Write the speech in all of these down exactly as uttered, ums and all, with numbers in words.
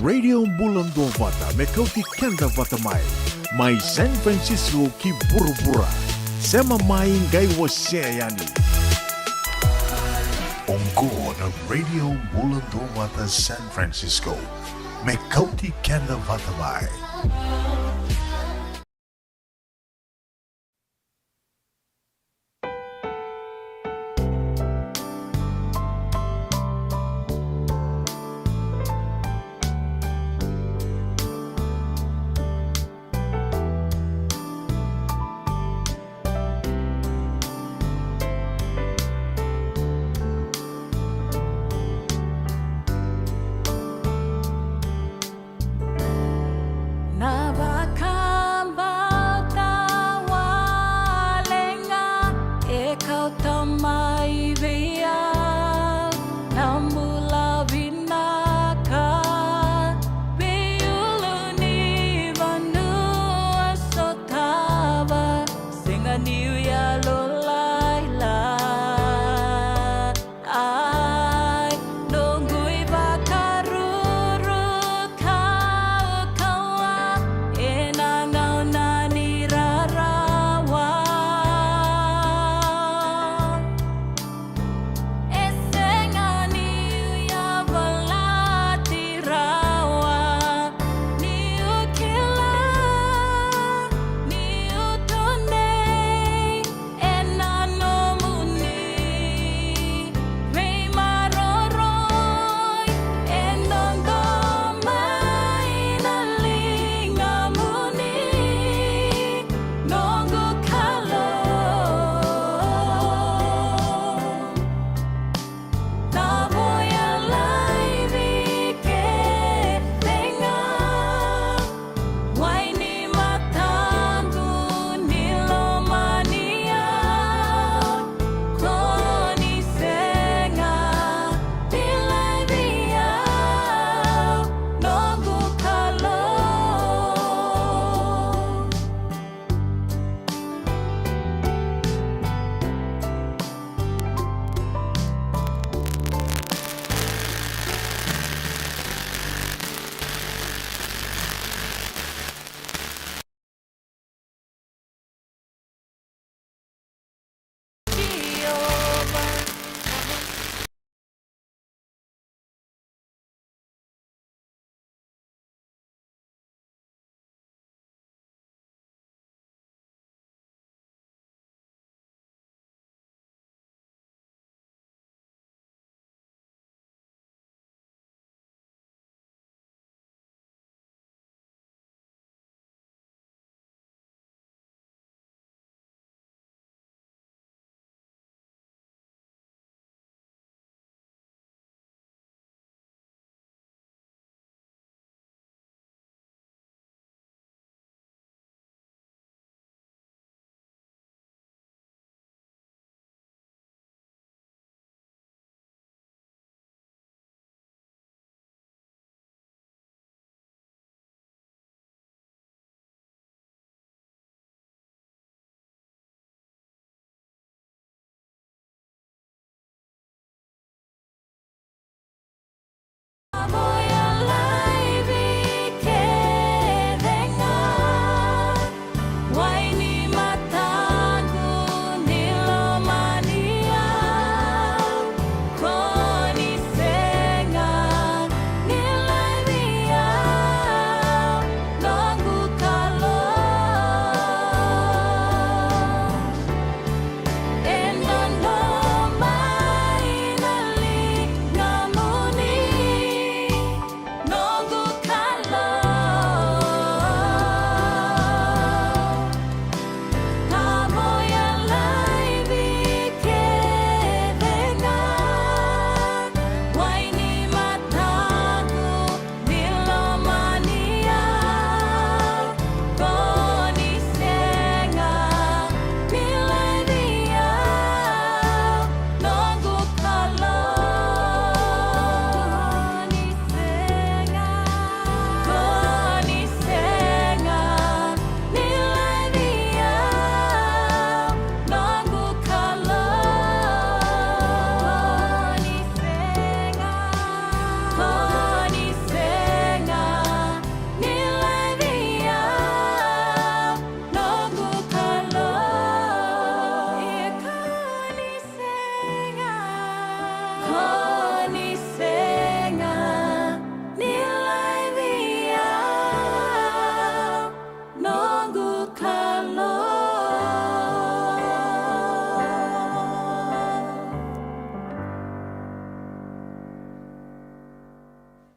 Radio Bula Duavata, me kauti keda vata mai. Mai San Francisco ki vuravura. Sema mai, qai wasea yani. Oqo na Radio Bula Duavata San Francisco, me kauti keda vata mai.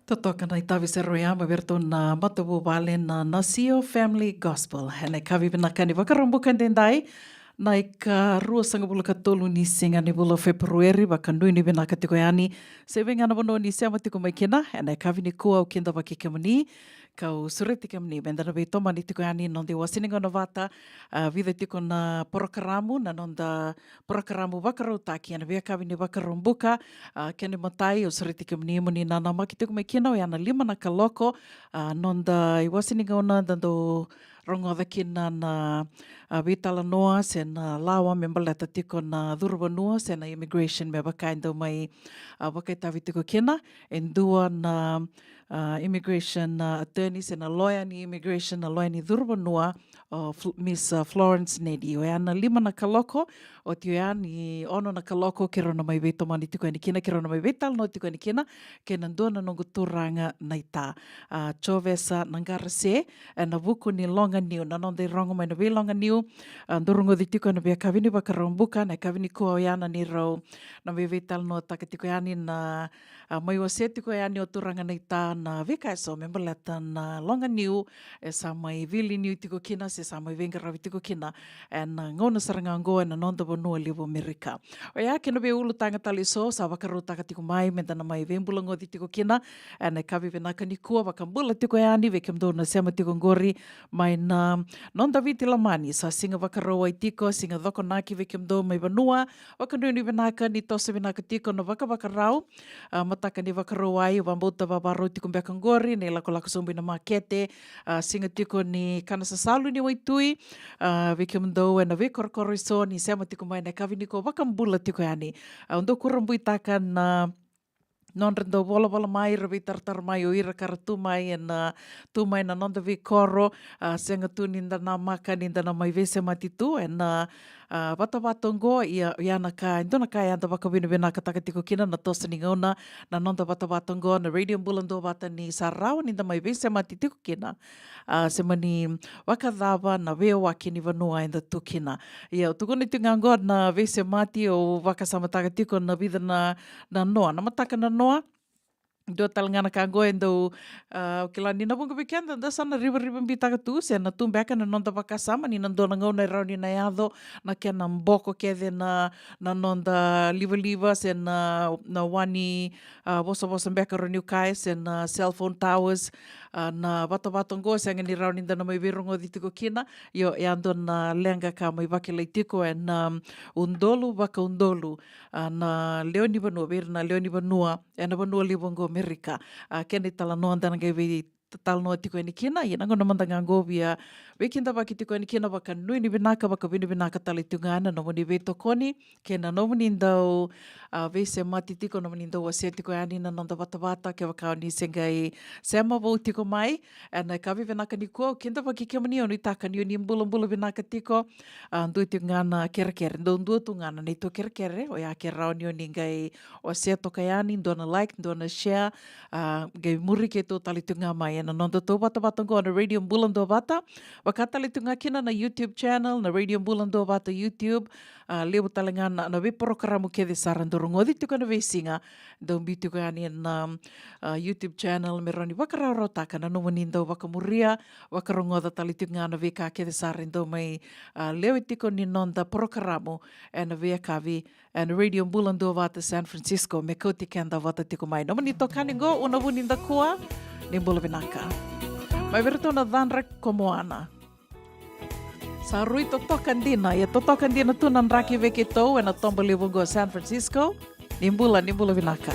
Totoka na itavi sara oya mai vei iratou na matavuvale na Nasio Family Gospel. Ena ikavi vinaka ni Vakaraubuka edaidai, na ikaruasagavulu ka tolu ni siga ni vula o Feperueri, vakanuinui vinaka tiko yani. Se vei ga na vanua ni sema tiko mai kina, ena ikavi nikua au kidavaki kemuni, kau sureti kemuni meda na veitomani tiko yani na noda iwasewase ni gauna vata, a, vica tiko na porokaramu, na noda porokaramu vakarautaki ena veiyakavi ni Vakaraubuka. A, kena imatai, au sureti kemuni mo ni nanamaki tiko mai kina, oya na lima na kaloko, a, noda iwasewase ni gauna da dau rogoca kina na, a, veitalanoa se na lawa me baleta tiko na curavanua se na immigration, me vaka e dau mai, a, vakaitavi tiko kina e dua na, a, immigration, a, attorney se na loya ni immigration, na loya ni curavanua, o Fl-, Miss, a, Florence Nedi. Oya na lima na kaloko, oti oya ni ono na kaloko keirau na mai veitomani tiko yani kina, keirau na mai veitalanoa tiko yani kina kei na dua na noqu turaga naita, a, Jovesa Naqarase, ena vuku ni loga niu, na noda irogo mai na veiloga niu, a, dau rogoci tiko ena veiyakavi ni Vakaraubuka, na ikavi nikua oya na neirau na mai veitalanoataka tiko yani na, a, mai wasea tiko yani o turaga naita na veika eso me baleta na loga niu e sa mai veiliu tiko kina se sa mai veiqaravi tiko kina ena gauna sara ga oqo ena noda vanua levu Amerika. Oya kei na veiulutaga tale eso sa vakarautaka tiko mai meda na mai veibulagoci tiko kina ena ikavi vinaka nikua. Vakabula tiko yani vei kemudou na sema tiko oqori mai na noda Viti lomani, sa siga Vakarauwai tiko, siga Cokonaki vei kemudou mai vanua, vakanuinui vinaka ni toso vinaka tiko na vakavakarau. A, mataka ni Vakarauwai, au vakabauta vakarau tiko beka oqori na ilakolako sobu ina makete, a, siga tiko ni kana sasalu ni waitui, a, vei kemudou ena veikorokoro eso ni sema tiko mai na ikavi nikua, vakabula tiko yani. A, au dau kurabuitaka na nodra dau volavola mai, ra veitaratara mai o ira ka ra tu mai ena, tu mai na noda veikoro, a, sega tu ni da namaka ni da na mai veisemati tu ena, a, vatavata oqo, ia, ia na ka, e dua na ka eda vakavinavinakataka tiko kina na toso ni gauna na noda vatavata oqo na Radio Bula Duavata ni sa rawa ni da mai veisemati tiko kina, a, se mani vakacava na veiyawaki ni vanua eda tu kina. Ia, au tukuna tiko ga oqo na veisemati, au vakasamataka tiko na vica na, na noa, na mataka na noa. Dua tale ga na ka oqo e dau, a, au kila ni na vuqa vei keda da sa na rivarivabitaka tu se na tu beka na noda vakasama ni na dua na gauna e rawa ni na yaco na kena boko kece na, na noda livaliva se na, na wa ni, a, vosavosa beka rawa niu kaya, se na cellphone towers, a, na vatavata oqo sega ni rawa ni da na mai veirogoci tiko kina. Io, e a dua na leqa ka mai vakilai tiko ena, um, udolu vakaudolu, a, na lewe ni vanua vei ira na lewe ni vanua ena vanua levu oqo Amerika. A, kena italanoa da na qai veitalanoa tiko yani kina, ia na gauna mada ga oqo via veikidavaki tiko yani kina, vakanuinui vinaka, vakavinavinaka tale tiko ga na nomuni veitokoni kei na nomuni dau, a, veisemati tiko, nomuni dau wasea tiko yani na noda vatavata. Kevaka o ni se qai sema vou tiko mai ena ikavi vinaka nikua, au kidavaki kemuni, au nuitaka ni o ni bulabula vinaka tiko. A, dua tiko ga na kerekere, dau dua tu ga na neitou kerekere, oya ke rawa ni o ni qai wasea toka yani, dua na like, dua na share, a, qai muri keitou tale tiko ga mai ena noda tou vatavata oqo na Radio Bula Duavata. Vaka tale tiko ga kina na YouTube channel, na Radio Bula Duavata YouTube. A, levu tale ga na, na veiporokaramu kece sara dau rogoci tiko ena veisiga, dau biu tiko yani ena, a, YouTube channel me rawa ni vakarawarawataka na nomuni dau vakamuria, vakarogoca tale tiko ga na veika kece sara e dau mai, a, lewe tiko ni noda porokaramu ena veiyakavi ena Radio Bula Duavata San Francisco, me kauti keda vata tiko mai. Nomuni itokani oqo, Una Vunidakua, ni bula vinaka. Mai vei iratou na Cadra ko Moana. Sa rui totoka dina, ia totoka dina tu na draki vei keitou ena toba levu oqo San Francisco. Ni bula, ni bula vinaka.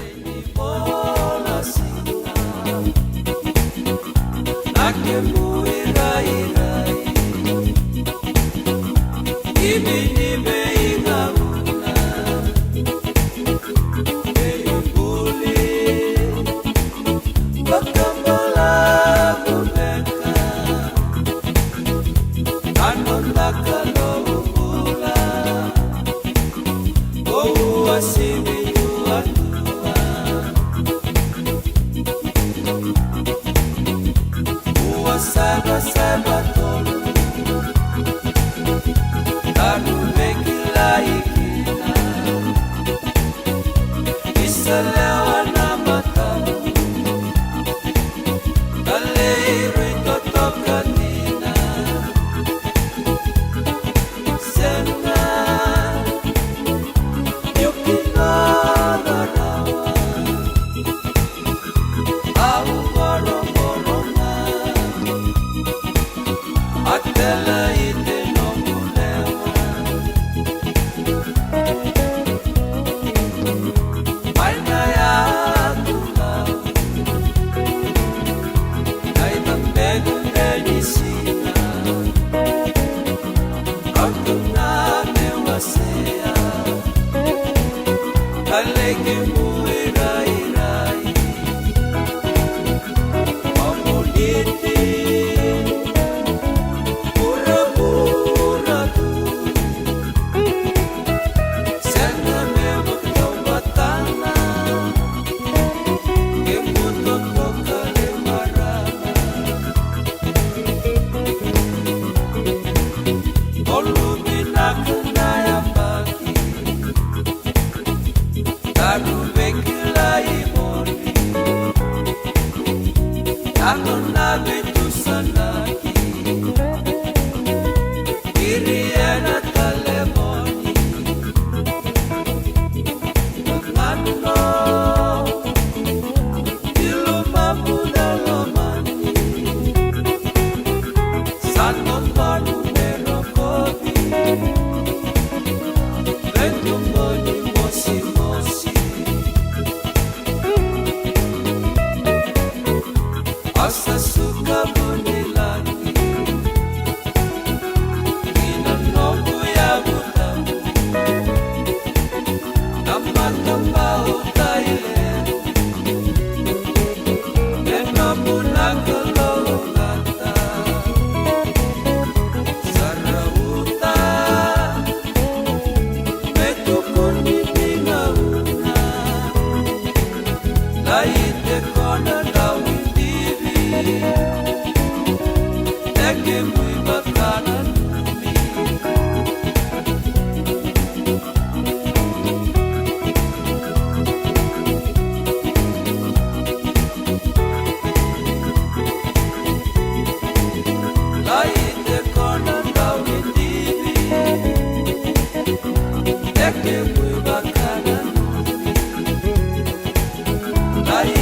Aleki mu irairai. Mamuniti. Vuravura tu. Sega me vakatauvatana. Ke mu totoka le marama. Olu vinaka na yabaki. Daru veikilai voli. Daru na veitusanaki. Iri ena talevoni. Gano. Ilo mabudalo mani. Sa dodonu me rokovi. Veituboni mosimosi. Asa suka vunilagi. Ina noqu yavuta. Na matabau taile. Ena munaka lougata. Sa rauta. Me tukuni ni gauna. Lai te kona dau idivi. Eke mui vakananumi. Lai te kona dau idivi. Eke mui vakananumi. Lai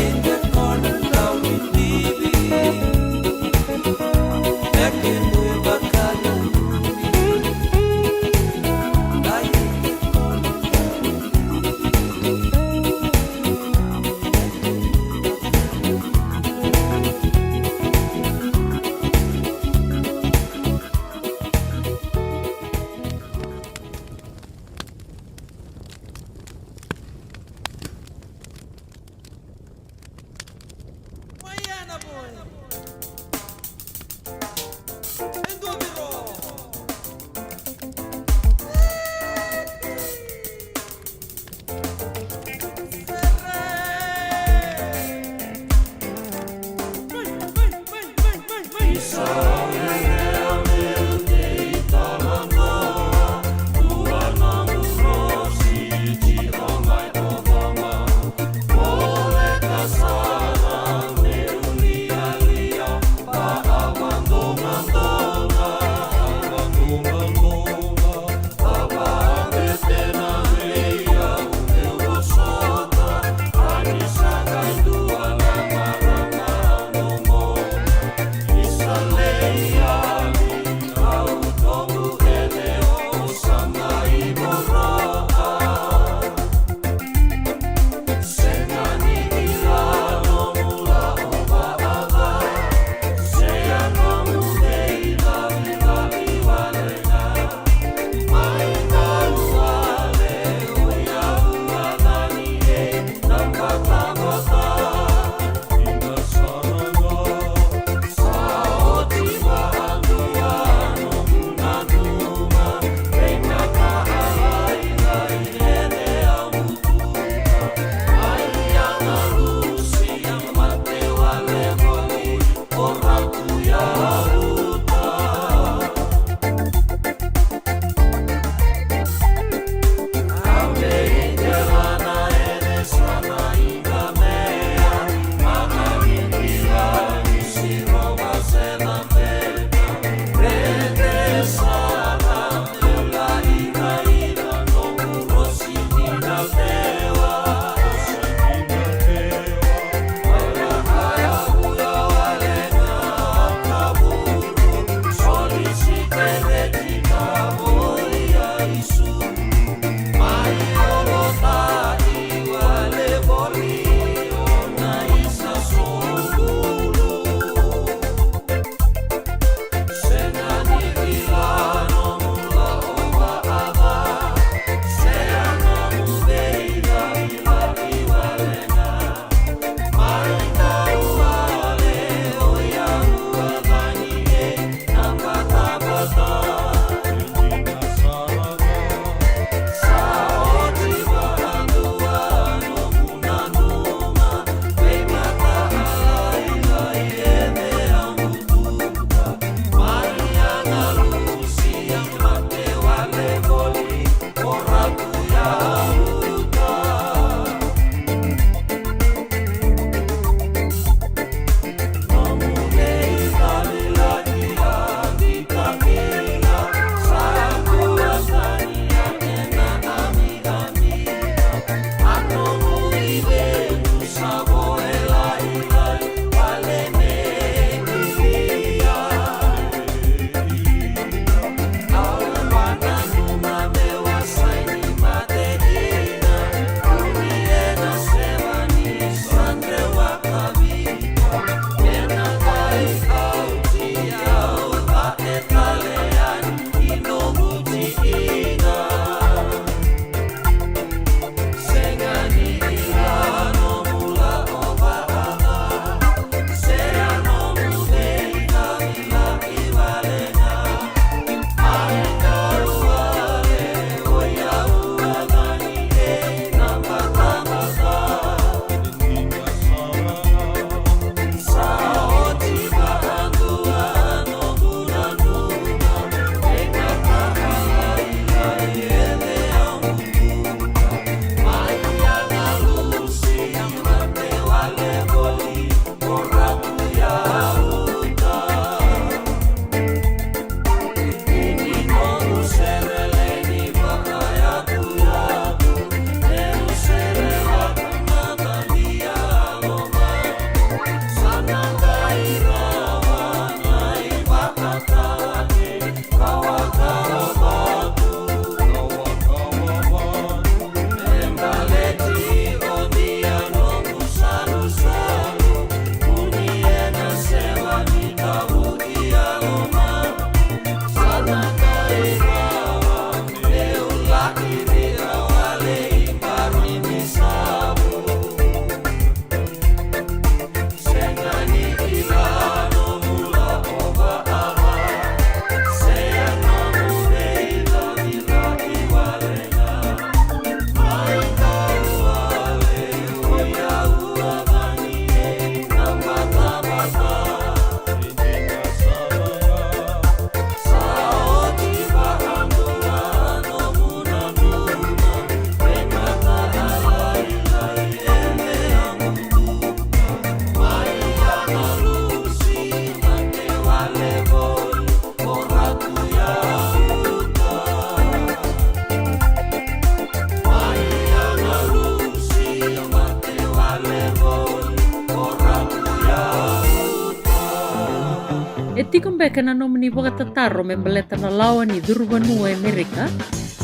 Tiko beka na nomuni vakatataro me baleta na lawa ni curu vanua e Amerika?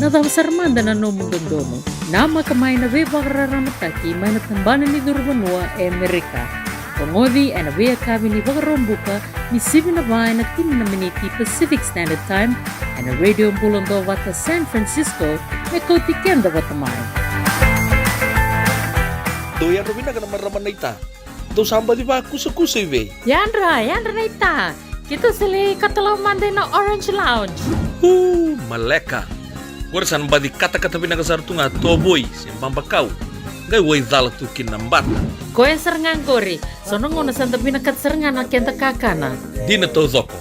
Na cava sara mada na nomu dodonu? Namaka mai na veivakararamataki mai na tabana ni curu vanua e Amerika. Rogoci ena veiyakavi ni Vakaraubuka ni sivi na va ena tini na miniti Pacific Standard Time ena Radio Bula Duavata San Francisco, me kauti keda vata mai. Dou yadra vinaka na marama naita. Dou sa baci vakusakusa i vei? Yadra, yadra naita. Keitou sa lai katalau mada ena Orange Lounge. U, maleka. Qori sa na baci katakata vinaka sara tu ga tovoi se babakau. Qai waicala tu kina na bata. Koya sara ga qori. So na gauna sa da vinakata sara ga na keda kakana. Dina taucoko.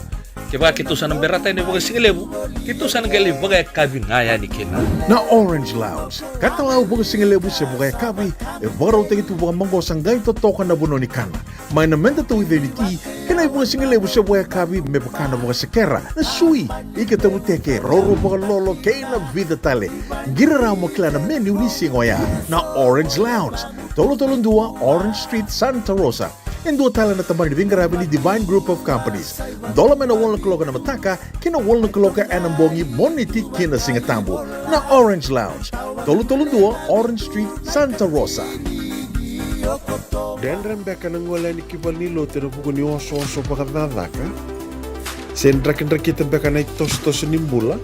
Kevaka keitou sa na berata yani vakasigalevu, keitou sa na qai lai vakayakavi ga yani kina. Na Orange Lounge, katalau vakasigalevu se vakayakavi, e vakarautaki tu vakamaqosa qai totoka na vanua ni kana. Mai na meda tauica ni ti, kei na ivakasigalevu se vakayakavi me vaka na vakasekera, na sui, ika tavuteke, roro vakalolo, kei na vica tale. Qiri rawa mo kila na menu ni siga oya. Na Orange Lounge, tolu tolu dua Orange Street, Santa Rosa. E dua tale na tabana ni veiqaravi ni Divine Group of Companies. Dola mai na walu na kaloko ena mataka ki na walu na kaloko ena bogi, Moniti ki na Sigatabu. Na Orange Lounge, tolu tolu dua Orange Street, Santa Rosa. Dredre beka na gole yani ki valenilotu ena vuku ni osooso vakacakacaka? Se drakidrakita beka na itosotoso ni bula?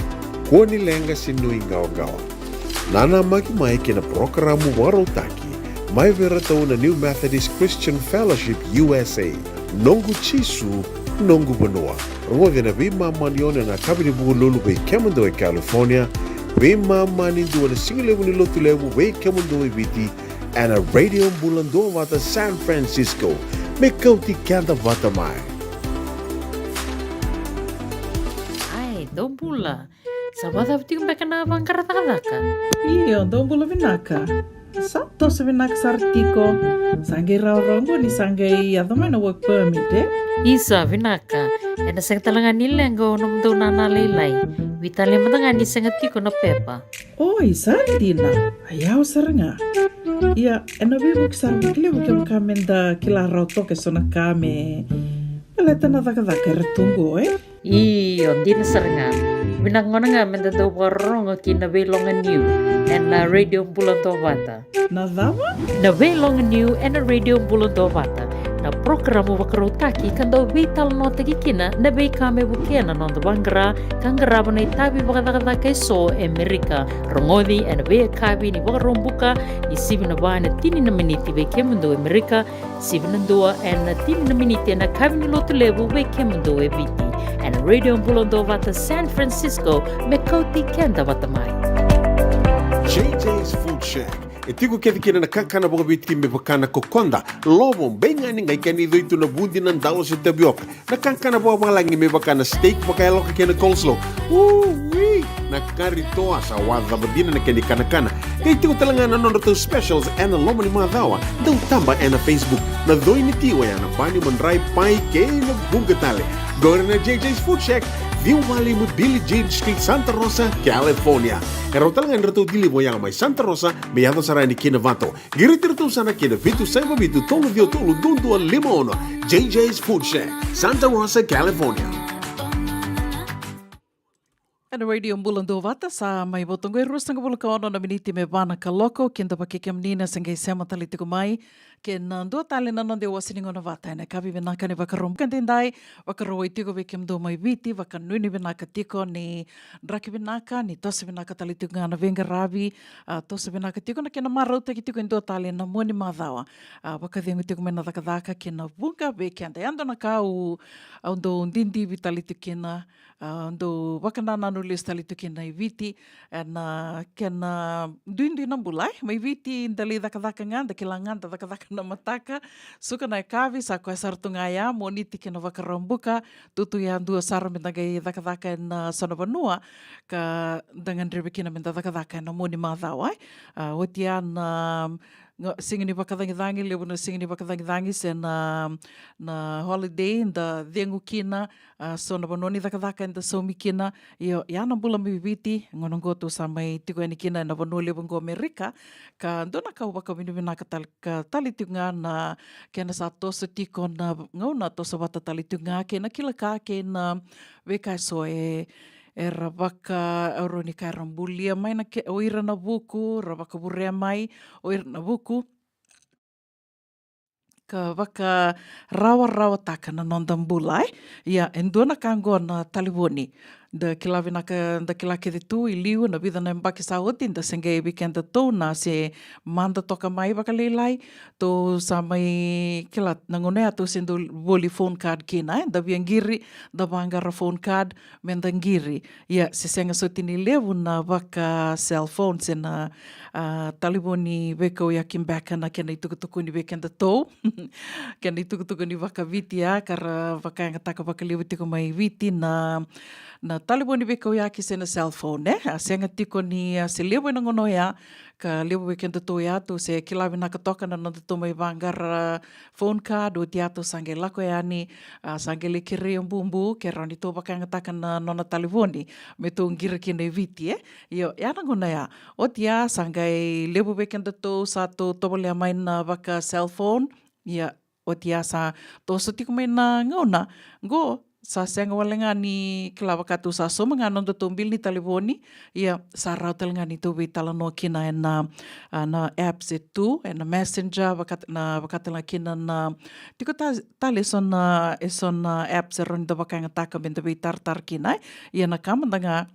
Kua ni leqa se nuiqawaqawa. Nanamaki mai ki na parokaramu vakarautaki mai vei iratou na New Methodist Christian Fellowship U S A, Noqu Jisu, Noqu Vanua. Rogoci ena veimama ni ono ena yakavi ni Vukelulu vei kemudou e California, veimama ni dua na sigalevu ni Lotulevu vei kemudou e Viti, ena Radio Bula Duavata San Francisco, me kauti keda vata mai. Ai, dou bula. Sa vakacava tiko beka na vaqara cakacaka? Io, dou bula vinaka. Sa toso vinaka sara tiko. Sa qai rawarawa qo ni sa qai yaco mai na work permit, e? Isa, vinaka. Ena sega tale ga ni leqa o nomudou nana lailai. Veitalia mada ga ni sega tiko na pepa. Oi, sa dina. A yawa sara ga. Ia, ena veivuke sara vakalevu kevaka meda kila rawa toka eso na ka me baleta na cakacaka era tu qo, e? Io, dina sara ga. Vinaka gona ga meda dau vakarorogo ki na Veiloga Niu ena Radio Bula Duavata. Na cava? Na Veiloga Niu ena Radio Bula Duavata. Na parokaramu vakarautaki ka dau veitalanoataki kina na veika me vukea na noda vaqara ka qarava na itavi vakacakacaka eso e Amerika. Rogoci ena veiyakavi ni Vakaraubuka ni sivi na va ena tini na miniti vei kemudou e Amerika, sivi na dua ena tini na miniti ena yakavi ni Lotulevu vei kemudou e Viti. Ena Radio Bula Duavata San Francisco, me kauti keda vata mai. J J's Food Shack. E tiko kece kina na kakana vakaviti me vaka na kokoda, lovo, beigani, qai kena icoi tu na vudi, na dalo se tavioka. Na kakana vakavalagi me vaka na steak vakayaloka kei na coleslaw. Ui! Na kari toa sa wacava dina na kena ikanakana. Qai tiko tale ga na nodratou specials ena loma ni macawa. Dau taba ena Facebook. Na coi ni ti oya na bani, madrai, pai kei na vuqa tale. Qori na J J's Food Shack, ciwa walu lima Billie Jean Street, Santa Rosa, California. E rawa tale ga ni ratou deliver oya mai Santa Rosa me yaco sara yani ki Novato. Qiriti iratou sara ki na vitu saiva vitu tolu ciwa tolu dua dua lima ono. J J's Food Shack, Santa Rosa, California. Ena Radio Bula Duavata, sa mai vo toka e ruasagavulu ka ono na miniti me va na kaloko, keda vata kei kemuni na se qai sema tale tiko mai. Kei na dua tale na noda iwase ni gauna vata ena yakavi vinaka ni Vakaraubuka edaidai, vakarawai tiko vei kemudou mai Viti, vakanuinui vinaka tiko ni draki vinaka, ni toso vinaka tale tiko ga na veiqaravi, a, toso vinaka tiko na kena marautaki tiko e dua tale na mua ni macawa. A, vakacegu tiko mai na cakacaka kei na vuqa vei keda. E dua na ka au, au dau didivi tale tiko kina, a, dau vakanananu lesu tale tiko kina i Viti, ena kena duidui na bula, e? Mai Viti da lai cakacaka ga, da kila ga da cakacaka na mataka, suka na yakavi, sa koya sara tu ga ya, Moniti kei na Vakaraubuka, tutu yadua sara meda qai cakacaka ena so na vanua ka da gadrevi kina meda cakacaka ena mua ni macawa, e? A, oti ya na Ga, siga ni vakacagicagi, levu na siga ni vakacagicagi se na, na holiday da cegu kina, a, so na vanua ni cakacaka eda saumi kina. Io, ia na bula mai Viti, gauna qo tou sa mai tiko yani kina ena vanua levu qo Amerika. Ka dua na ka au vakavinavinaka tale, ka tale tiko ga na kena sa toso tiko na gauna, toso vata tale tiko ga kei na kila ka kei na veika eso e, era vaka, au rawa ni kaya era bulia mai na ke, o ira na vuku, ra vakavurea mai o ira na vuku, ka vakarawarawataka na noda bula, e. Ia, e dua na ka qo na talevoni. Da kila vinaka, da kila kece tu i liu na vica na yabaki sa oti, da se qai vei kedatou na se mada toka mai vakalailai, tou sa mai kila na gauna ya tou se dau voli phone card kina, e, da via qiri, da vaqara phone card, me da qiri. Ia, se sega soti ni levu na vaka cell phone, se na, a, talevoni veikauyaki beka na kena itukutukuni vei kedatou. Kena itukutukuni vakaviti, a, ka ra vakayagataka vakalevu tiko mai Viti na, na talevoni veikauyaki se na cell phone, e. A sega tiko ni, a, se levu ena gauna oya, ka levu vei kedatou ya tou se kila vinaka toka na nodatou mai vaqara phone card, oti ya tou sa qai lako yani, a, sa qai lai kerei o bubu ke rawa ni tou vakayagataka na nona talevoni me tou qiri kina e Viti, e. Io, ya na gauna ya. Oti ya sa qai levu vei kedatou sa tou tovolea mai na vaka cell phone. Ia, oti ya sa toso tiko mai na gauna qo, sa sega wale ga ni kila, vaka tou sa sauma ga na nodatou bili ni talevoni. Ia, sa rawa tale ga ni tou veitalanoa kina ena, a, na apps e tu, ena Messenger, vaka, na, vaka tale ga kina na, tiko ta, tale eso na, eso na apps e rawa ni da vakayagataka me da veitaratara kina, e. Ia na ka mada ga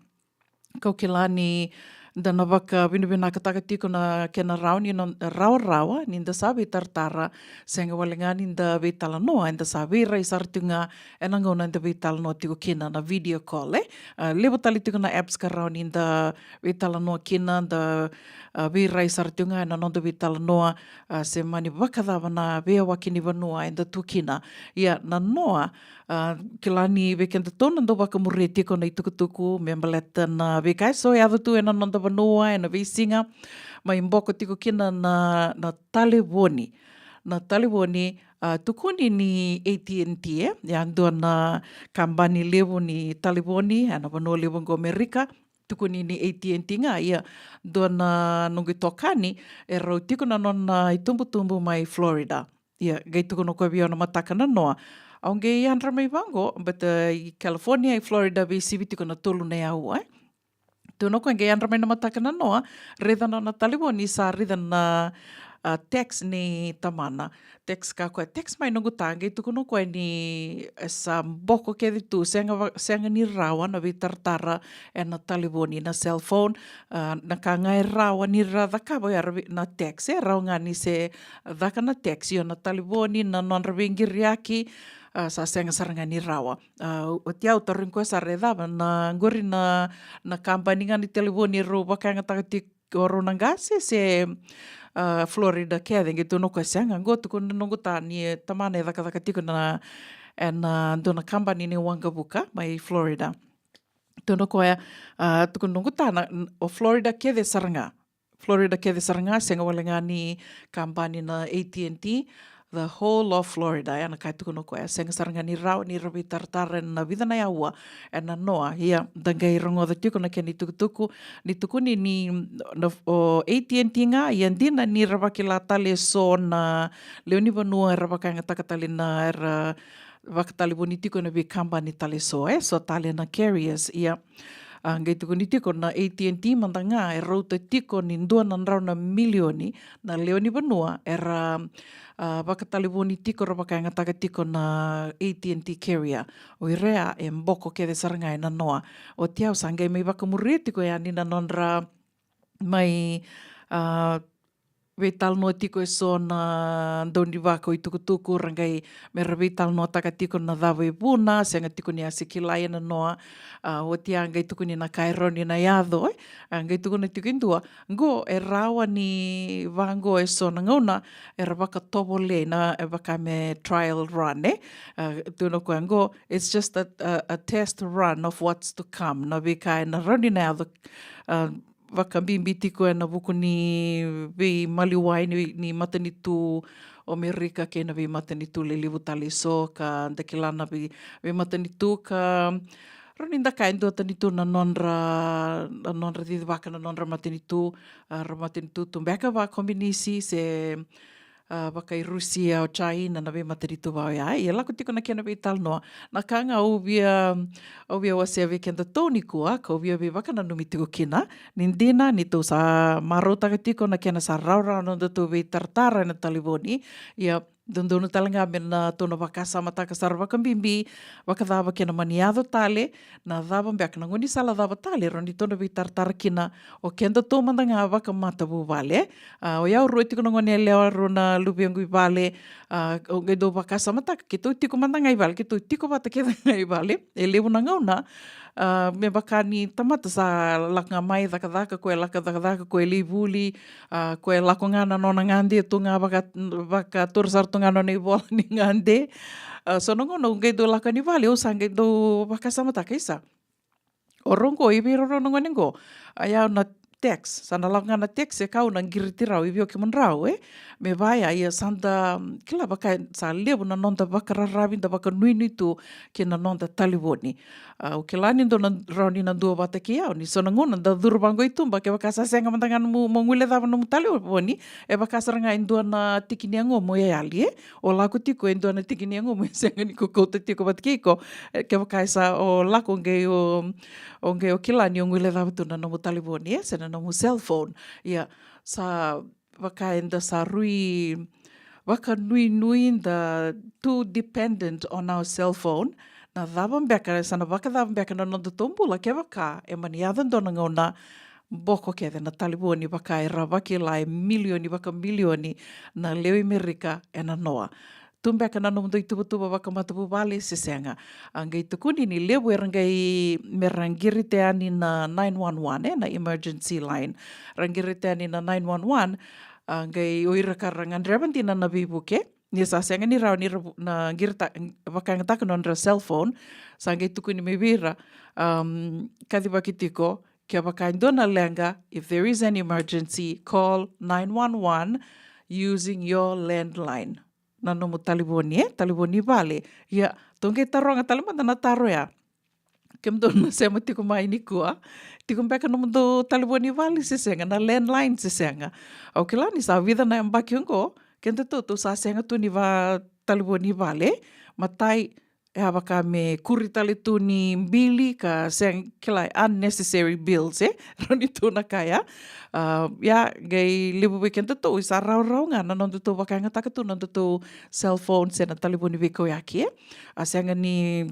kau kila ni da na vakavinavinakataka tiko na kena rawa ni no, rawarawa ni da sa veitaratara, sega wale ga ni da veitalanoa, eda sa veirai sara tiko ga ena gauna eda veitalanoa tiko kina na video call, e. A, levu tale tiko na apps ka rawa ni da veitalanoa kina, da, a, veirai sara tiko ga ena noda veitalanoa, a, se mani vakacava na veiyawaki ni vanua eda tu kina. Ia, na noa, a, kila ni vei kedatou na dau vakamuria tiko na itukutuku me baleta na veika eso e yaco tu ena noda vanua ena veisiga, mai boko tiko kina na, na talevoni. Na talevoni, a, tukuni ni A T and T, e, ya dua na kabani levu ni talevoni ena vanua levu qo Amerika. Tukuni ni A T and T ga, ia, dua na noqu itokani, e rau tiko na nona itubutubu mai Florida. Ia, qai tukuna o koya vei au na mataka na noa, au qai yadra mai vaqo, baleta i California, i Florida, veisivi tiko na tolu na aua, e. Tukuna o koya qai yadra mai na mataka na noa, raica na nona talevoni, sa raica na, a, text ni tamana. Text ka koya, text mai noqu ta, qai tukuna o koya ni, e, sa boko kece tu, sega va, sega ni rawa na veitaratara ena talevoni, na cell phone. A, na ka ga e rawa ni ra cakava ya, ra vei, na text, e rawa ga ni se caka na text, io na talevoni, na nodra veiqiriyaki, a, sa sega sara ga ni rawa. A, oti au tarogi koya sara e cava na qori na, na kabani ga ni talevoni e rau vakayagataka tiko o rau na qase se, a, Florida kece, qai tukuna o koya sega, qo tukuna noqu ta ni tamana e cakacaka tiko na, ena dua na kabani ni waqavuka mai Florida. Tukuna o koya, a, tukuna noqu ta na, o Florida kece sara ga. Florida kece sara ga, sega wale ga ni kabani na A T and T, the whole of Florida, ya na ka e tukuna o koya. Sega sara ga ni rawa ni ra veitaratara ena vica na aua ena noa. Ia, da qai rogoca tiko na kena itukutuku ni tukuni ni na, o A T and T ga, ia dina ni ra vakila tale eso na lewe ni vanua era vakayagataka tale na, era vakatalevoni tiko ena veikabani tale eso, e, so tale na carriers, ia. A, qai tukuni tiko na A T and T mada ga e rauta tiko ni dua na drau na milioni na lewe ni vanua era, a, vakatalevoni tiko, ra vakayagataka tiko na A T and T carrier. O ira ya e boko kece sara ga ena noa. Oti au sa qai mai vakamuria tiko yani na nodra mai, a, veitalanoa tiko eso na daunivaka o itukutuku, ra qai me ra veitalanoataka tiko na cava e vuna, sega tiko ni a se kilai ena noa. A, oti a qai tukuni na ka e rawa ni na yaco, e. A, qai tukuna tiko e dua, qo e rawa ni vaqo eso na gauna era vakatovolei na, e vaka me trial run, e. A, tukuna o koya qo, it's just a, a, a test run of what's to come, na veika ena rawa ni na yaco, a, vakabibi tiko ena vuku ni veimaliwai ni, ni matanitu o Merika kei na veimatanitu lelevu tale eso ka da kila na vei, veimatanitu ka rawa ni da kaya e duatani tu na nodra, na nodra cicivaka na nodra matanitu, a, ra matanitu tu beka vakakominisi se, a, vakairusia o China na veimatanitu va oya. Ia lako tiko na kena veitalanoa. Na ka ga au via, au via wasea vei kedatou nikua, kau via veivakananumi tiko kina. Ni dina, ni tou sa marautaka tiko na kena sa rawarawa na nodatou veitaratara ena talevoni. Ia, dodonu tale ga me na tou na vakasamataka sara vakabibi, vakacava kena mani yaco tale, na cava beka na gaunisala cava tale, rawa ni tou na veitaratara kina, o kedatou mada ga vakamatavuvale. A, o yau rua tiko na gone yalewa, rua na luvequ i vale, a, o qai dau vakasamataka, keitou tiko mada ga i vale, keitou tiko vata kece ga i vale, e levu na gauna, a, me vaka ni tamata sa lako ga mai cakacaka, koya lako cakacaka, koya lai vuli, a, koya lako ga na nona gade, tu ga vaka, vakatura sara tu ga nona ivola ni gade. A, so na gauna au qai dau lako yani vale, au sa qai dau vakasamataka, isa, o rau qo, i vei rau na gone qo. A, ia na text, sa na lako ga na text, e kau na qiriti rau, i vei o kemudrau, e? Me vaya, ia sa da, kila vaka, sa levu na noda vakararavi, da vakanuinui tu ki na noda talevoni. A, au kila ni dua na rawa ni na dua vata kei au, ni so na gauna da curu vaqo i tuba, kevaka sa sega mada ga nomu, mo guilecava nomu talevoni, e vaka sara ga e dua na tiki ni yagomu e yali, e? O lako tiko e dua na tiki ni yagomu e sega ni ko kauta tiko vata kei iko, e, kevaka e sa o lako qai o, o qai o kila ni o guilecava tu na nomu talevoni, e, se na nomu cell phone. Ia, sa vaka eda sa rui vakanuinui, da too dependent on our cell phone. Na cava beka, sa na vakacava beka na nodatou bula kevaka e mani yaco dua na gauna boko kece na talevoni, vaka era vakila e milioni vakamilioni na lewe i Merika ena noa. Tu beka na nomudou ituvatuva vakamatavuvale se sega. A qai tukuni ni levu era qai, me ra qirita yani na nine one one, e, na emergency line. Ra qirita yani na nine one one, a qai o ira ka ra gadreva dina na veivuke, ni sa sega ni rawa ni ra vu-, na qirita, vakayagataka nodra cell phone, sa qai tukuni mai vei ira, um, kacivaki tiko, kevaka e dua na leqa, if there is an emergency, call nine one one using your landline. Na nomu talevoni, e, talevoni vale. Ia, tou qai taroga tale mada na taro ya. Kemudou na sema tiko mai nikua, tiko beka nomudou talevoni vale se sega, na landline se sega? Au kila ni sa vica na yabaki oqo, kedatou tou sa sega tu ni va talevoni vale. Matai, e a vaka me kuri tale tu ni bili ka sega, kila, unnecessary bills, e? Rawa ni tu na ka ya. A, ia, qai levu vei kedatou, i sa rawarawa ga na nodatou vakayagataka tu na nodatou cell phone se na talevoni veikauyaki, e? A sega ni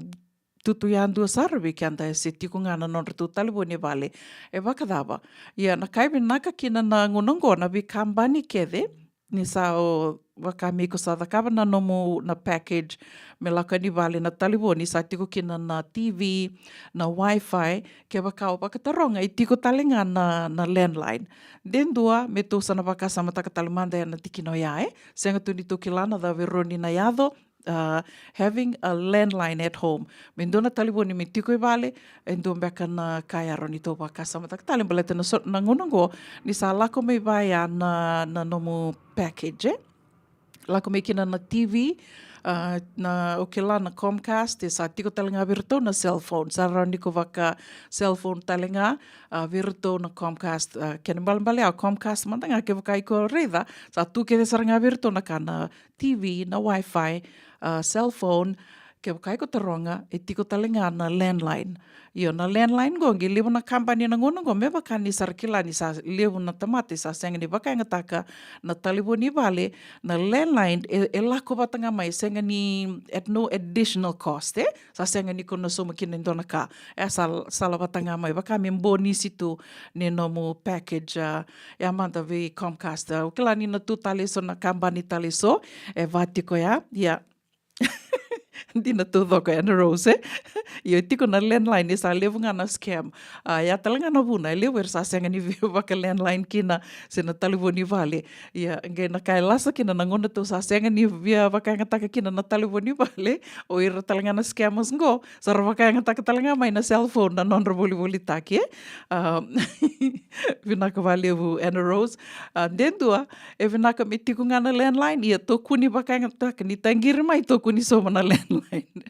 tutu yadua sara vei keda, e se tiko ga na nodratou talevoni e vale. E vakacava? Ia, na ka e vinaka kina na gauna oqo, na veikabani kece, ni sa o vaka me iko sa cakava na nomu, na package, me lako yani vale, na talevoni sa tiko kina na T V, na Wi-Fi, kevaka o vakataroga e tiko tale ga na, na landline. De dua, me tou sa na vakasamataka tale mada ya na tikina oya, e? Sega tu ni tou kila na cava e rawa ni na yaco, a, having a landline at home. Me dua na talevoni me tiko i vale, e dua beka na ka e rawa ni tou vakasamataka tale, baleta na so-, na gauna oqo, ni sa lako mai vaya na, na nomu package, e? Lako mai kina na T V, a, na, o kila na Comcast, e sa tiko tale ga vei iratou na cell phone. Sa rawa ni ko vaka cell phone tale ga, a, vei iratou na Comcast, a, kena balebale a Comcast mada ga, kevaka iko raica, sa tu kece sara ga vei iratou na ka, na T V, na Wi-Fi, a, cell phone, kevaka iko taroga, e tiko tale ga na landline. Io, na landline qo, qai levu na kabani na gauna qo, me vaka ni sa ra kila ni sa levu na tamata e sa sega ni vakayagataka na talevoni vale, na landline, e, e lako vata ga mai, sega ni, at no additional cost, e? Sa sega ni ko na sauma kina e dua na ka. E sa, sa lako vata ga mai, vaka me bonisi tu ni nomu package, a, ya mada vei Comcast. A, au kila ni na tu tale eso na kabani tale eso, e vaka tiko ya, ia. dina taucoko, Ana Rose, e? Io, e tiko na landline, e sa levu ga na scam. A, ia tale ga na vuna, e levu era sa sega ni via vaka landline kina, se na talevoni vale. Ia, qai na ka e lasa kina na gauna tou sa sega ni via vakayagataka kina na talevoni vale, o ira tale ga na scammers qo, sa ra vakayagataka tale ga mai na cellphone na nodra volivolitaki, e? A, vinaka vakalevu, Ana Rose. A, de dua, e vinaka me tiko ga na landline, ia tokoni vakayagataka, ni taqiri mai, tokoni sauma na landline.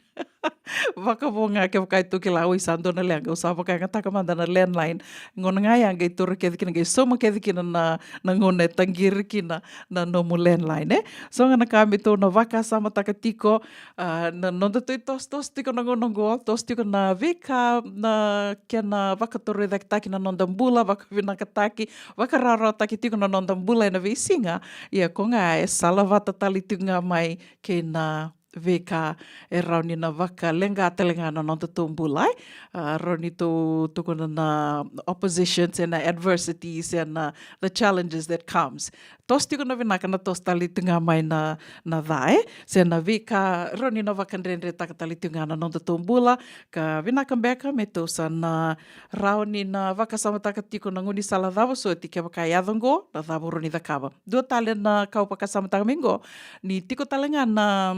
Vakavo ga kevaka e tou kila, oi, sa dua na leqa, au sa vakayagataka mada na landline. Gauna ga ya qai taura kece kina, qai sauma kece kina na, na gauna e taqiri kina na nomu landline, e? So ga na ka me tou na vakasamataka tiko, a, na noda tou itosotoso tiko na gauna oqo, toso tiko na veika, na kena vakatorocaketaki na noda bula, vakavinakataki, vakarawarawataki tiko na noda bula ena veisiga. Ia ko ga e salavata tale tiko ga mai kei na veika e rawa ni na vakaleqa tale ga na noda tou bula, e? A, rawa ni tou tukuna na opposition, se na adversity, se na the challenges that comes. Toso tiko na vinaka, na toso tale tiko ga mai na, na ca, e? Se na veika rawa ni na vakadredretaka tale tiko ga na noda tou bula, ka vinaka beka me tou sa na rawa ni na vakasamataka tiko na gaunisala cava soti, kevaka e yaco oqo, na cava rawa ni cakava. Dua tale na ka au vakasamataka mai oqo, ni tiko tale ga na,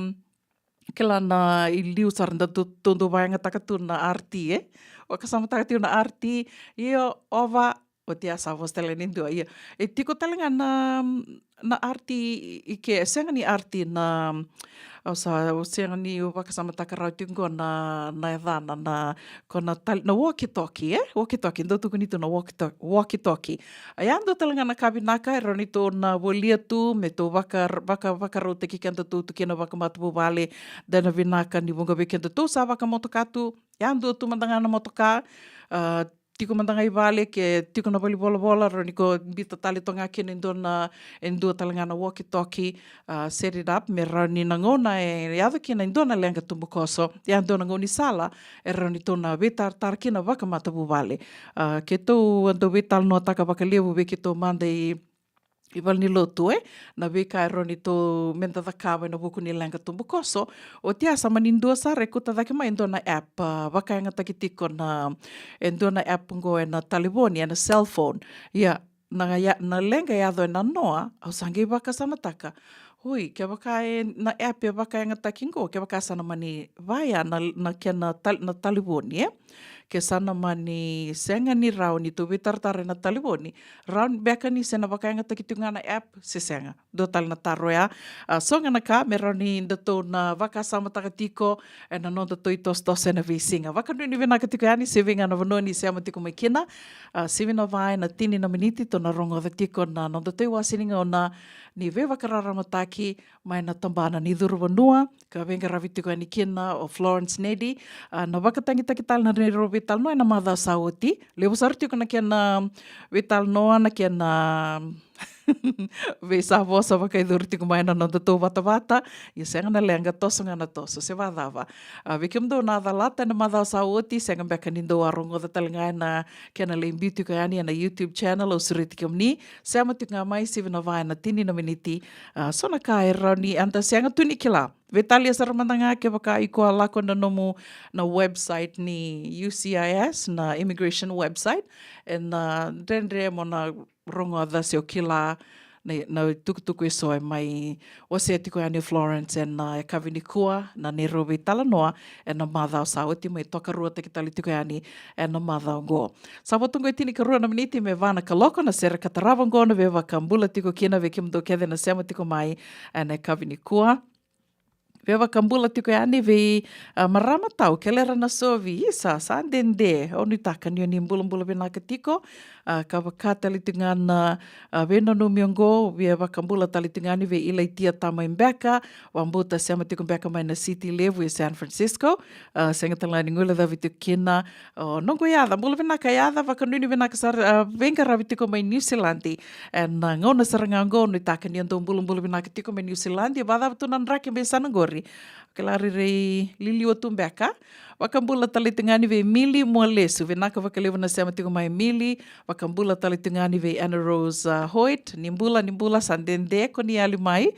kila, na i liu sara da tou, tou dau vakayagataka tu na R T, e? Vakasamataka tiko na R T, io, ova, oti ya sa vosa tale ni dua, ia. E tiko tale ga na, na R T i ke, e sega ni R T na, au sa, au sega ni vakasamataka rawa tiko qo na, na yacana, na, ko na tal-, na walkie-talkie, e? Walkie-talkie, dau tukuni tu na walkie-talkie, walkie-talkie. A, ya dua tale ga na ka vinaka, e rawa ni tou na volia tu, me tou vaka, vaka, vakarautaki keda tou tu kina vakamatavuvale, de na vinaka ni vuqa vei keda tou sa vakamotoka tu, ya dua tu mada ga na motoka, a, tiko mada ga i vale, ke tiko na valenivolavola, rawa ni ko biuta tale toka ga kina e dua na, e dua tale ga na walkie-talkie, a, set it up, me rawa ni na gauna e yaco kina e dua na leqa tubukoso, ya dua na gaunisala, e rawa ni tou na veitaratara kina vakamatavuvale. A, keitou a dau veitalanoataka vakalevu vei keitou mada i, i valenilotu, e, na veika e rawa ni tou meda cakava ena vuku ni leqa tubukoso. Oti ya sa mani dua sara e kauta cake mai e dua na app, a, vakayagataki tiko na, e dua na app oqo ena talevoni, ena cellphone. Ia, na ya-, na leqa e yaco ena noa, au sa qai vakasamataka, oi, kevaka e na app e vakayagataki qo, kevaka sa na mani vaya na, na kena tal-, na talevoni, e? Ke sa na mani sega ni rawa ni tou veitaratara ena talevoni, rawa beka ni se na vakayagataki tiko ga na app, se sega? Dua tale na taro ya. A, so ga na ka me rawa ni datou na vakasamataka tiko ena nodatou itosotoso ena veisiga. Vakanuinui vinaka tiko yani, se vei ga na vanua ni sema tiko mai kina. A, sivi na va ena tini na miniti tou na rogoca tiko na nodatou iwase ni gauna ni veivakararamataki mai na tabana ni curu vanua, ka veiqaravi tiko yani kina o Florence Nedi. A, na vakatagitaki tale na neirau veitalanoa ena macawa sa oti. Levu sara tiko na kena veitalanoa, na kena veisavosa vakaicuru tiko mai na nodatou vatavata. Ia sega na leqa, toso ga na toso, se vacava. A, vei kemudou na calata ena macawa sa oti, sega beka ni dou a rogoca tale ga ena kena lai biu tiko yani ena YouTube channel, au sureti kemuni. Sema tiko ga mai, sivi na va ena tini na miniti. A, so na ka e rawa ni eda sega tu ni kila. Veitalia sara mada ga kevaka iko a lako na nomu, na website ni U C I S, na immigration website, ena dredre mo na rogoca se o kila na, na itukutuku eso e mai wasea tiko yani o Florence ena, a, yakavi nikua, na neirau veitalanoa ena macawa sa oti, mai tokaruataki tale tiko yani ena macawa oqo. Sa vo tu oqo e tinikarua na miniti me va na kaloko, na sere ka tarava oqo na veivakabula tiko kina vei kemudou kece na sema tiko mai ena yakavi nikua. Veivakabula tiko yani vei, a, marama tau, kelera na sovi, isa, sa dede, au nuitaka ni o ni bulabula vinaka tiko. A, ka vaka tale tiko ga na, a, veinanumi oqo, veivakabula tale tiko yani vei Ilaitia Tamaibeka, vabauta sema tiko beka mai na city levu e San Francisco. A, sega tale ga ni guilecavi tiko kina o noqu yaca, bula vinaka yaca, vakanuinui vinaka sara, a, veiqaravi tiko mai Niusiladi. Ena, a, gauna sara ga oqo, nuitaka ni o dou bulabula vinaka tiko mai Niusiladi, e vacava tu na draki mai sana qori. Kila rairai liliwa tu beka. Vakabula tale tiko ga yani vei Mili Mualesu, vinaka vakalevu na sema tiko mai Mili. Vakabula tale tiko ga yani vei Anna Rose, a, Hoyt, ni bula, ni bula, sa dede ko ni yali mai.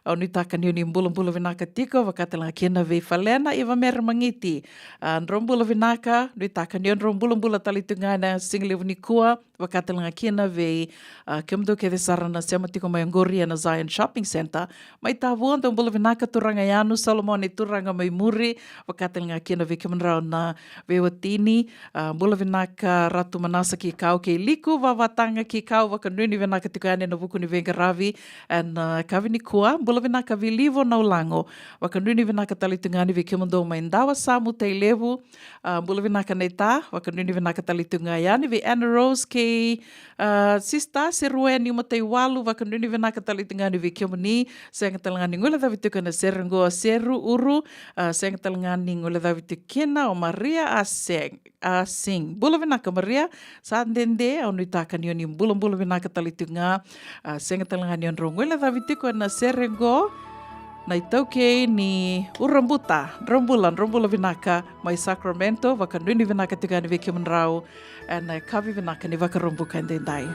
Au nuitaka ni o ni bulabula vinaka tiko, vaka tale ga kina vei Falena Iva Mere Magiti. A, drau bula vinaka, nuitaka ni o drau bulabula tale tu ga ena siga levu nikua, vaka tale ga kina vei, a, kemudou kece sara na sema tiko mai oqori ena Zion Shopping Centre. Mai Tavua, dou bula vinaka turaga Yanu Solomone, turaga mai muri, vaka tale ga kina vei kemudrau na veiwatini. A, bula vinaka Ratu Manasa Kikau kei Liku Vavataga Kikau, vakanuinui vinaka tiko yani ena vuku ni veiqaravi ena, a, yakavi nikua. Bula vinaka Vilivo Naulago, vakanuinui vinaka tale tu ga yani vei kemudou mai Dawasamu, Tailevu. A, bula vinaka Naita, vakanuinui vinaka tale tu ga yani vei Anna Rose kei, a, Sista Serueni Mataiwalu, vakanuinui vinaka tale tu ga yani vei kemuni. Sega tale ga ni guilecavi tiko ena sere qo Seru Uru, a, sega tale ga ni guilecavi tiko kina o Maria Aseng. A, Sing. Bula vinaka Maria, sa dede, au nuitaka ni o ni bulabula vinaka tale tu ga. A, sega tale ga ni o drau guilecavi tiko ena sere qo na iTaukei ni Urabuta. Drau bula, drau bula vinaka mai Sacramento, vakanuinui vinaka tiko yani vei kemudrau ena yakavi vinaka ni Vakaraubuka edaidai.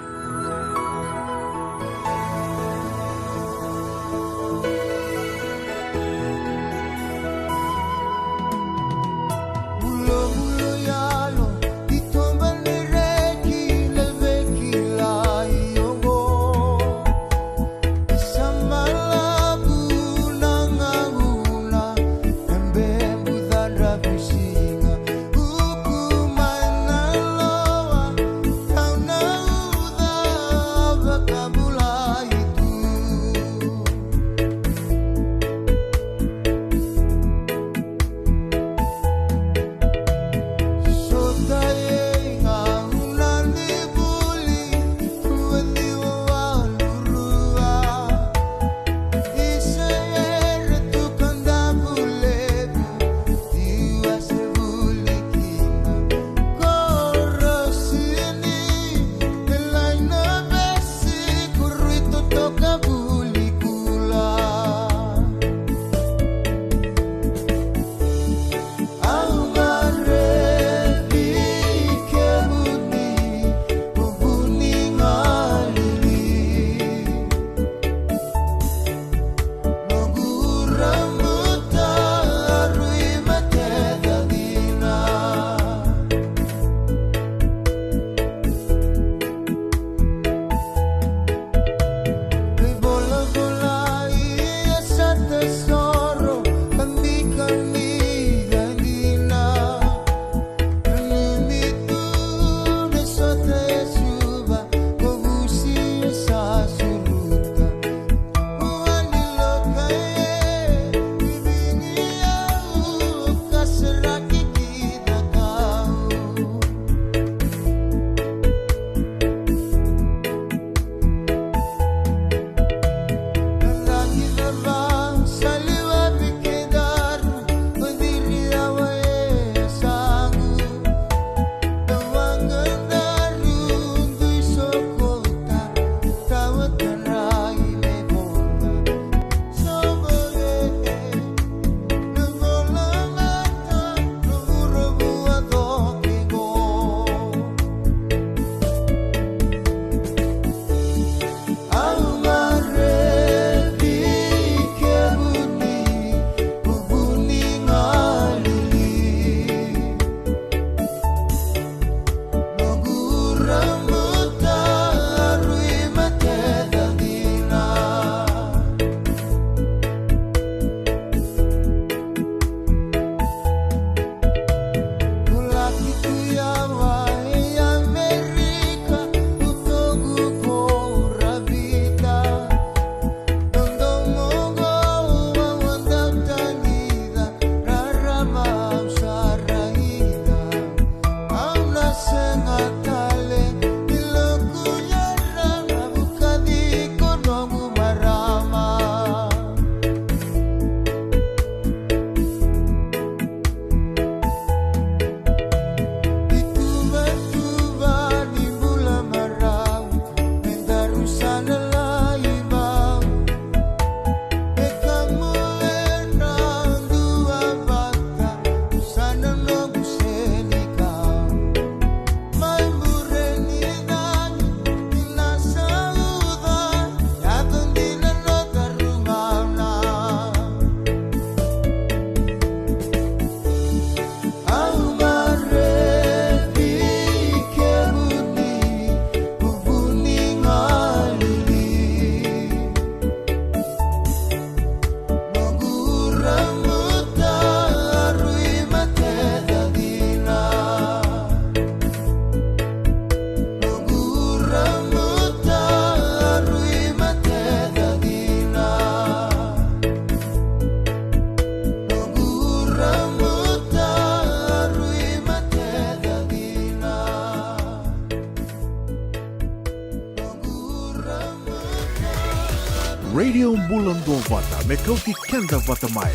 bula duavata me kauti keda vata mai,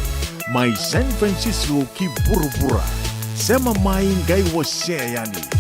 mai San Francisco ki vuravura. Sema mai, qai wasea yani.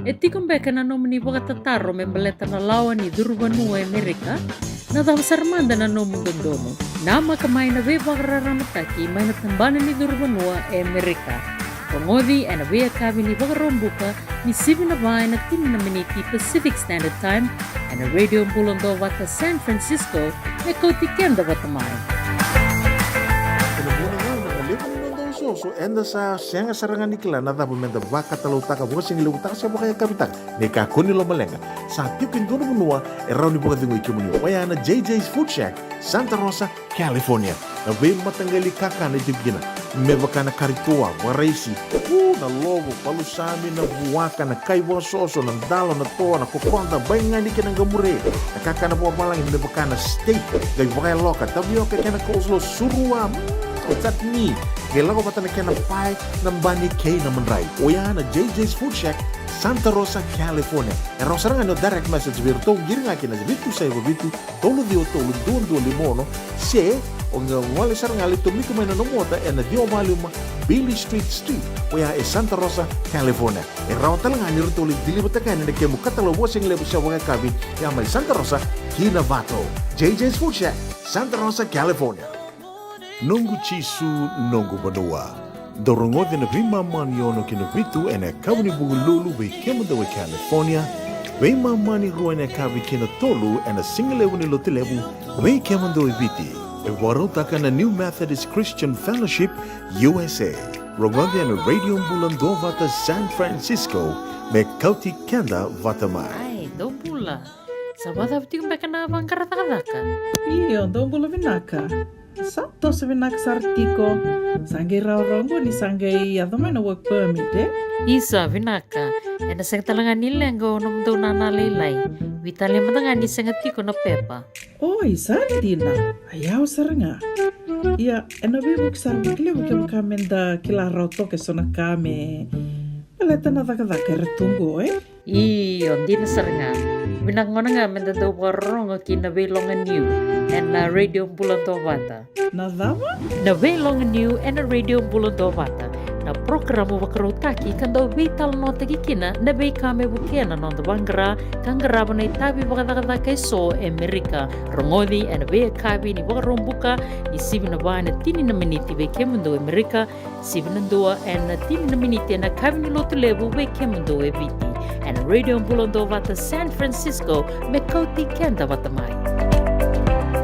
E tiko beka na nomuni vakatataro me baleta na lawa ni curuvanua e Amerika? Na cava sara mada na nomu dodonu? Namaka mai na veivakararamataki mai na tabana ni curuvanua e Amerika. Rogoci ena veiyakavi ni Vakaraubuka ni sivi na va ena tini na miniti Pacific Standard Time, ena Radio Bula Duavata San Francisco, me kauti keda vata mai. Ena vuna ga na levu ni noda osooso, eda sa sega sara ga ni kila na cava meda vakatalautaka, vakasigalevu taka se vakayakavi taka. Ni kakua ni lomaleqa, sa tiko e dua na vanua e rawa ni vakacegui kemuni, oya na J J's Food Shack, Santa Rosa, California. Na veimataqali kakana e tiko kina, me vaka na kari toa, vakaraisi, u, na lovo, palusami, na vuaka, na kai vakasoso, na dalo, na toa, na kokoda, baigani kei na qamure, na kakana vakavalagi, me vaka na steak, qai vakayaloka, tavioka kei na coleslaw, surua, mm, o chutney, qai lako vata na kena pae, na bani kei na madrai. Oya na J J's Food Shack, Santa Rosa, California. E rawa sara ga ni o direct message vei iratou, qiri ga kina vitu saiva vitu, tolu ciwa tolu, dua dua lima ono, se o qai gole sara ga, lai tomika mai na nomu ota ena ciwa va lima Beale Street Suite, oya e Santa Rosa, California. E rawa tale ga ni ratou lai deliver-taka yani na kemu katalau vakasigalevu se vakayakavi, ya mai Santa Rosa ki Navato. J J's Food Shack, Santa Rosa, California. Noqu Jisu, noqu vanua. Dou rogoci na veimama ni ono ki na vitu ena yakavi ni Vukelulu vei kemudou e California, veimama ni rua ena yakavi ki na tolu ena sigalevu ni Lotulevu vei kemudou e Viti. E vakarautaka na New Methodist Christian Fellowship U S A. Rogoci ena Radio Bula Duavata San Francisco, me kauti keda vata mai. Ai, dou bula. Sa vakacava tiko beka na vaqara cakacaka? Io, dou bula vinaka. Sa toso vinaka sara tiko. Sa qai rawarawa qo ni sa qai yaco mai na work permit, e? Isa, vinaka. Ena sega tale ga ni leqa o nomudou nana lailai. Veitalai mada ga ni sega tiko na pepa. Oi, sa dina. A yawa sara ga. Ia, ena veivuke sara vakalevu kevaka meda kila rawa toka eso na ka me baleta na cakacaka era tu qo, e? Io, dina sara ga. Vinaka gona ga meda dau vakarorogo ki na Veiloga Niu ena Radio Bula Duavata. Na cava? Na Veiloga Niu ena Radio Bula Duavata. Na porokaramu vakarautaki ka dau veitalanoataki kina na veika me vukea na noda vaqara ka qarava na itavi vakacakacaka eso e Amerika. Rogoci ena veiyakavi ni Vakaraubuka ni sivi na va ena tini na miniti vei kemudou e Amerika, sivi na dua ena tini na miniti ena yakavi ni Lotulevu vei kemudou e Viti, ena Radio Bula Duavata San Francisco, me kauti keda vata mai.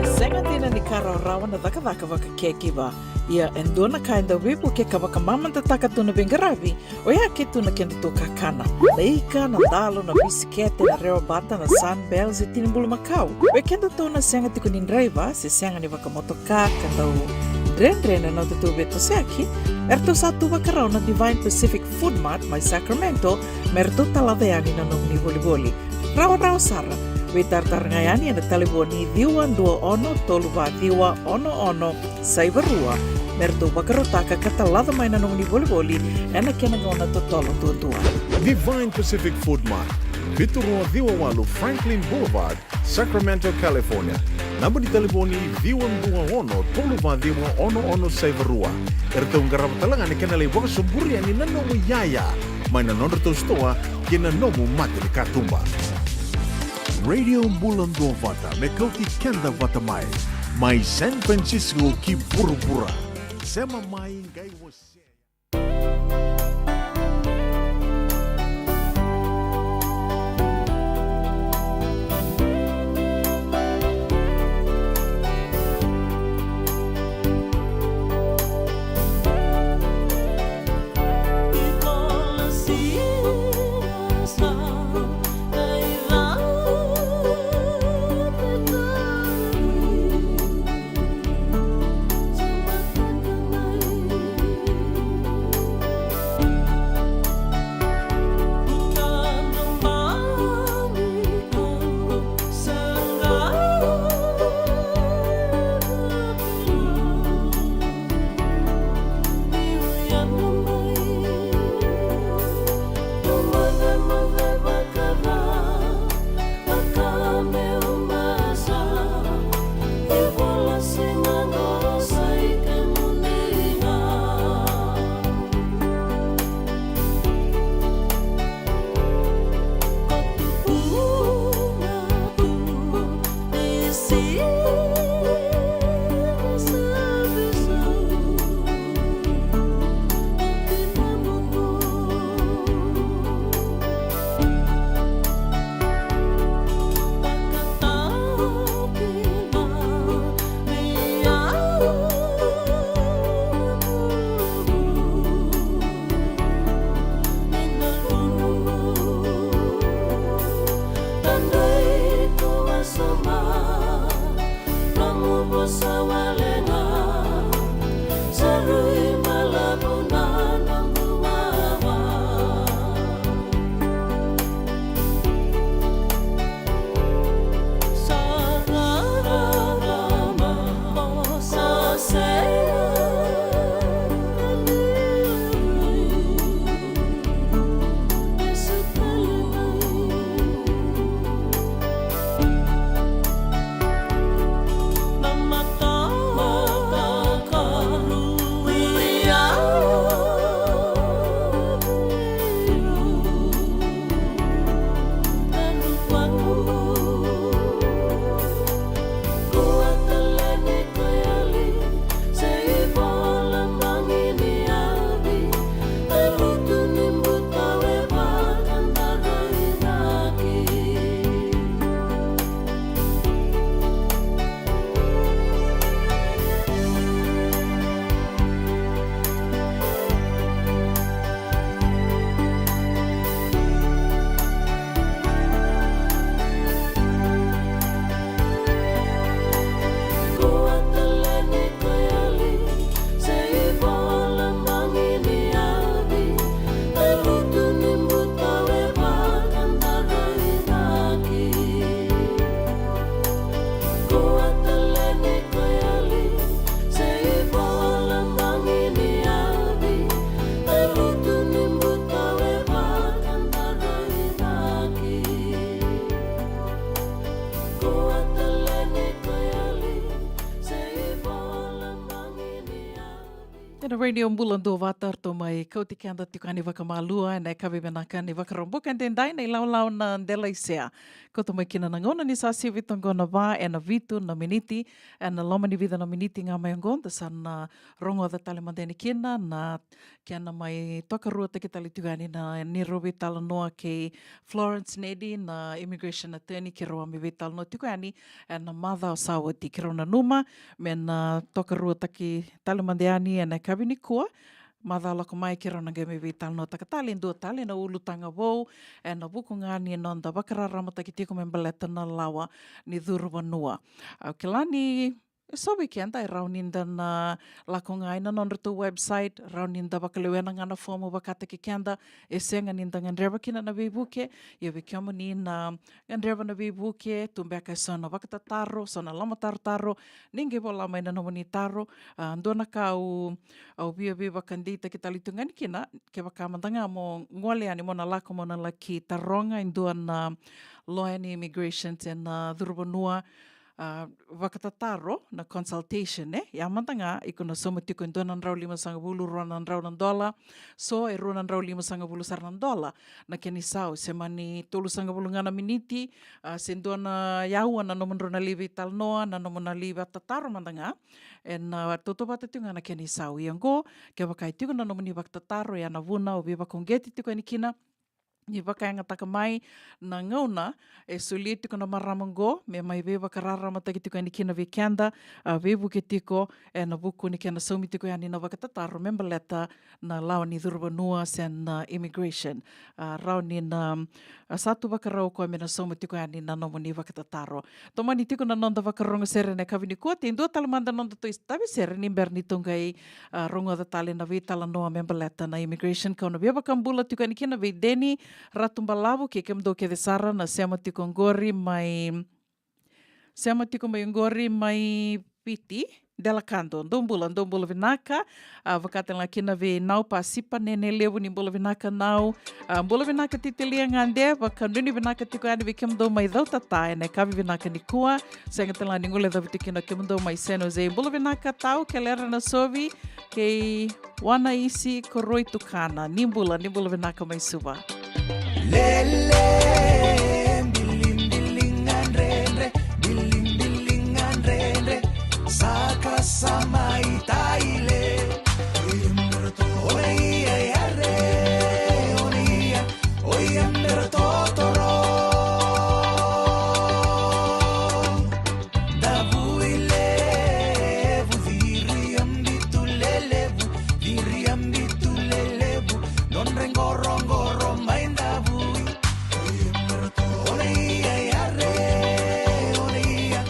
E sega dina ni ka rawarawa na cakacaka vakacakiva. Ia, e dua na ka e dau veivuke ka vakamamadataka tu na veiqaravi, oya ke tu na kedatou kakana. Na ika, na dalo, na bisikete, na rewa bata, na Sunbell, se tini bulumakau. Vei kedatou na sega tiko ni draiva se sega ni vakamotoka ka dau dredre na nodatou veitosoyaki, eratou sa tu vakarau na Divine Pacific Food Mart mai Sacramento me ratou talaca yani na nomuni volivoli. Rawarawa sara. Veitaratara ga yani ena talevoni ciwa dua ono tolu va ciwa ono ono saiva rua me ratou vakarautaka ka talaca mai na nomuni volivoli ena kena gauna totolo duadua. Divine Pacific Food Mart, vitu rua ciwa walu Franklin Boulevard, Sacramento, California. Naba ni talevoni ciwa dua ono tolu va ciwa ono ono saiva rua. Eratou qarava tale ga na kena lai vakasoburi yani na nomu iyaya mai na nodratou sitoa kei na nomu mata ni katuba. Radio Bula Duavata me kauti keda vata mai, mai San Francisco ki vuravura. Sema mai qai wasea. Radio Bula Duavata, ratou mai kauti keda tiko yani vakamalua ena yakavi vinaka ni Vakaraubuka edaidai, na ilawalawa na Dela i Sea. Kauta mai kina na gauna ni sa sivi toqo na va ena vitu na miniti, ena loma ni vica na miniti ga mai oqo da sa na rogoca tale mada yani kina na kena mai tokaruataki tale tiko yani na neirau veitalanoa kei Florence Nedi, na immigration attorney, keirau a mai veitalanoa tiko yani ena macawa sa oti. Keirau nanuma me na tokaruataki tale mada yani ena yakavi nikua. Macawa lako mai keirau na qai mai veitalanoataka tale e dua tale na ulutaga vou ena vuku ga ni noda vakararamataki tiko me baleta na lawa ni curu vanua. Au kila ni e so vei keda e rawa ni da na lako ga ina nodratou website, rawa ni da vakalewena ga na fomu vakataki keda, e sega ni da gadreva kina na veivuke. Ia vei kemuni na gadreva na veivuke, tu beka e so na vakatataro, so na lomatarotaro, ni qai vola mai na nomuni taro. A, dua na ka au, au via veivakadeitaki tale tu ga yani kina, kevaka mada ga mo gole yani mo na lako mo na laki taroga e dua na loya ni immigration se na curu vanua, a, vakatataro, na consultation, e? Ia mada ga, iko na sauma tiko e dua na drau limasagavulu, rua na drau na dola, so e rua na drau limasagavulu sara na dola na kena isau, se mani tolusagavulu ga na miniti, a, se dua na aua na nomudrau na lai veitalanoa, na nomu na lai vakatataro mada ga, ena, a, tautauvata tiko ga na kena isau. Ia oqo, kevaka e tiko na nomuni vakatataro, ia na vuna au veivakauqeti tiko yani kina, ni vakayagataka mai na gauna e solia tiko na marama oqo me mai veivakararamataki tiko yani kina vei keda, a, veivuke tiko ena vuku ni kena saumi tiko yani na vakatataro me baleta na lawa ni curu vanua se na immigration. A, rawa ni na, a, sa tu vakarau o koya me na sauma tiko yani na nomuni vakatataro. Tomani tiko na noda vakarorogo sere ena yakavi nikua, e dua tale mada na noda tou itavi sere ni bera ni tou qai, a, rogoca tale na veitalanoa me baleta na immigration. Kau na via vakabula tiko yani kina vei Deni Ratubalavu kei kemudou kece sara na sema tiko oqori mai, sema tiko mai oqori mai Viti, Delakado. Dou bula, dou bula vinaka. A, vaka tale ga kina vei Nau Pasipa, Nene Levu, ni bula vinaka Nau. A, bula vinaka Titilia Gade, vakanuinui vinaka tiko yani vei kemudou mai Cautata ena yakavi vinaka nikua. Sega tale ga ni guilecavi tiko kina kemudou mai San Jose. Bula vinaka Tau, Kelera Nasovi, kei Wanaisi Koroi Tukana. Ni bula, ni bula vinaka mai Suva. Lele, bilibiliga dredre, bilibiliga dredre, saka sa mai taile. Oia, oia, yare, oia, oia, mera totoro. Davui levu, ciri a bitu lelevu, ciri a bitu lelevu, nodra e qoroqoro mai Davui. Oia, yare, oia,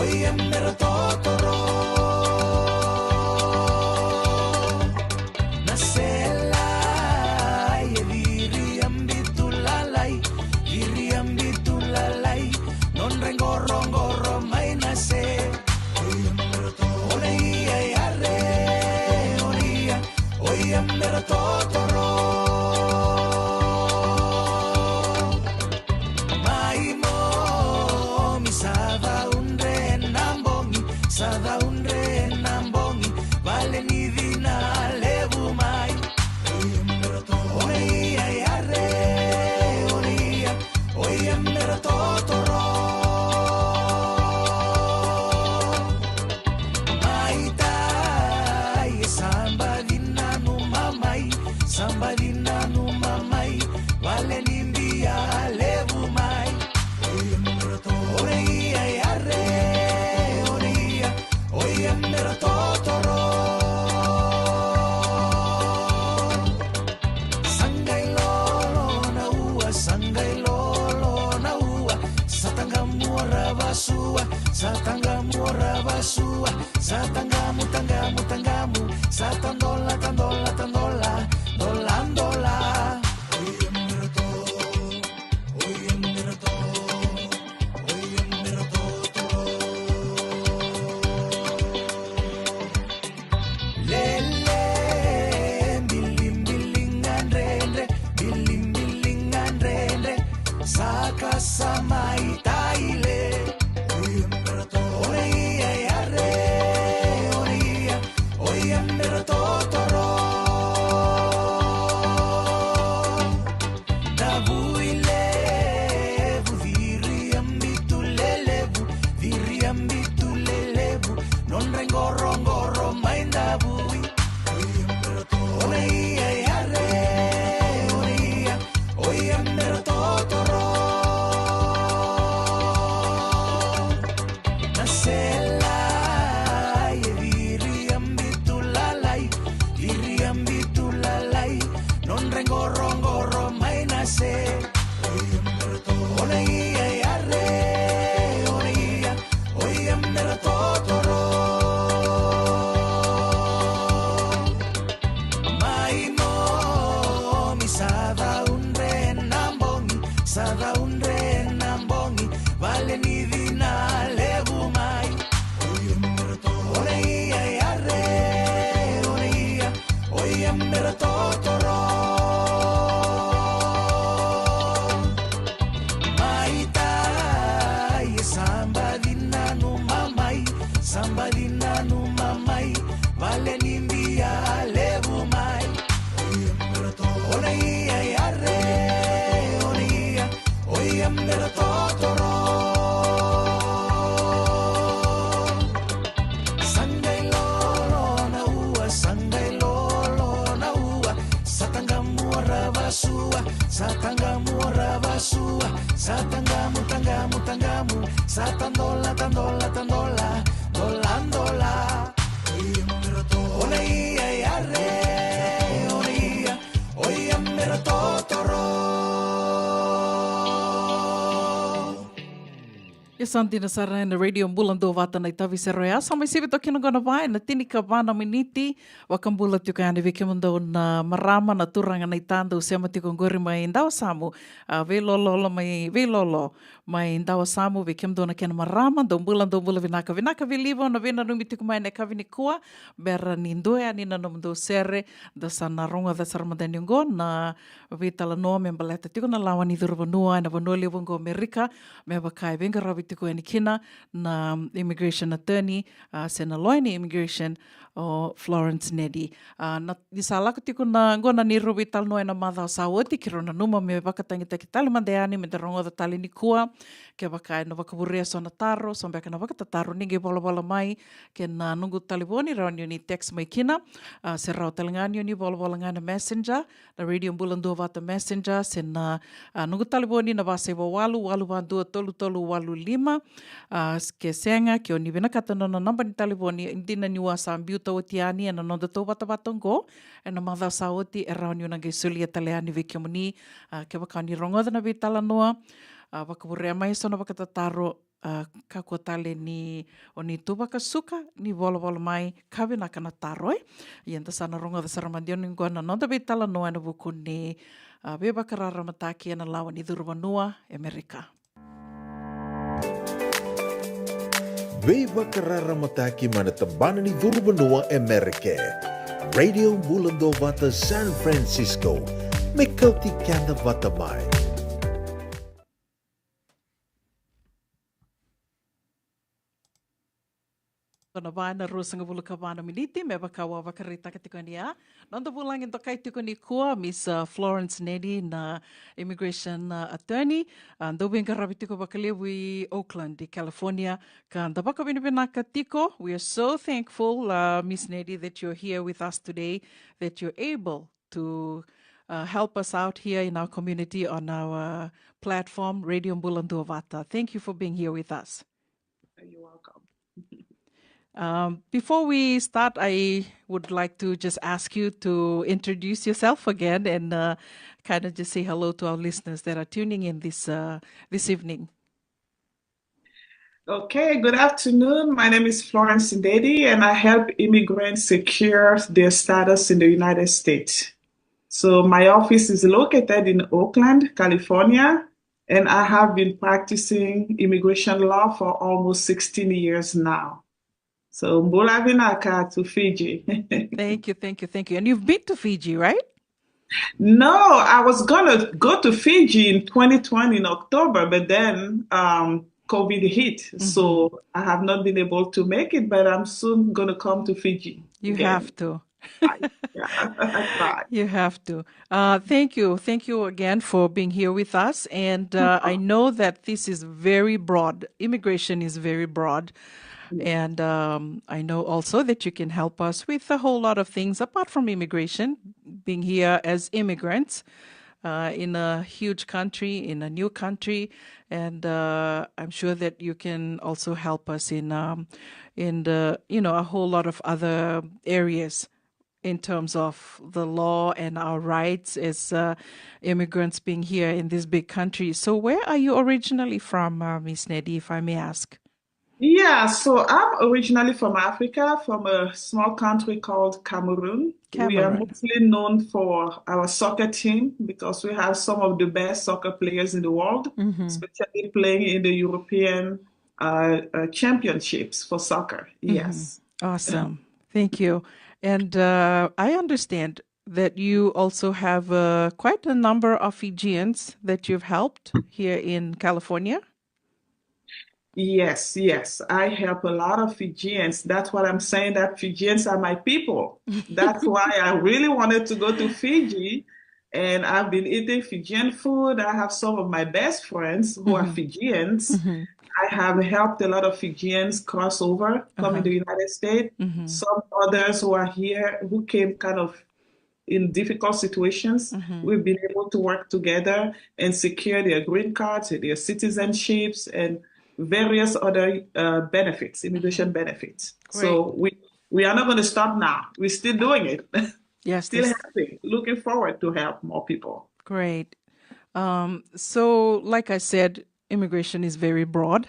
oia, mera totoro. Na sela e ciri a bitu lalai, ciri a bitu lalai, nodra e qoroqoro mai na se. Oia, yare, oia, oia, mera totoro. Mai momi sa caudre na bogi, sa caudre na bogi, vale ni cina levu mai. Oia, yare, oia, oia, mera totoro. Mai tai e sa baci nanuma mai, sa baci nanuma mai, vale ni bia levu mai. Oia, yare, oia, oia, mera totoro. Sa qai lolo na ua, sa qai lolo na ua, sa taqamu ora vasua, sa taqamu ora vasua, sa taqamu, taqamu, taqamu, sa tadola, tadola, tadola, dola, dola. Oia, mera to, oia, mera to, oia, mera to, to. Lele, bilibiliga dredre, bilibiliga dredre, saka sa mai taile. Oia, mera to, oia, yare, oia, oia, mera totoro. Totoro. Na selai e viri a bitu lalai, viri a bitu lalai, nodra qoroqoro mai na se. Ona ia yare, ona ia, oia mera totoro. Mai nomi sa caudre na bogi, sa caudre na bogi, vale ni cina levu mai. Oia mera totoro. Ona ia yare, ona ia, oia mera totoro. Mai tai e sa baci nanuma mai, sa baci nanuma mai, vale ni bia levu mai. Ona ia yare, ona ia, oia mera totoro. Sa qai lolo na ua, sa qai lolo na ua, sa taqamu ra vasua, sa taqamu ra vasua, sa taqamu, taqamu, taqamu, sa tadola, tadola, tadola, dola, dola. Ona ia yare, ona ia, oia mera totoro. Ia sa dina sara ena Radio Bula Duavata na itavi sere oya. Sa mai sivi toka kina qo na va ena tinikava na miniti. Vakabula tiko yani vei kemudou na marama, na turaga, na ita dou sema tiko qori mai Dawasamu. A, veilololo mai, veilolo mai Dawasamu, vei kemudou na kena marama, dou bula, dou bula vinaka. Vinaka Vilivo na veinanumi tiko mai ena yakavi nikua. Bera ni dua yani na nomudou sere, da sa na rogoca sara mada ni oqo na veitalanoa me baleta tiko na lawa ni curu vanua ena vanua levu oqo Amerika, me vaka e veiqaravi tiko yani kina na immigration attorney, a, se na lawyer ni immigration, o Florence Nedi. A, na, ni sa lako tiko na qo na neirau veitalanoa ena macawa sa oti, keirau nanuma me vakatagitaki tale mada yani, me da rogoca tale nikua. Kevaka ena vakavurea so na taro, so beka na vakatataro, ni qai volavola mai kei na noqu talevoni, rawa ni o ni text mai kina, a, se rawa tale ga ni o ni volavola ga na messenger, na Radio Bula Duavata messenger, se na, a, noqu talevoni na va saiva walu, walu va dua, tolu tolu walu lima. A, s-, ke sega, ke o ni vinakata na nona naba ni talevoni, dina ni ua sa biuta oti yani ena noda tauvatavata oqo ena macawa sa oti, e rawa ni o na qai solia tale yani vei kemuni. A, kevaka o ni rogoca na veitalanoa, a, vakavurea mai so na vakatataro, a, kakua tale ni o ni tu vakasuka, ni volavola mai, ka vinaka na taro, e. Ia da sa na rogoca sara mada yani oqo na noda veitalanoa ena vuku ni, a, veivakararamataki ena lawa ni curu vanua e Amerika. Veivakararamataki mai na tabana ni curu vanua e Amerika. Radio Bula Duavata San Francisco. Me kauti keda vata mai. Ko na va na ruasagavulu ka va na miniti, me vaka au a vakaraitaka tiko yani ya. Noda vulagi dokai tiko nikua, Miss, uh, Florence Nedi, na immigration, uh, attorney. Uh, dau veiqaravi tiko vakalevu i Oakland, i California. Ka da vakavinavinaka tiko. We are so thankful, uh, Miss Nedi, that you're here with us today, that you're able to, uh, help us out here in our community on our platform, Radio Bula Duavata. Thank you for being here with us. You're welcome. Um, before we start, I would like to just ask you to introduce yourself again and, uh, kind of just say hello to our listeners that are tuning in this, uh, this evening. Okay, good afternoon. My name is Florence Ndedi, and I help immigrants secure their status in the United States. So my office is located in Oakland, California, and I have been practicing immigration law for almost sixteen years now. So, bula vinaka to Fiji. Thank you, thank you, thank you. And you've been to Fiji, right? No, I was gonna go to Fiji in twenty twenty in October, but then, um, COVID hit, so I have not been able to make it, but I'm soon gonna come to Fiji. You have to. I, yeah, I try. You have to. Uh, thank you. Thank you again for being here with us. And, uh, I know that this is very broad. Immigration is very broad. And, um, I know also that you can help us with a whole lot of things apart from immigration, being here as immigrants. uh, in a huge country, in a new country, and uh, I'm sure that you can also help us in um, in the you know a whole lot of other areas in terms of the law and our rights as uh, immigrants being here in this big country. So, where are you originally from, uh, Miss Nedi, if I may ask? Yeah, so I'm originally from Africa, from a small country called Cameroon. We are Cameroon. Mostly known for our soccer team because we have some of the best soccer players in the world, Mhm. Especially playing in the European uh, uh, championships for soccer. Yes. Awesome. Thank you. And uh, I understand that you also have uh, quite a number of Fijians that you've helped here in California. Yes, yes. I help a lot of Fijians. That's what I'm saying, that Fijians are my people. That's why I really wanted to go to Fiji. And I've been eating Fijian food. I have some of my best friends who are Fijians. I have helped a lot of Fijians cross over, come in the United States. Some others who are here who came kind of in difficult situations. We've been able to work together and secure their green cards, their citizenships, and various other uh, benefits, immigration benefits. So we we are not going to stop now. We're still doing it. Yes, Still this- helping. Looking forward to help more people. Great. Um, so, like I said, immigration is very broad.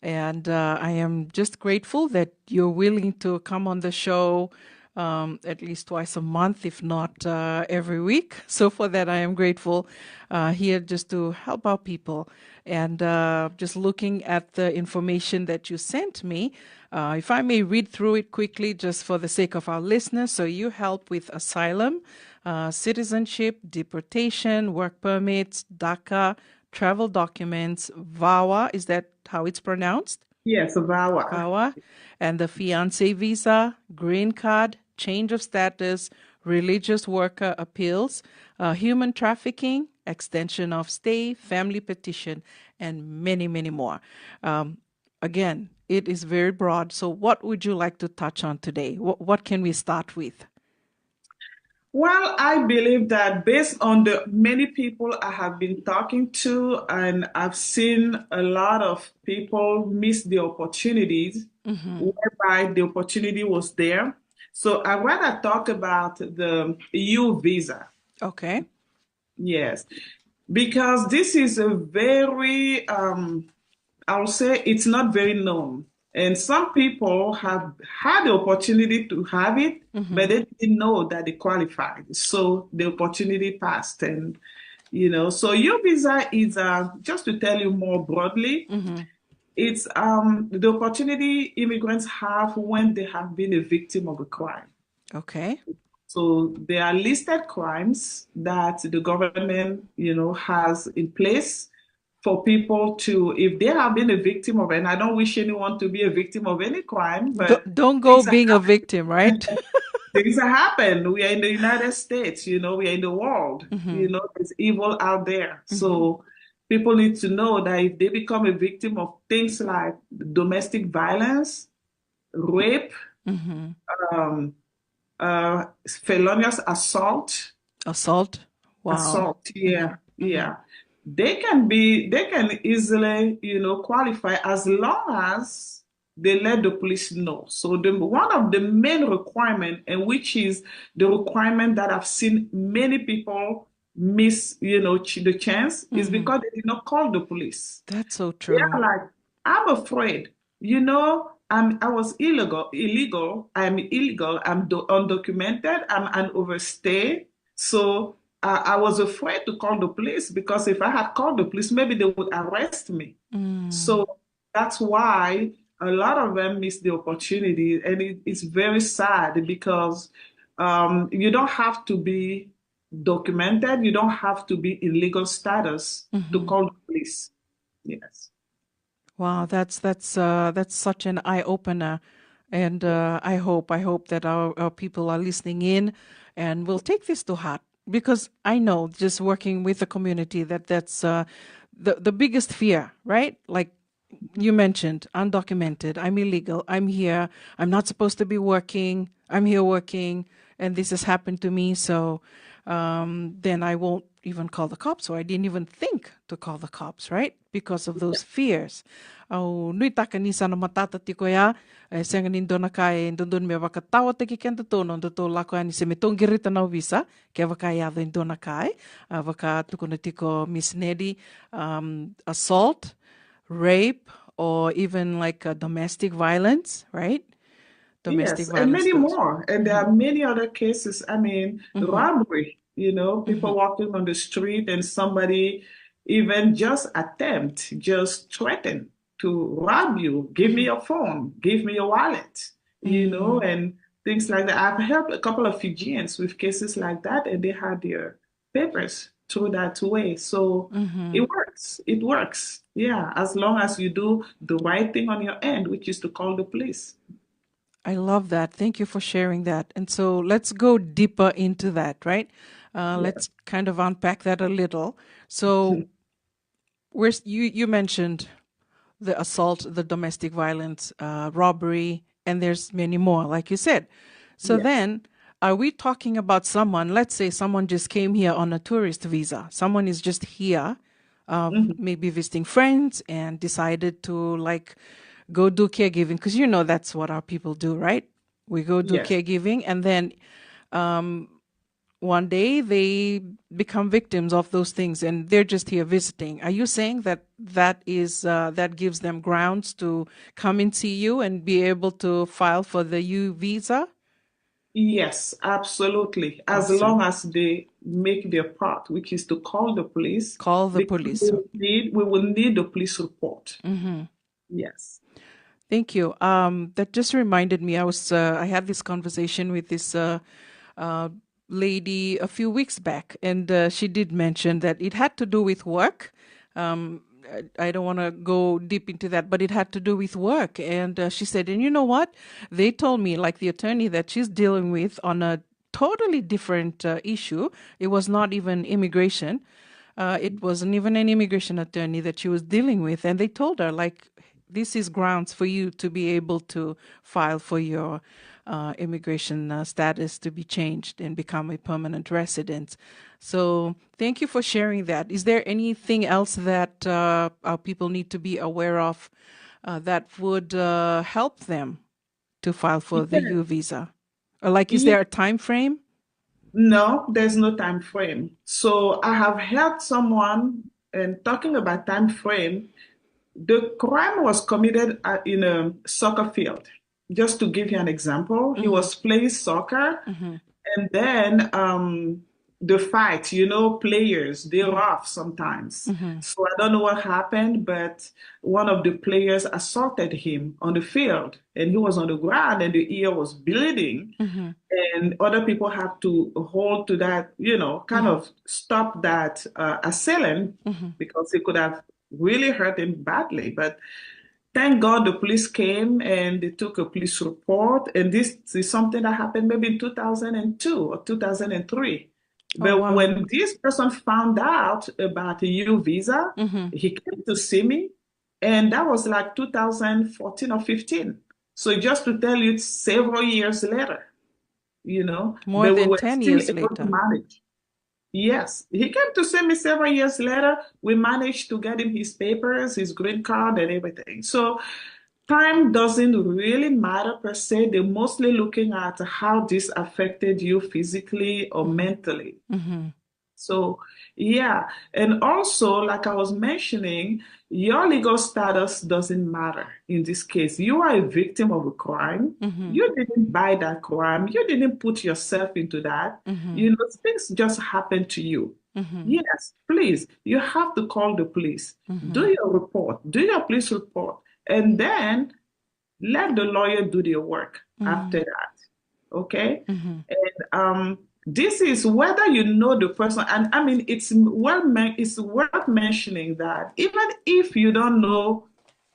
And uh, I am just grateful that you're willing to come on the show um, at least twice a month, if not uh, every week. So, for that, I am grateful uh, here just to help out people. And uh, just looking at the information that you sent me, uh, if I may read through it quickly, just for the sake of our listeners. So, you help with asylum, uh, citizenship, deportation, work permits, DACA, travel documents, VAWA. Is that how it's pronounced? Yes, VAWA. VAWA, and the fiance visa, green card, change of status, religious worker appeals, uh, human trafficking, extension of stay, family petition, and many, many more. Um, again, it is very broad. So, what would you like to touch on today? What, what can we start with? Well, I believe that based on the many people I have been talking to, and I've seen a lot of people miss the opportunities whereby the opportunity was there. So I rather talk about the E U visa. Okay. Yes, because this is a very, um, I'll say it's not very known. And some people have had the opportunity to have it, but they didn't know that they qualified. So the opportunity passed. And, you know, so your visa is, uh, just to tell you more broadly, it's um, the opportunity immigrants have when they have been a victim of a crime. Okay. So there are listed crimes that the government, you know, has in place for people to, if they have been a victim of, and I don't wish anyone to be a victim of any crime, but Don't, don't go being a victim, right? Things happen. We are in the United States, you know, we are in the world, you know, there's evil out there. So people need to know that if they become a victim of things like domestic violence, rape, um, uh, felonious assault, Assault. Wow. Assault, yeah, yeah. They can be, they can easily, you know, qualify as long as they let the police know. So the one of the main requirement, and which is the requirement that I've seen many people miss, you know, ch- the chance, is because they did not call the police. That's so true. They're like, I'm afraid. You know, I'm I was illegal, illegal. I'm illegal. I'm do- undocumented. I'm an overstay. So uh, I was afraid to call the police because if I had called the police, maybe they would arrest me. So that's why a lot of them miss the opportunity, and it, it's very sad because um, you don't have to be documented. You don't have to be in legal status to call the police. Yes. Wow, that's that's uh, that's such an eye opener, and uh, I hope I hope that our, our people are listening in, and will take this to heart, because I know, just working with the community, that that's uh, the the biggest fear, right? Like you mentioned, undocumented. I'm illegal. I'm here. I'm not supposed to be working. I'm here working, and this has happened to me. So um, then I won't even call the cops, or I didn't even think to call the cops, right? Because of those fears. Au nuitaka ni sa na matata tiko ya, e sega ni dua na ka e dodonu me vakatawataki kedatou na nodatou lako yani se me tou qirita na ovisa, kevaka e yaco e dua na ka, e, a, vaka tukuna tiko Miss Nedi, um, assault, rape, or even like, uh, domestic violence, right? Domestic Yes, and many violence. more. And there are many other cases. I mean, robbery, you know, people walking on the street and somebody even just attempt, just threaten to rob you. Give me your phone, give me your wallet, you know, and things like that. I've helped a couple of Fijians with cases like that, and they had their papers through that way. So it works. It works. Yeah, as long as you do the right thing on your end, which is to call the police. I love that. Thank you for sharing that. And so let's go deeper into that, right? Uh, let's kind of unpack that a little. So we're s- you you mentioned the assault, the domestic violence, uh, robbery, and there's many more, like you said. So then, are we talking about someone? Let's say someone just came here on a tourist visa. Someone is just here, uh, maybe visiting friends, and decided to, like, go do caregiving, because you know that's what our people do, right? We go do Yes. caregiving, and then, um, one day they become victims of those things, and they're just here visiting. Are you saying that that is, uh, that gives them grounds to come and see you and be able to file for the U visa? Yes, absolutely. As Awesome. long as they make their part, which is to call the police. Call the Because police. We will need, we will need the police report. Yes. Thank you. Um, that just reminded me. I was uh, I had this conversation with this uh, uh, lady a few weeks back, and uh, she did mention that it had to do with work. Um, I, I don't want to go deep into that, but it had to do with work. And uh, she said, and you know what? They told me, like, the attorney that she's dealing with on a totally different uh, issue. It was not even immigration. Uh, it wasn't even an immigration attorney that she was dealing with. And they told her, like, this is grounds for you to be able to file for your uh, immigration uh, status to be changed and become a permanent resident. So thank you for sharing that. Is there anything else that uh, our people need to be aware of uh, that would uh, help them to file for the Yeah. U visa? Or, like, is Yeah. there a time frame? No, there's no time frame. So I have heard someone, and talking about time frame, the crime was committed uh, in a soccer field. Just to give you an example, he was playing soccer, and then um, the fight, you know, players, they rough sometimes. So I don't know what happened, but one of the players assaulted him on the field, and he was on the ground, and the ear was bleeding. And other people have to hold to that, you know, kind of stop that uh, assailant because he could have really hurt him badly. But thank God the police came and they took a police report. And this is something that happened maybe in two thousand two or two thousand three. But Oh, wow. When this person found out about the U visa, he came to see me. And that was like two thousand fourteen or fifteen. So just to tell you, several years later, you know, More but we than were ten still years able to later. Manage. Yes, he came to see me several years later. We managed to get him his papers, his green card, and everything. So time doesn't really matter per se. They're mostly looking at how this affected you physically or mentally. So, yeah. And also, like I was mentioning, your legal status doesn't matter in this case. You are a victim of a crime. You didn't buy that crime. You didn't put yourself into that. You know, things just happened to you. Yes, please, you have to call the police. Do your report, do your police report, and then let the lawyer do their work after that. Okay? And um, this is whether you know the person. And I mean, it's well men- it's worth mentioning that even if you don't know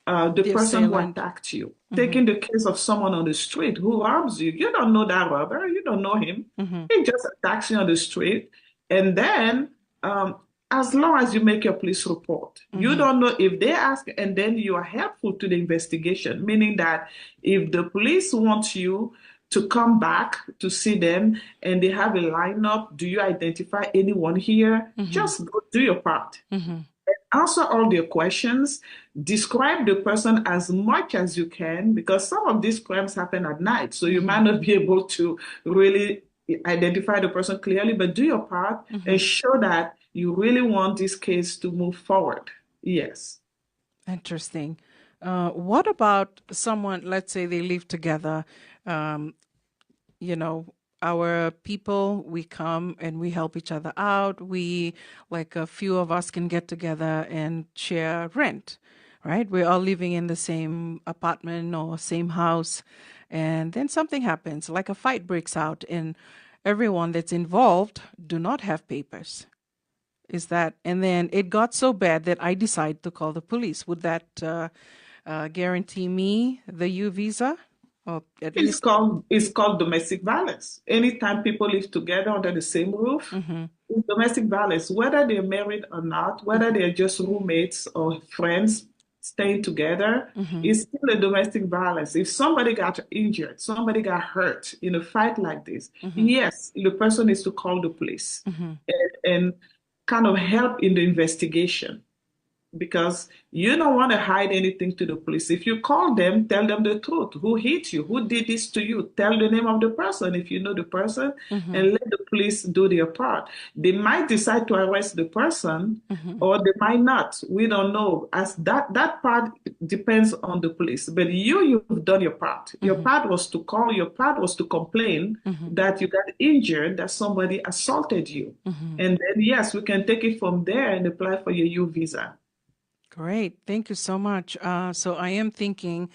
uh, the The person who assailant. Attacked you, taking the case of someone on the street who robs you, you don't know that robber, you don't know him. He just attacks you on the street. And then um, as long as you make your police report, you don't know if they ask, and then you are helpful to the investigation, meaning that if the police want you to come back to see them and they have a lineup, do you identify anyone here? Just go do your part. Answer all their questions, describe the person as much as you can, because some of these crimes happen at night, so you might not be able to really identify the person clearly, but do your part and show that you really want this case to move forward. Yes. Interesting. Uh, what about someone, let's say they live together, um, you know, our people, we come and we help each other out. We, like, a few of us can get together and share rent, right? We're all living in the same apartment or same house. And then something happens, like a fight breaks out, and everyone that's involved do not have papers. Is that, and then it got so bad that I decide to call the police. Would that uh, uh, guarantee me the U visa? Or at It's least called it's called domestic violence. Anytime people live together under the same roof, Mhm. it's domestic violence. Whether they're married or not, whether they're just roommates or friends staying together, Mhm. it's still a domestic violence. If somebody got injured, somebody got hurt in a fight like this, Mhm. yes, the person needs to call the police Mhm. and, and kind of help in the investigation, because you don't want to hide anything to the police. If you call them, tell them the truth. Who hit you? Who did this to you? Tell the name of the person if you know the person, Mhm. and let the police do their part. They might decide to arrest the person, Mhm. or they might not. We don't know. As that that part depends on the police. But you, you've done your part. Your Mhm. part was to call. Your part was to complain Mhm. that you got injured, that somebody assaulted you, Mhm. and then yes, we can take it from there and apply for your U visa. Great. Thank you so much. Uh, so I am thinking,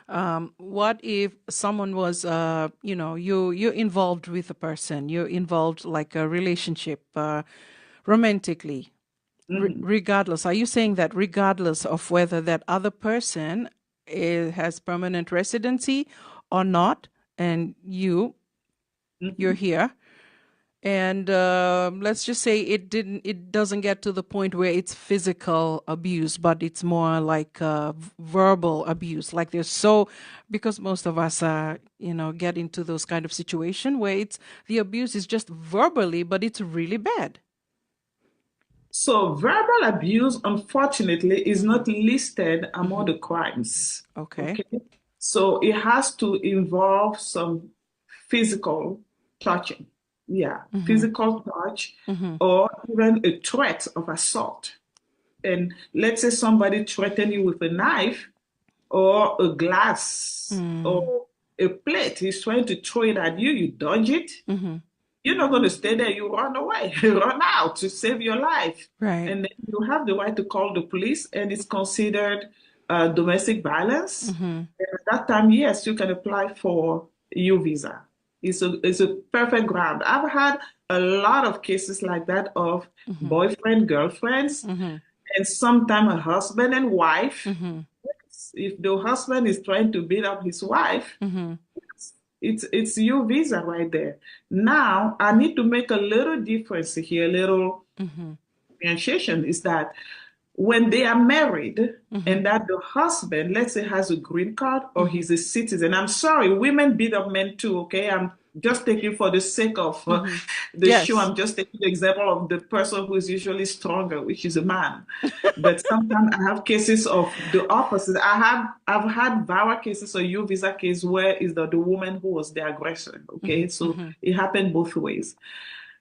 um, what if someone was, uh, you know, you you're involved with a person, you're involved like a relationship, uh, romantically, re- Mhm. regardless. Are you saying that regardless of whether that other person is, has permanent residency or not, and you you're Mhm. here, and um, let's just say it didn't it doesn't get to the point where it's physical abuse, but it's more like uh, v- verbal abuse, like they're so, because most of us uh, you know, get into those kind of situation where it's the abuse is just verbally, but it's really bad. So verbal abuse, unfortunately, is not listed among the crimes. Okay. Okay. So it has to involve some physical touching. Yeah, Mhm. physical touch Mhm. or even a threat of assault. And let's say somebody threatened you with a knife or a glass Mm. or a plate. He's trying to throw it at you. You dodge it. Mhm. You're not going to stay there. You run away. You run out to save your life. Right. And then you have the right to call the police, and it's considered uh, domestic violence. Mhm. And at that time, yes, you can apply for U visa. It's a it's a perfect ground. I've had a lot of cases like that of Mhm. boyfriend, girlfriends, Mhm. and sometimes a husband and wife. Mhm. If the husband is trying to beat up his wife, Mhm. it's it's U visa right there. Now I need to make a little difference here, a little Mhm. differentiation is that when they are married Mhm. and that the husband, let's say, has a green card or Mhm. he's a citizen. I'm sorry, women beat up men too, okay? I'm just taking for the sake of uh, Mhm. the Yes. show. I'm just taking the example of the person who is usually stronger, which is a man. But sometimes I have cases of the opposite. I have I've had VAWA cases or U visa case where is the, the woman who was the aggressor. Okay, Mhm. so Mhm. it happened both ways.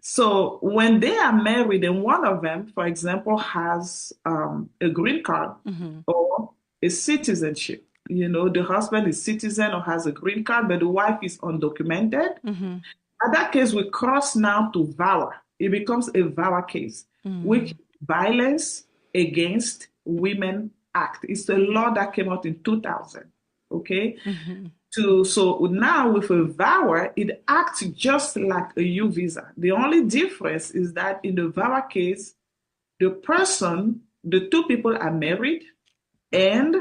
So when they are married and one of them, for example, has um, a green card Mhm. or a citizenship, you know, the husband is citizen or has a green card, but the wife is undocumented. Mhm. At that case, we cross now to VAWA. It becomes a VAWA case, Mm. which Violence Against Women Act. It's a law that came out in two thousand. Okay. Mhm. To so now with a VAWA, it acts just like a U visa. The only difference is that in the VAWA case, the person, the two people are married, and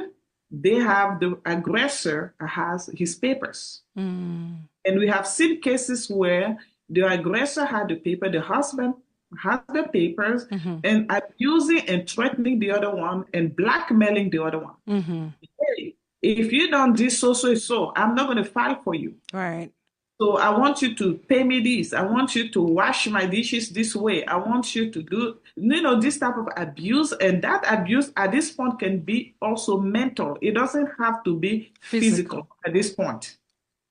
they have the aggressor has his papers. Mm. And we have seen cases where the aggressor had the paper, the husband has the papers, Mhm. and abusing and threatening the other one and blackmailing the other one. Mhm. Hey, if you don't do so, so, so, I'm not going to file for you. Right. So I want you to pay me this. I want you to wash my dishes this way. I want you to do, you know, this type of abuse. And that abuse at this point can be also mental. It doesn't have to be physical, physical at this point.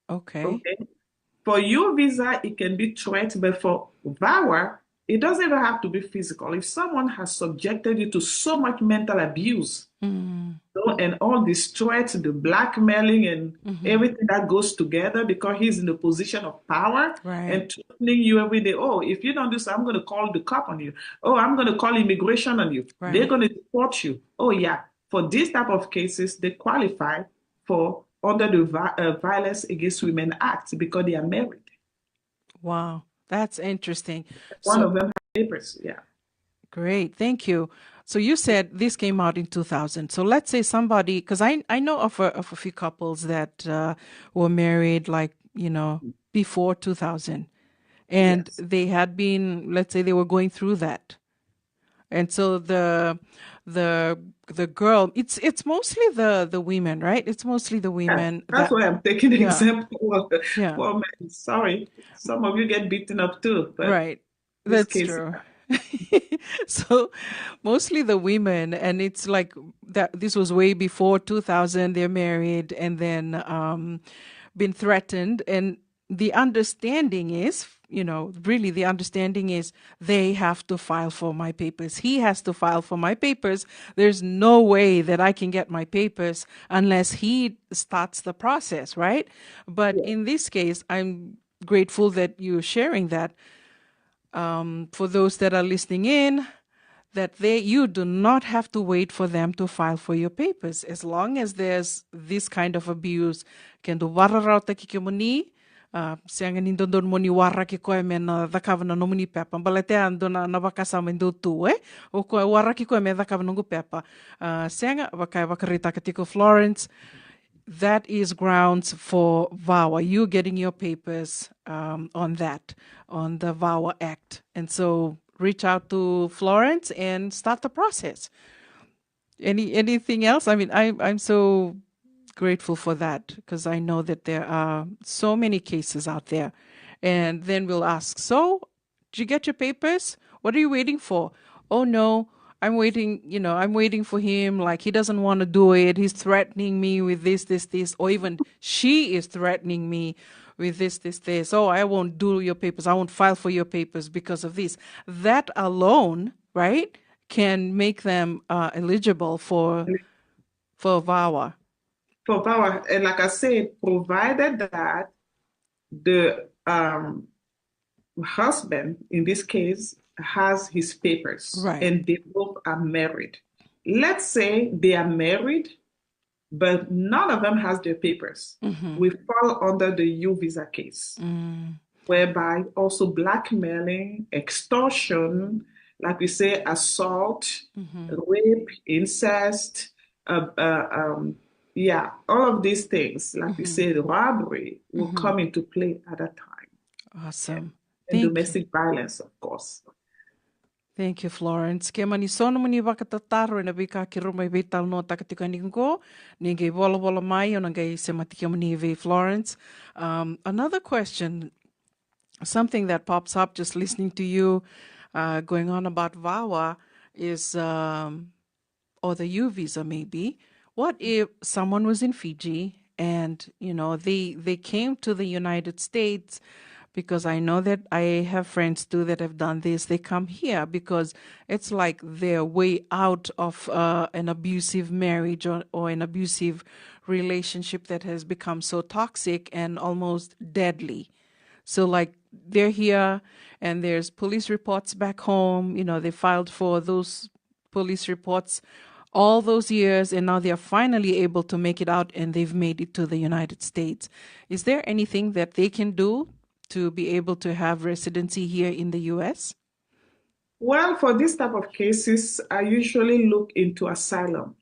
Okay. Okay. For U visa, it can be threat, but for VAWA, it doesn't even have to be physical. If someone has subjected you to so much mental abuse, mm, so, and all this threat, the blackmailing, and, mm-hmm, everything that goes together, because he's in the position of power, right, and threatening you every day. Oh, if you don't do so, I'm going to call the cop on you. Oh, I'm going to call immigration on you. Right. They're going to deport you. Oh, yeah. For these type of cases, they qualify for under the Vi- uh, Violence Against Women Act because they are married. Wow, that's interesting. One of them has papers, yeah. Great, thank you. So you said this came out in two thousand. So let's say somebody, because I, I know of a, of a few couples that uh, were married, like, you know, before two thousand. And, yes, they had been, let's say they were going through that. And so the the the girl, it's it's mostly the the women, right? It's mostly the women. Yeah, that's that, why I'm taking the, yeah, example of the, yeah, Women. Sorry, some of you get beaten up too, but, right, that's case, true. So mostly the women, and it's like that. This was way before two thousand. They're married, and then um, been threatened, and the understanding is, you know, really the understanding is they have to file for my papers. He has to file for my papers. There's no way that I can get my papers unless he starts the process, right? But, yeah, in this case, I'm grateful that you're sharing that. Um, for those that are listening in, that they, you do not have to wait for them to file for your papers. As long as there's this kind of abuse, ke dua e vakararawataki kemuni, uh, sega ni dodonu mo ni waraki koya me na cakava na nomuni pepa. Baleta e dua na, na vakasama e dua tu, e? O koya waraki koya me cakava noqu pepa. Uh, sega, vaka e vakaraitaka tiko Florence, that is grounds for VAWA, you getting your papers um, on that, on the VAWA Act. And so reach out to Florence and start the process. Any anything else? I mean, I, I'm so grateful for that because I know that there are so many cases out there. And then we'll ask, so, did you get your papers? What are you waiting for? Oh no, I'm waiting, you know, I'm waiting for him. Like, he doesn't want to do it. He's threatening me with this, this, this, or even she is threatening me with this, this, this. Oh, I won't do your papers. I won't file for your papers because of this. That alone, right, can make them uh, eligible for for VAWA. For VAWA, and like I said, provided that the um, husband, in this case, has his papers, right, and they both are married. Let's say they are married, but none of them has their papers. Mm-hmm. We fall under the U visa case, mm, whereby also blackmailing, extortion, like we say, assault, mm-hmm, rape, incest, uh, uh, um, yeah, all of these things, like we, mm-hmm, say, robbery will, mm-hmm, come into play at that time. Awesome. And thank you. Domestic violence, of course. Thank you, Florence. Ke mani so nomuni vakatataro ena veika keirau mai veitalanoataka tiko yani qo, ni qai volavola mai, au na qai semati kemuni vei Florence. Um, another question, something that pops up just listening to you uh, going on about VAWA is um, or the U visa maybe. What if someone was in Fiji and, you know, they they came to the United States, because I know that I have friends too that have done this. They come here because it's like their way out of uh, an abusive marriage or, or an abusive relationship that has become so toxic and almost deadly. So, like, they're here and there's police reports back home. You know, they filed for those police reports all those years, and now they are finally able to make it out, and they've made it to the United States. Is there anything that they can do to be able to have residency here in the U S? Well, for this type of cases, I usually look into asylum.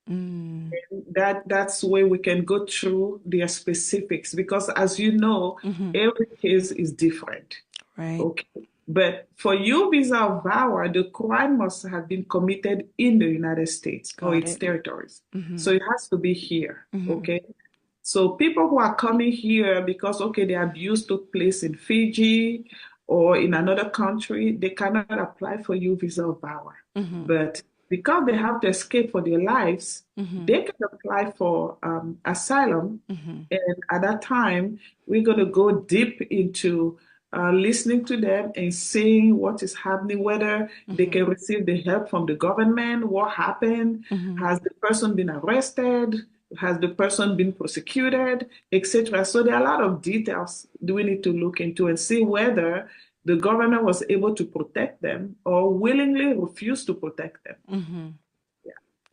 Mm. That that's where we can go through their specifics, because, as you know, mm-hmm, every case is different. Right. Okay. But for U visa or VAWA, the crime must have been committed in the United States or its territories. Mm-hmm. So it has to be here, mm-hmm, okay? So people who are coming here because, okay, the abuse took place in Fiji or in another country, they cannot apply for U visa or VAWA. But because they have to escape for their lives, they can apply for um, asylum. And at that time, we're going to go deep into uh, listening to them and seeing what is happening, whether they can receive the help from the government, what happened, has the person been arrested, has the person been prosecuted, et cetera. So there are a lot of details that we need to look into and see whether the government was able to protect them or willingly refused to protect them.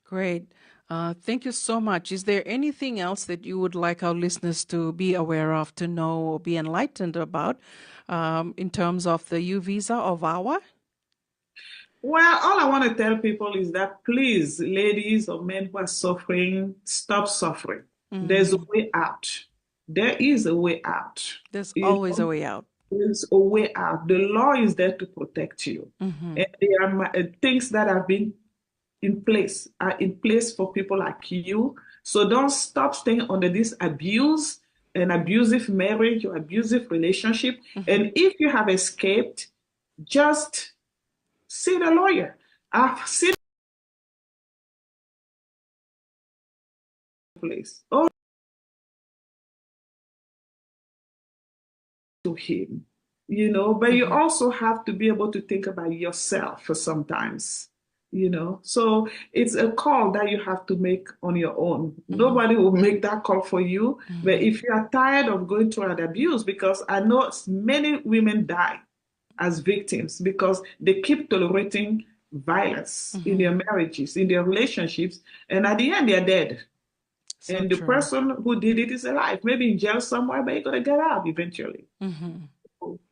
Great. Uh, thank you so much. Is there anything else that you would like our listeners to be aware of, to know, or be enlightened about um, in terms of the U visa or VAWA? Well, all I want to tell people is that please, ladies or men who are suffering, stop suffering. There's a way out. There is a way out. There's always a way out. There's a way out. The law is there to protect you. And there are things that have been in place, are in place for people like you. So don't stop staying under this abuse, an abusive marriage or abusive relationship. And if you have escaped, just see the lawyer. I've seen place. Oh, to him, you know, but you also have to be able to think about yourself for sometimes, you know. So it's a call that you have to make on your own. Nobody will make that call for you. But if you are tired of going through an abuse, because I know many women die as victims because they keep tolerating violence in their marriages, in their relationships, and at the end they are dead. And the person who did it is alive, maybe in jail somewhere, but you gotta get out eventually.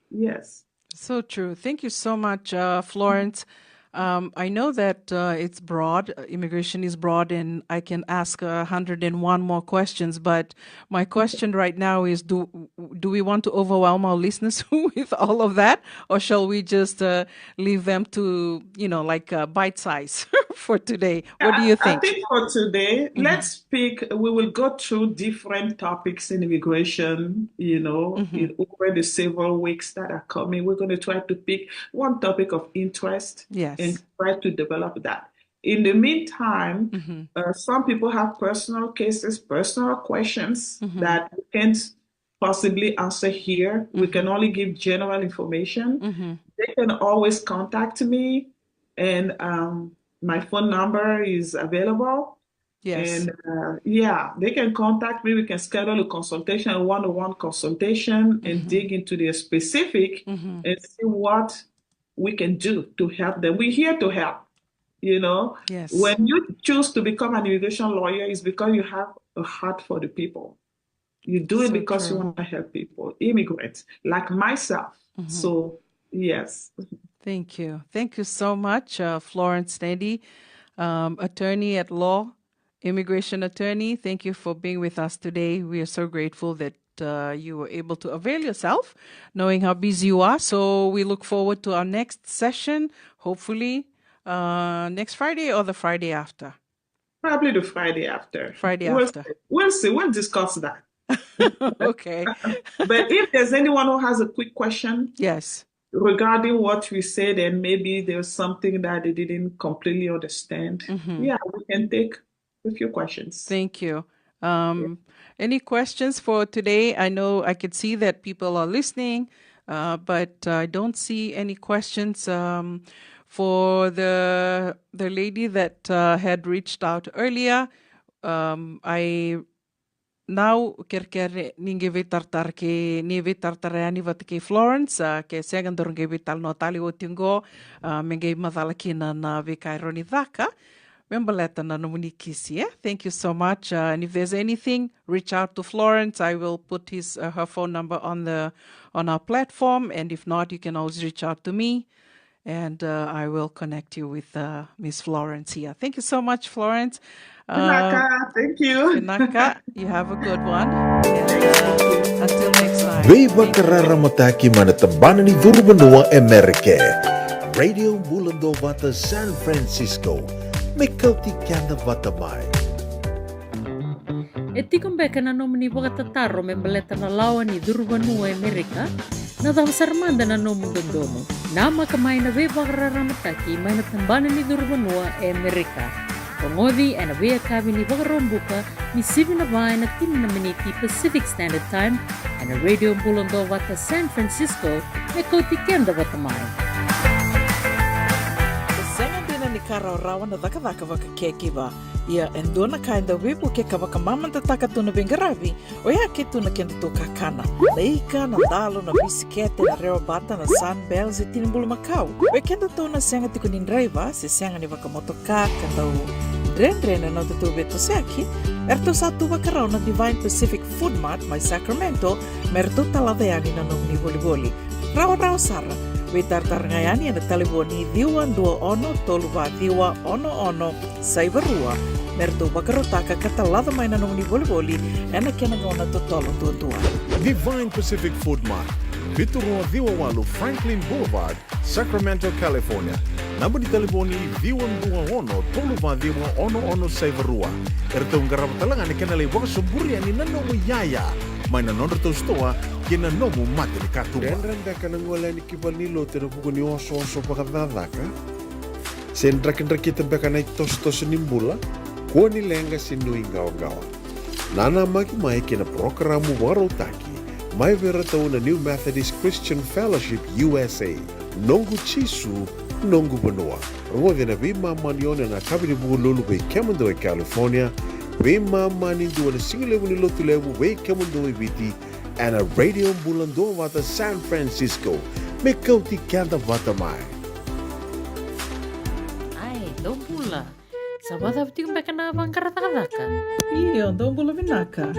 Yes. So true. Thank you so much, uh, Florence. Um, I know that uh, it's broad, uh, immigration is broad, and I can ask a hundred and one more questions. But my question right now is: Do do we want to overwhelm our listeners with all of that, or shall we just uh, leave them to, you know, like uh, bite size for today? What do you think? I think for today, let's pick. We will go through different topics in immigration. You know, in over the several weeks that are coming, we're going to try to pick one topic of interest and try to develop that. In the meantime, uh, some people have personal cases, personal questions that we can't possibly answer here. We can only give general information. They can always contact me, and um, my phone number is available. Yes. And uh, yeah, they can contact me. We can schedule a consultation, a one-on-one consultation, and dig into their specific and see what we can do to help them. We're here to help. You know, Yes. When you choose to become an immigration lawyer, it's because you have a heart for the people. You do it because you want to help people, immigrants like myself. So, yes. Thank you. Thank you so much, uh, Florence Nedi, um, attorney at law, immigration attorney. Thank you for being with us today. We are so grateful that uh, you were able to avail yourself, knowing how busy you are. So we look forward to our next session, hopefully uh, next Friday or the Friday after. Probably the Friday after. Friday we'll after. See. We'll see. We'll discuss that. Okay. But if there's anyone who has a quick question, Yes. Regarding what we said, and maybe there's something that they didn't completely understand, yeah, we can take a few questions. Thank you. Um, any questions for today? I know I could see that people are listening, uh, but I don't see any questions um, for the the lady that uh, had reached out earlier. Um, I Nau kerekere ni qai veitaratara kei ni veitaratara yani vata kei Florence, a, ke sega daru qai veitalanoa tale oti qo, a, me qai macala kina na veika e rawa ni caka me baleta na nomuni kisi, e? Thank you so much. Uh, and if there's anything, reach out to Florence. I will put his uh, her phone number on the on our platform, and if not, you can always reach out to me. And uh, I will connect you with uh, Miss Florence here. Thank you so much, Florence. Vinaka, thank you. Vinaka, you have a good one. And uh, until next time. Veivakararamataki mai na tabana ni curu vanua e Merika. Radio Bula Duavata San Francisco. Me kauti keda vata mai. E tiko beka na nomuni vakatataro me baleta na lawa ni curu vanua e Merika? Na cava sara mada na nomu dodonu? Namaka mai na veivakararamataki mai na tabana ni curu vanua e Merika. Rogoci ena veiyakavi ni Vakaraubuka ni sivi na va ena tini na miniti Pacific Standard Time ena Radio Bula Duavata San Francisco, me kauti keda vata mai. E sega dina ni ka rawarawa na cakacaka vaka caregiver. Ia e dua na ka e dau veivuke ka vakamamadataka tu na veiqaravi, oya ke tu na kedatou kakana. Na ika, na dalo, na bisikete, na rewabata, na Sunbell se tini bulumakau. Vei kedatou na sega tiko ni draiva se sega ni vakamotoka ka dau dredre na nodatou veitosoyaki, eratou sa tu vakarau na Divine Pacific Food Mart mai Sacramento me ratou talaca yani na nomuni volivoli. Rawarawa sara, veitaratara ga yani ena talevoni ciwa dua ono tolu va ciwa ono ono saiva rua me ratou vakarautaka ka talaca mai na nomuni volivoli ena kena gauna totolo duadua. Divine Pacific Food Mart, vitu rua ciwa walu Franklin Boulevard, Sacramento, California. Naba ni talevoni ciwa dua ono tolu va ciwa ono ono saiva rua. Eratou qarava tale ga na kena lai vakasoburi yani na nomu iyaya mai na nodratou sitoa ki na nomu mata ni katuba. Dredre beka na gole yani ki valenilotu ena vuku ni osooso vakacakacaka? Se drakidrakita beka na itosotoso ni bula? Kua ni leqa se nuiqawaqawa. Nanamaki mai ki na parokaramu vakarautaki mai vei iratou na New Methodist Christian Fellowship U S A, Noqu Jisu, Noqu Vanua. Rogoci ena veimama ni ono ena yakavi ni Vukelulu vei kemudou e California, veimama ni dua ena sigalevu ni Lotulevu vei kemudou e Viti, ena Radio Bula Duavata San Francisco, me kauti keda vata mai. Ai, dou bula. Sa vakacava tiko beka na vaqara cakacaka? Io, dou bula vinaka.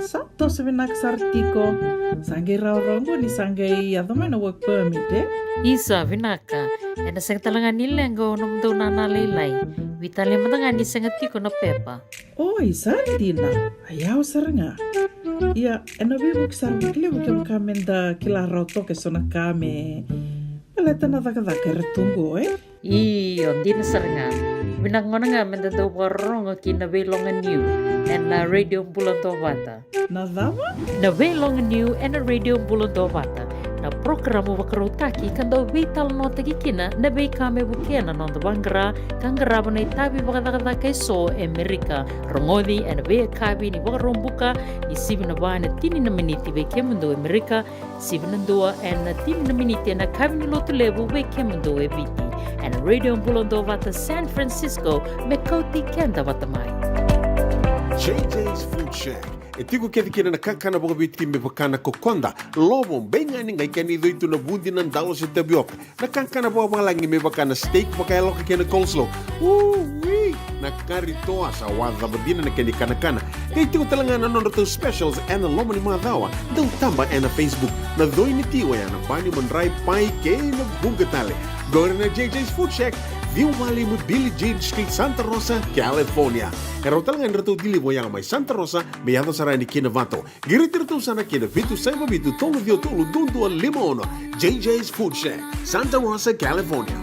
Sa toso vinaka sara tiko. Sa qai rawarawa qo ni sa qai yaco mai na work permit, e? Isa, vinaka. Ena sega tale ga ni leqa o nomudou nana lailai. Veitalia mada ga ni sega tiko na pepa. Oi, sa dina. A yawa sara ga. Ia, ena veivuke sara vakalevu kevaka meda kila rawa toka eso na ka me baleta na cakacaka era tu qo, e? Io, dina sara ga. Vinaka gona ga meda dau vakarorogo ki na veiloganiu ena Radio Bula Duavata. Na cava? Na veiloganiu ena Radio Bula Duavata. Na parokaramu vakarautaki ka dau veitalanoataki kina na veika me vukea na noda vaqara ka qarava na itavi vakacakacaka eso e Merika. Rogoci ena veiyakavi ni Vakaraubuka ni sivi na va ena tini na miniti vei kemudou e Merika, sivi na dua ena tini na miniti ena yakavi ni Lotulevu vei kemudou e Viti. Ena Radio Bula Duavata San Francisco, me kauti keda vata mai. J J's Food Shack. E tiko kece kina na kakana vakaviti me vaka na kokoda, lovo, beigani, qai kena icoi tu na vudi, na dalo se tavioka. Na kakana vakavalagi me vaka na steak vakayaloka kei na coleslaw. Ui! Na kari toa, sa wacava dina na kena ikanakana. Qai tiko tale ga na nodratou specials ena loma ni macawa. Dau taba ena Facebook. Na coi ni ti oya na bani, madrai, pai kei na vuqa tale. Qori na J J's Food Shack, ciwa walu lima Billie Jean Street, Santa Rosa, California. E rawa tale ga ni ratou deliver oya mai Santa Rosa me yaco sara yani ki Novato. Qiriti iratou sara ki na vitu saiva vitu tolu ciwa tolu dua dua lima ono. J J's Food Shack, Santa Rosa, California.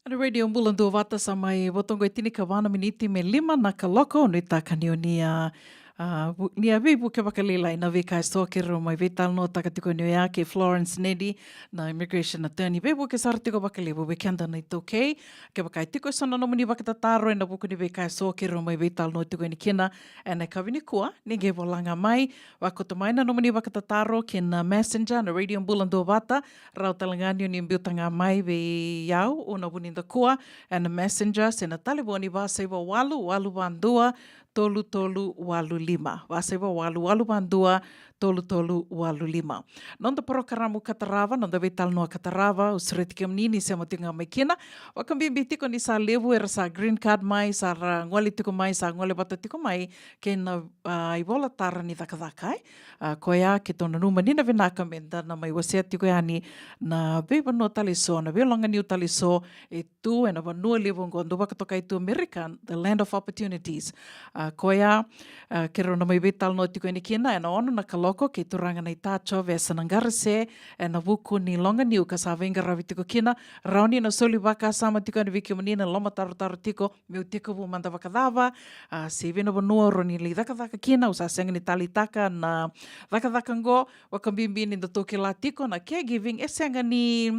Ena Radio Bula Duavata, sa mai vo toka e tinikava na miniti me lima na kaloko. Nuitaka ni o ni a, a, vu-, ni a veivuke vakalailai na veika eso keirau mai veitalanoataka tiko ni oya kei Florence Nedi, na immigration attorney. Veivuke sara tiko vakalevu vei keda na iTaukei. Kevaka e tiko eso na nomuni vakatataro ena vuku ni veika eso keirau mai veitalanoa tiko yani kina ena yakavi nikua, ni qai vola ga mai, vakauta mai na nomuni vakatataro ki na Messenger na Radio Bula Duavata. Rawa tale ga ni o ni biuta ga mai vei au, Una Vunidakua, ena Messenger se na talevoni va saiva walu walu va dua tolu tolu walu lima, va saiva walu walu va dua tolu tolu walu lima. Noda parokaramu ka tarava, noda veitalanoa ka tarava, au sureti kemuni ni sema tiko ga mai kina. Vakabibi tiko ni sa levu era sa green card mai, sa ra gole tiko mai, sa gole vata tiko mai kei na, a, ivola tara ni cakacaka, e. A, koya keitou nanuma ni na vinaka meda na mai wasea tiko yani na veivanua tale eso, na veiloganiu tale eso e tu ena vanua levu oqo dau vakatokai tu Amerika, the land of opportunities. A, koya, a, keirau na mai veitalanoa tiko yani kina ena ono na kaloko kei turaga na ita Jovesa Naqarase ena vuku ni loga niu ka sa veiqaravi tiko kina. Rawa ni na soli vakasama tiko yani vei kemuni na lomatarotaro tiko, meu tekivu mada vakacava, a, se vei na vanua rawa ni lai cakacaka kina. Au sa sega ni taleitaka na cakacaka oqo, vakabibi ni datou kila tiko na caregiving e sega ni,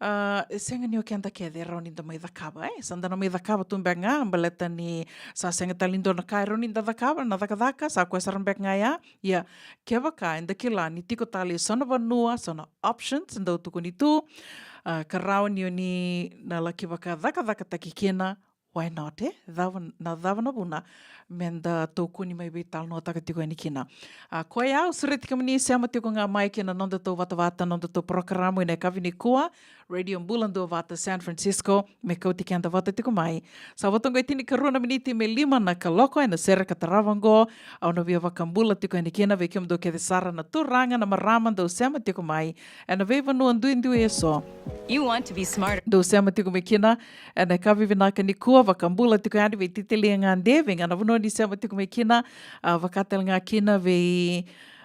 a, e sega ni o keda kece e rawa ni da mai cakava, e. Sa da na mai cakava tu beka ga baleta ni sa sega tale ni dua na ka e rawa ni da cakava, na cakacaka sa koya sara beka ga ya. Ia, kevaka eda kila ni tiko tale e so na vanua, so na options dau tukuni tu, a, ka rawa ni o ni na laki vakacakacakataki kina, why not, e? Cava, na cava na vuna me datou kua ni mai veitalanoataka tiko yani kina? A, koya au sureti kemuni sema tiko ga mai kei na nodatou vatavata, nodatou porokaramu ena yakavi nikua, Radio Bula Duavata San Francisco, me kauti keda vata tiko mai. Sa vo toka e tinikarua na miniti me lima na kaloko ena sere ka tarava oqo. Au na via vakabula tiko yani kina vei kemudou kece sara na turaga, na marama dou sema tiko mai ena veivanua duidui e so. You want to be smarter. Dou sema tiko mai kina ena yakavi vinaka nikua, vakabula tiko yani vei Titelia Gade, vei ga na vanua ni sema tiko mai kina, a, vakatale ga kina vei,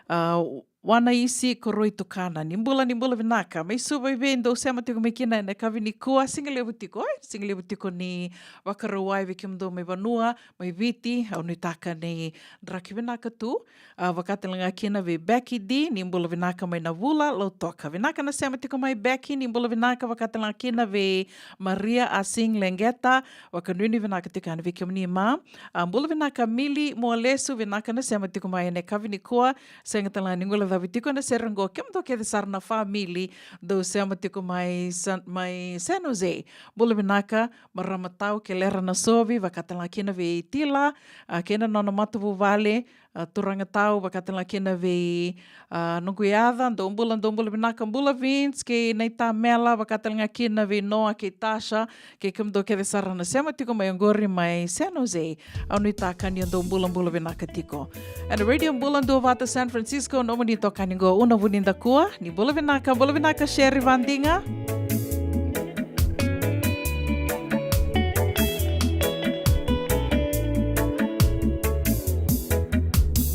a, Wanaisi Koroi Tukana. Ni bula, ni bula vinaka. Mai Suva i vei dou sema tiko mai kina ena yakavi nikua, siga levu tiko, e? Siga levu tiko ni Vakarauwai vei kemudou mai vanua, mai Viti, au nuitaka ni draki vinaka tu. A, vakatale ga kina vei Becky D, ni bula vinaka mai Navula, Lautoka. Vinaka na sema tiko mai Becky, ni bula vinaka, vakatale ga kina vei Maria Asing Leqeta, vakanuinui vinaka tiko yani vei kemuni ma. A, bula vinaka Mili Mualesu, vinaka na sema tiko mai ena yakavi nikua, sega tale ga ni guilecavi tiko ena sere oqo, kemudou kece sara na family dou sema tiko mai San, mai San Jose. Bula vinaka, marama tau Kelera Nasovi, vakatale ga kina vei Tila, a, kei na nona matavuvale, a, turaga tau, vakatale ga kina vei, a, noqu yaca, dou bula, dou bula vinaka, bula Vince, kei na ita Mela, vakatale ga kina vei Noa, kei Tasha, kei kemudou kece sara na sema tiko mai oqori mai San Jose. Au nuitaka ni o dou bulabula vinaka tiko. Ena Radio Bula Duavata San Francisco, nomuni itokani qo Una Vunidakua, ni bula vinaka, bula vinaka Sherry Vadiga.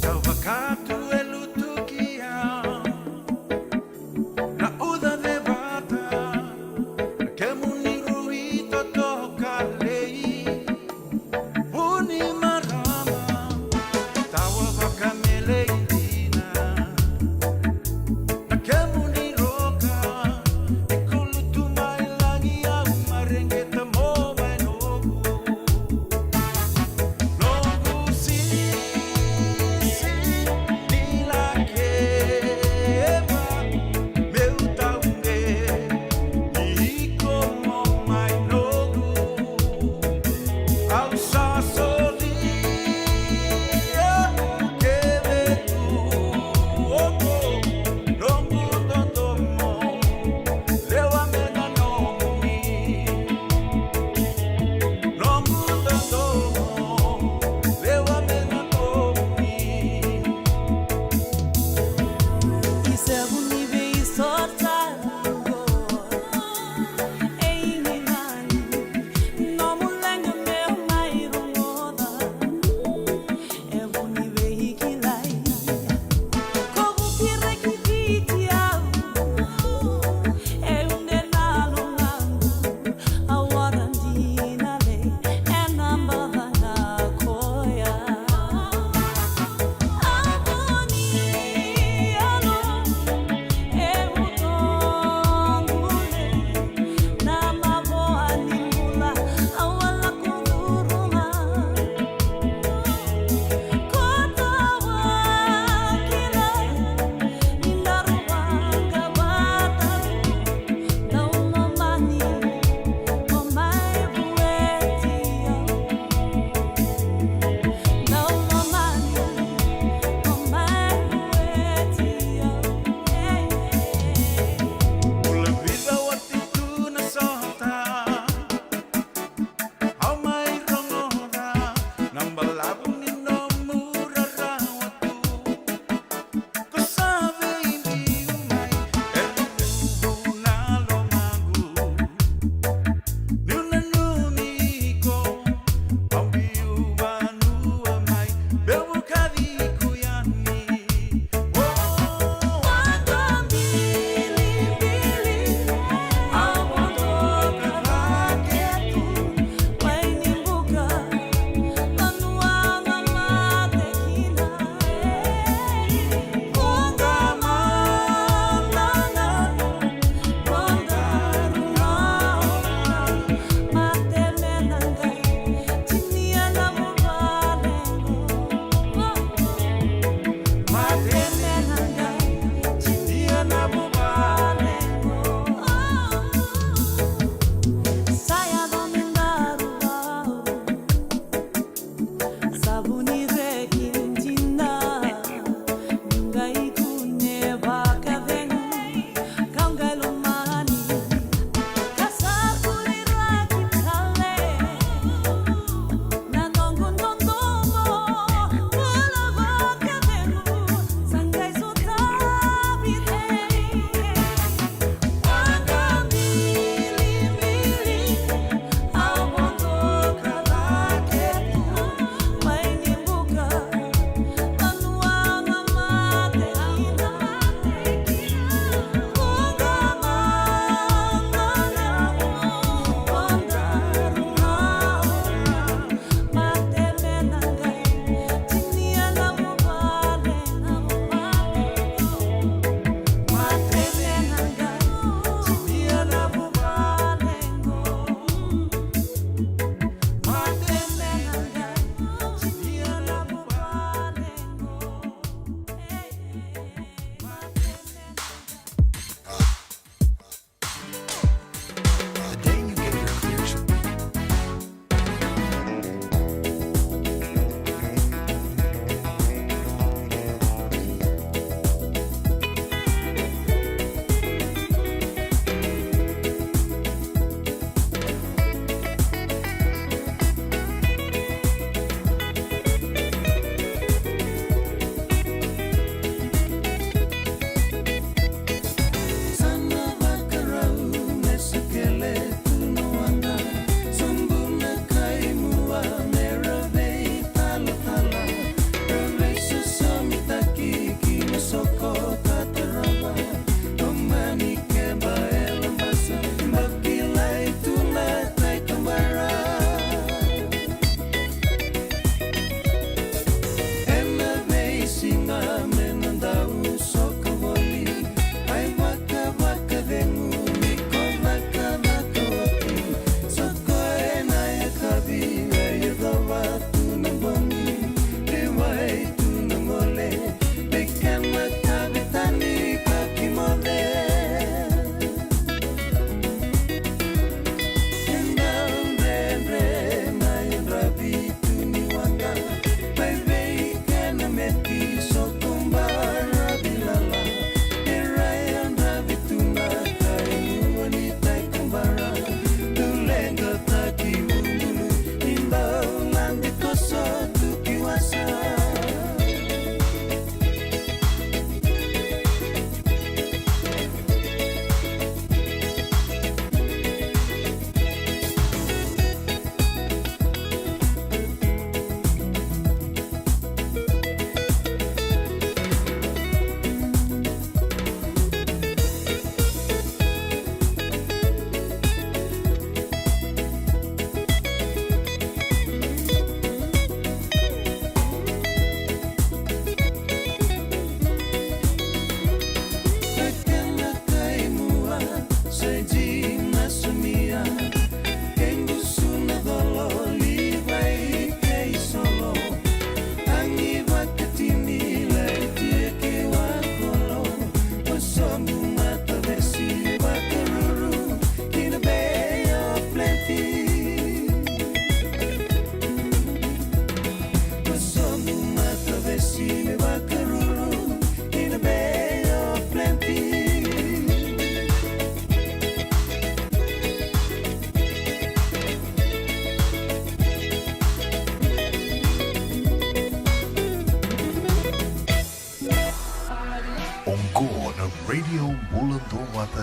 Sa vakatu e lutu ki au. Na uca cevata, na kemuni rui totoka lei. Vu ni marama, tawa vakamelei dina. Na kemuni roka, e kulu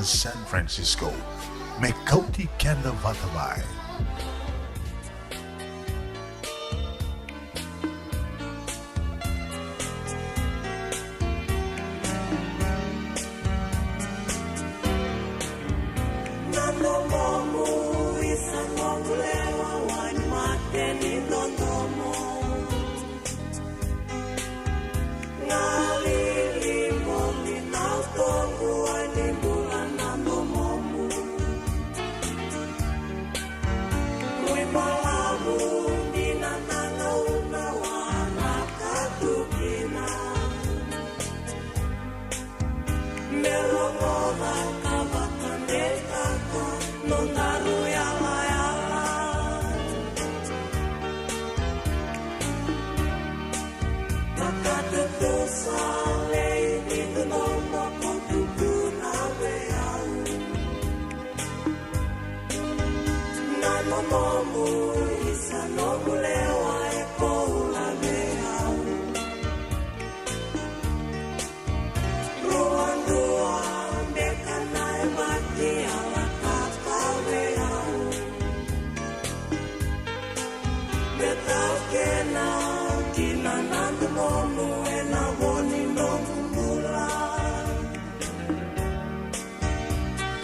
San Francisco. Me kauti keda vata mai. Na domomu isa noqu lewa, wai mate ni dodomo. Galili moli na utoqu, wai ni bula na domomu. Mui balavu ni na nanauna waraka tu kina. Me rogoca ka vakadeitaka nodaru yalayala. Vakatutusa lei ni dodomo ko tukuna vei au. Na domomu isa noqu lewa e koula vei au. Rua dua beka na yabaki a lataka vei au. Me taukena kina na domomu ena vo ni noqu bula.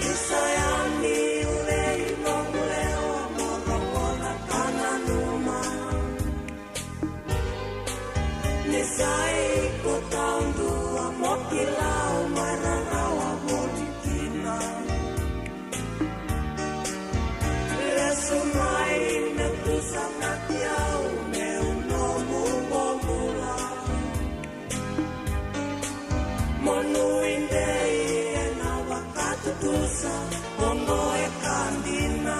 Isa yani lei noqu lewa mo rogoca ka nanuma. Ni sa iko taudua mo kila au mai rarawa voli kina. Lesu mai me tusanaki au meu nomu bobula. Mo nuidei ena vakatutusa, oqo e ka dina.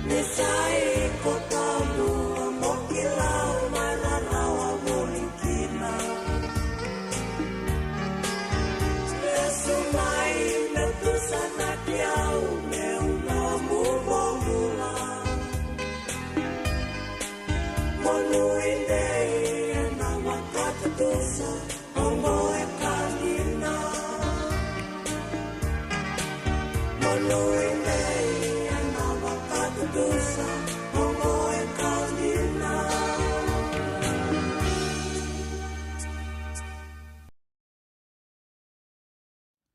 Ni sa iko taudua mo kila au mai rarawa voli kina. Lesu mai me tusanaki au meu nomu bobula. Mo nuidei ena vakatutusa, oqo e ka dina. Mo nuidei ena vakatutusa, oqo e ka dina.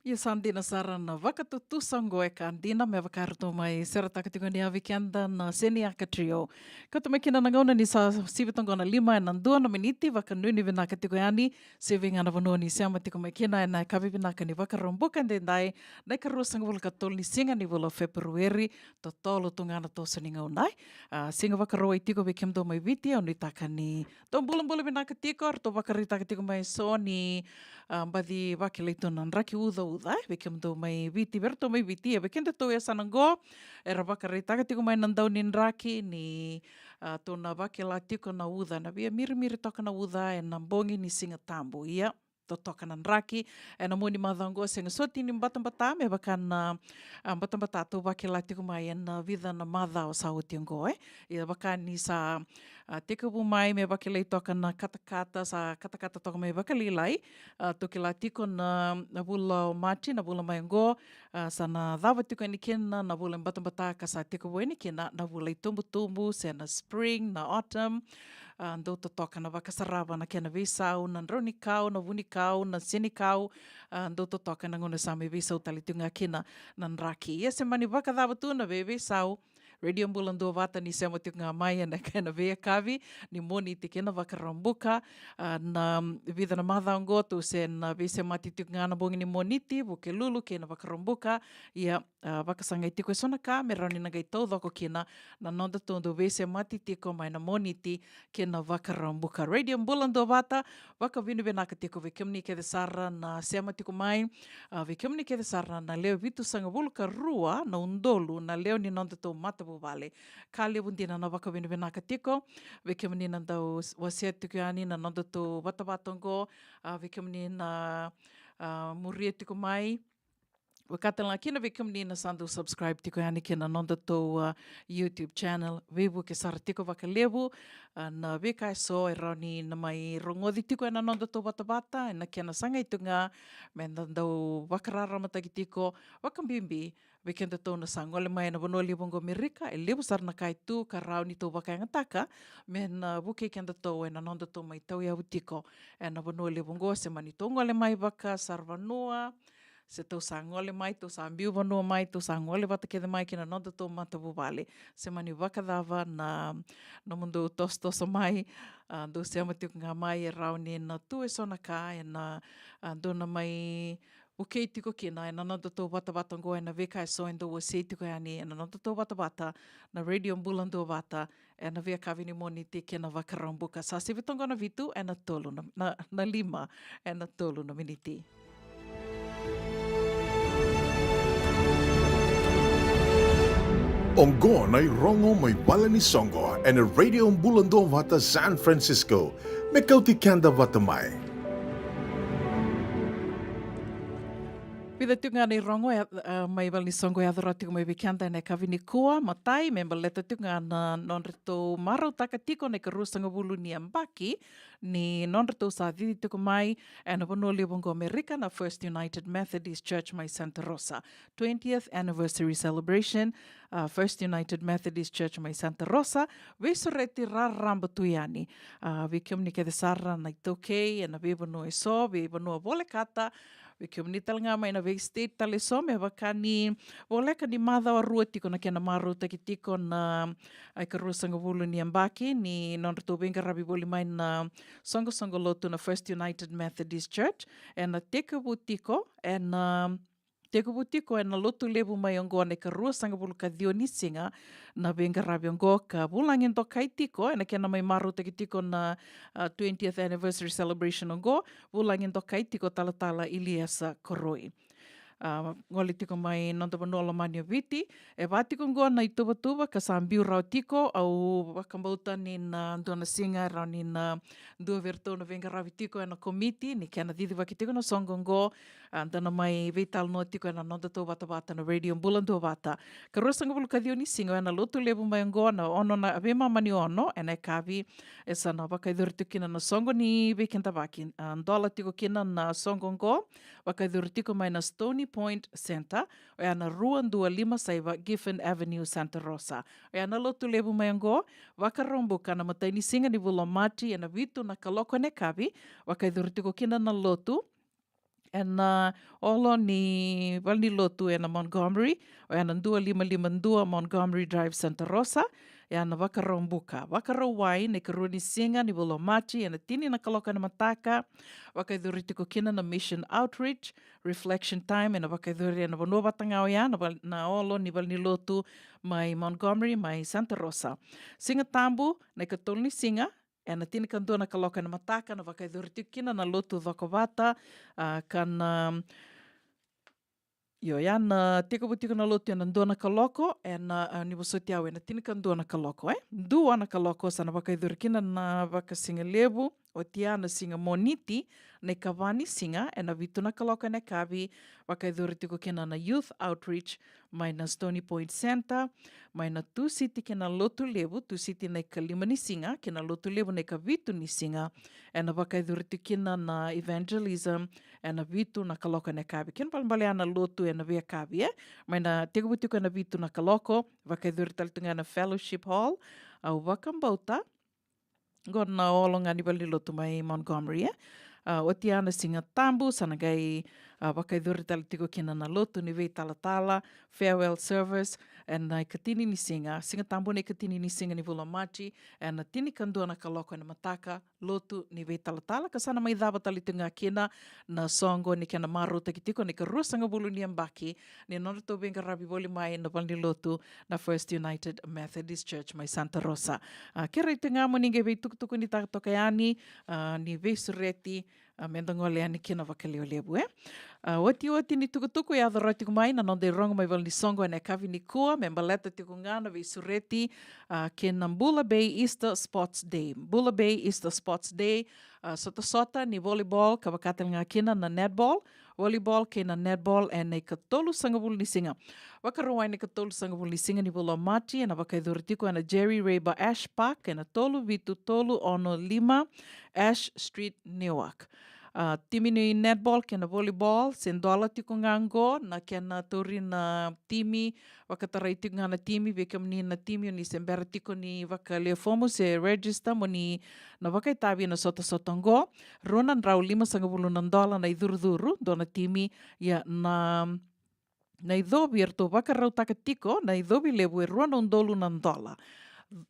Ia sa dina sara na vakatutusa oqo e ka dina me vaka ratou mai seretaka tiko ni a vei keda na Seniaka Trio. Kauta mai kina na gauna ni sa sivi toqo na lima ena dua na miniti, vakanuinui vinaka tiko yani. Se vei ga na vanua ni sema tiko mai kina ena yakavi vinaka ni Vakaraubuka edaidai, na ikaruasagavulu ka tolu ni siga ni vula o Feperueri, totolo tu ga na toso ni gauna. A, siga Vakarauwai tiko vei kemudou mai Viti, au nuitaka ni dou bulabula vinaka tiko, ratou vakaraitaka tiko mai so ni, a, baci vakilai tu na draki ucauca, e, vei kemudou mai Viti, vei ratou mai Viti, e, vei kedatou e yasana oqo, era vakaraitaka tiko mai na dau ni draki ni, a, tou na vakila tiko na uca, na via mirimiri toka na uca ena bogi ni Siga Tabu, ia totoka na draki ena mua ni macawa oqo, sega soti ni batabata me vaka na, a, batabata tou vakila tiko mai ena vica na macawa sa oti oqo, e. Ia vaka ni sa, a, tekivu mai me vakilai toka na katakata, sa katakata toka mai vakalailai, a, tou kila tiko na, na vula o Maji, na vula mai oqo, a, sa na cava tiko yani kina na vula e batabata ka sa tekivu yani kina na vula itubutubu, se na spring, na autumn. A, dou totoka na vakasarava na kena veisau, na drau ni kau, na vu ni kau, na senikau. A, dou totoka na gauna sa mai veisau tale tiko ga kina na draki. Ia se mani vakacava tu na veiveisau, Radio Bula Duavata ni sema tiko ga mai ena, ena veiyakavi ni Moniti kei na Vakaraubuka. A, na vica na macawa oqo tou se na veisemati tiko ga na bogi ni Moniti, Vukelulu kei na Vakaraubuka. Ia, a, vakasagai tiko eso na ka me rawa ni na qai taucoko kina na noda tou dau veisemati tiko mai na Moniti kei na Vakaraubuka. Radio Bula Duavata, vakavinavinaka tiko vei kemuni kece sara na sema tiko mai. A, vei kemuni kece sara na lewe vitusagavulu ka rua na udolu na lewe ni noda tou matavuvale. Ka levu dina na vakavinavinaka tiko vei kemuni na dau s-, wasea tiko yani na noda tou vatavata oqo. A, vei kemuni na, a, muria tiko mai. Vaka tale ga kina vei kemuni na sa dau subscribe tiko yani kina noda tou, a, YouTube channel. Veivuke sara tiko vakalevu, a, na veika eso e rawa ni na mai rogoci tiko ena noda tou vatavata, ena kena sagai tiko ga me da dau vakararamataki tiko, vakabibi vei kedatou na sa gole mai ena vanua levu oqo Amerika. E levu sara na ka e tu ka rawa ni tou vakayagataka me na vukei kedatou ena noda tou mai tauyavu tiko ena vanua levu oqo, se mani tou gole mai vakasaravanua, se tou sa gole mai, tou sa biu vanua mai, tou sa gole vata kece mai kina noda tou matavuvale. Se mani vakacava na, nomudou tosotoso mai, a, dou sema tiko ga mai, e rawa ni na tu eso na ka ena, a, dou na mai vukei tiko kina ena noda tou vatavata oqo, ena veika eso e dau wasei tiko yani ena noda tou vatavata na Radio Bula Duavata, ena veiyakavi ni Moniti kei na Vakaraubuka. Sa sivi toqo na vitu ena tolu na, na, na lima ena tolu na miniti. Oqo na irogo mai vale ni soqo ena Radio Bula Duavata San Francisco. Me kauti keda vata mai. Vica tiko ga na irogo e, e, mai vale ni soqo e yaco rawa tiko mai vei keda ena yakavi nikua. Matai, me baleta tiko ga na nodratou marautaka tiko na ikarua sagavulu ni yabaki ni nodratou sa cici tiko mai ena vanua levu oqo Amerika na First United Methodist Church mai Santa Rosa. Twentieth anniversary celebration, a, First United Methodist Church mai Santa Rosa. Veisureti raraba tu yani, a, vei kemuni kece sara na iTaukei ena veivanua eso, veivanua volekata, vei kemuni tale ga mai na veistate tale eso, me vaka ni voleka ni macawa rua tiko na kena marautaki tiko na, a, ikarua sagavulu ni yabaki ni nodratou veiqaravi voli mai na soqosoqo lotu na First United Methodist Church. Ena tekivu tiko ena, tekivu tiko ena lotu levu mai oqo na ikarua sagavulu ka ciwa ni siga na veiqaravi oqo, ka vulagi dokai tiko ena kena mai marautaki tiko na, a, twentieth anniversary celebration oqo, vulagi dokai tiko talatala Iliesa Koroi. A, gole tiko mai noda vanua lomani o Viti. E va tiko oqo na ituvatuva ka sa biu rawa tiko, au vakabauta ni na dua na siga e rawa ni na dua vei iratou na veiqaravi tiko ena komiti ni kena cicivaki tiko na soqo oqo, a, da na mai veitalanoa tiko ena noda tou vatavata na Radio Bula Duavata. Karua sagavulu ka ciwa ni siga ena lotu levu mai oqo na ono na veimama ni ono ena yakavi, e sa na vakayacori tiko kina na soqo ni veikidavaki, a, dola tiko kina na soqo oqo, vakayacori tiko mai na Stony Point Centre, oya na rua dua lima saiva Giffen Avenue, Santa Rosa. Oya na lotu levu mai oqo, Vakaraubuka na matai ni siga ni vula o Maji ena vitu na kaloko ena yakavi, vakayacori tiko kina na lotu ena olo ni valenilotu ena Montgomery, oya na dua lima lima dua Montgomery Drive, Santa Rosa. Oya na Vakaraubuka. Vakarauwai na ikarua ni siga ni vula o Maji ena tini na kaloko ena mataka, vakayacori tiko kina na Mission Outreach Reflection Time, ena vakayacori ena vanua vata ga oya na val-, na olo ni valenilotu mai Montgomery, mai Santa Rosa. Siga Tabu, na ikatolu ni siga, ena tinikadua na kaloko ena mataka, na vakayacori tiko kina na lotu cokovata, a, ka na, io, oya na tekivu tiko na lotu ena dua na kaloko, ena, a, ni vosoti au, ena tinikadua na kaloko, e? Dua na kaloko sa na vakayacori kina na vakasigalevu. Oti ya na siga Moniti, na ikava ni siga, ena vitu na kaloko ena yakavi, vakayacori tiko kina na Youth Outreach mai na Stony Point Centre, mai na Tusiti ki na Lotulevu, Tusiti na ikalima ni siga ki na Lotulevu na ikavitu ni siga, ena vakayacori tiko kina na evangelism ena vitu na kaloko ena yakavi. Kena ibalebale ya na lotu ena veiyakavi, e? Mai na tekivu tiko ena vitu na kaloko, vakayacori tale tu ga ena Fellowship Hall. Au vakabauta qo na olo ga ni valenilotu mai Montgomery, e? A, oti ya na Siga Tabu, sa na qai, a, vakayacori tale tiko kina na lotu ni veitalatala, farewell service, ena ikatini ni siga, Siga Tabu na ikatini ni siga ni vula o Maji, ena tinikadua na kaloko ena mataka, lotu ni veitalatala, ka sa na mai cava tale tiko ga kina na soqo ni kena marautaki tiko na ikaruasagavulu ni yabaki ni nodratou veiqaravi voli mai na valenilotu na First United Methodist Church mai Santa Rosa. A, kerei tiko ga mo ni qai veitukutukunitaka toka yani, a, ni veisureti, a, meda gole yani kina vakalevulevu, e. A, otioti ni tukutuku e yaco rawa tiko mai na noda irogo mai valenisoqo ena yakavi nikua, me baleta tiko ga na veisureti, a, kei na Bula Bay Easter Sports Day. Bula Bay Easter Sports Day, a, sotasota ni volleyball, ka vaka tale ga kina na netball, volleyball kei na netball ena ikatolusagavulu ni siga. Vakarauwai na ikatolusagavulu ni siga ni vula o Maji, ena vakayacori tiko ena Jerry Rayburn Ash Park, ena tolu vitu tolu ono lima Ash Street, Newark. A, timi ni netball kei na volleyball, se dola tiko ga oqo na kena tauri na timi, vakatarai tiko ga na timi, vei kemuni na timi o ni se bera tiko ni vakalewe fomu se register mo ni na vakaitavi ena sotasota oqo. Rua na drau limasagavulu na dola na icurucuru, dua na timi, ia na, na icovi eratou vakarautaka tiko, na icovi levu e rua na udolu na dola.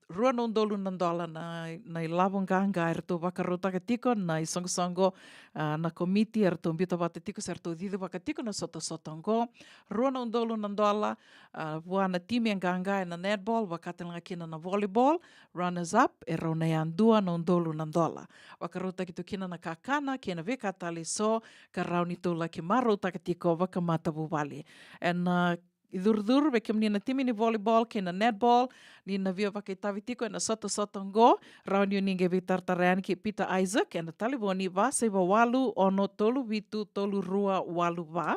Rua na udolu na dola na, na ilavo qaqa eratou vakarautaka tiko na isoqosoqo, a, na komiti eratou biuta vata tiko se ratou cicivaka tiko na sotasota oqo. Rua na udolu na dola, a, vua na timi e qaqa ena netball, vaka tale ga kina na volleyball, runners up, e rau na yadua na udolu na dola. Vakarautaki tu kina na kakana kei na veika tale eso ka rawa ni tou laki marautaka tiko vakamatavuvale. Ena, a, icurucuru vei kemuni na timi ni volleyball kei na netball, ni na via vakaitavi tiko ena sotasota oqo, rawa ni o ni qai veitaratara yani kei Peter Isaac ena talevoni va saiva walu ono tolu vitu tolu rua walu va.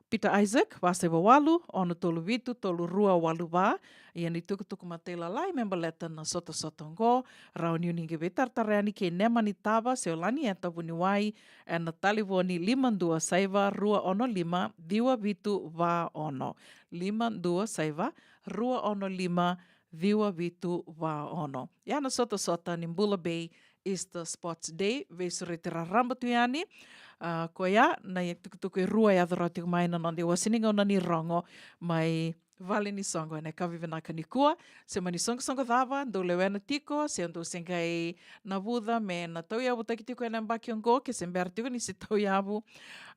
Peter Isaac, va saiva walu ono tolu vitu tolu rua walu va. Ia ni tukutuku matailalai me baleta na sotasota oqo, rawa ni o ni qai veitaratara yani kei Nemani Tava se o Lanieta Vuniwai ena talevoni lima dua saiva rua ono lima ciwa vitu va ono. Lima dua saiva rua ono lima ciwa vitu va ono. Ia na sotasota ni Bula Bay Easter Sports Day, veisureti raraba tu yani. A, koya na itukutuku e rua e yaco rawa tiko mai na noda iwase ni gauna ni rogo mai valenisoqo ena yakavi vinaka nikua. Se mani soqosoqo cava dou lewena tiko, se dou se qai navuca me na tauyavutaki tiko ena yabaki oqo, ke se bera tiko ni se tauyavu.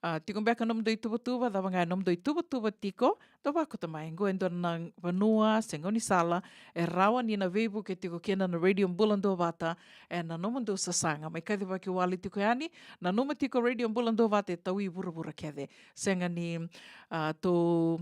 A, tiko beka nomudou ituvatuva, cava ga e nomudou ituvatuva tiko, dou vakauta mai. Qo e dua na vanua se gaunisala e rawa ni na veivuke tiko kina na Radio Bula Duavata ena nomudou sasaga. Mai kacivaki wale tiko yani, nanuma tiko Radio Bula Duavata e taui vuravura kece. Sega ni, a, tou,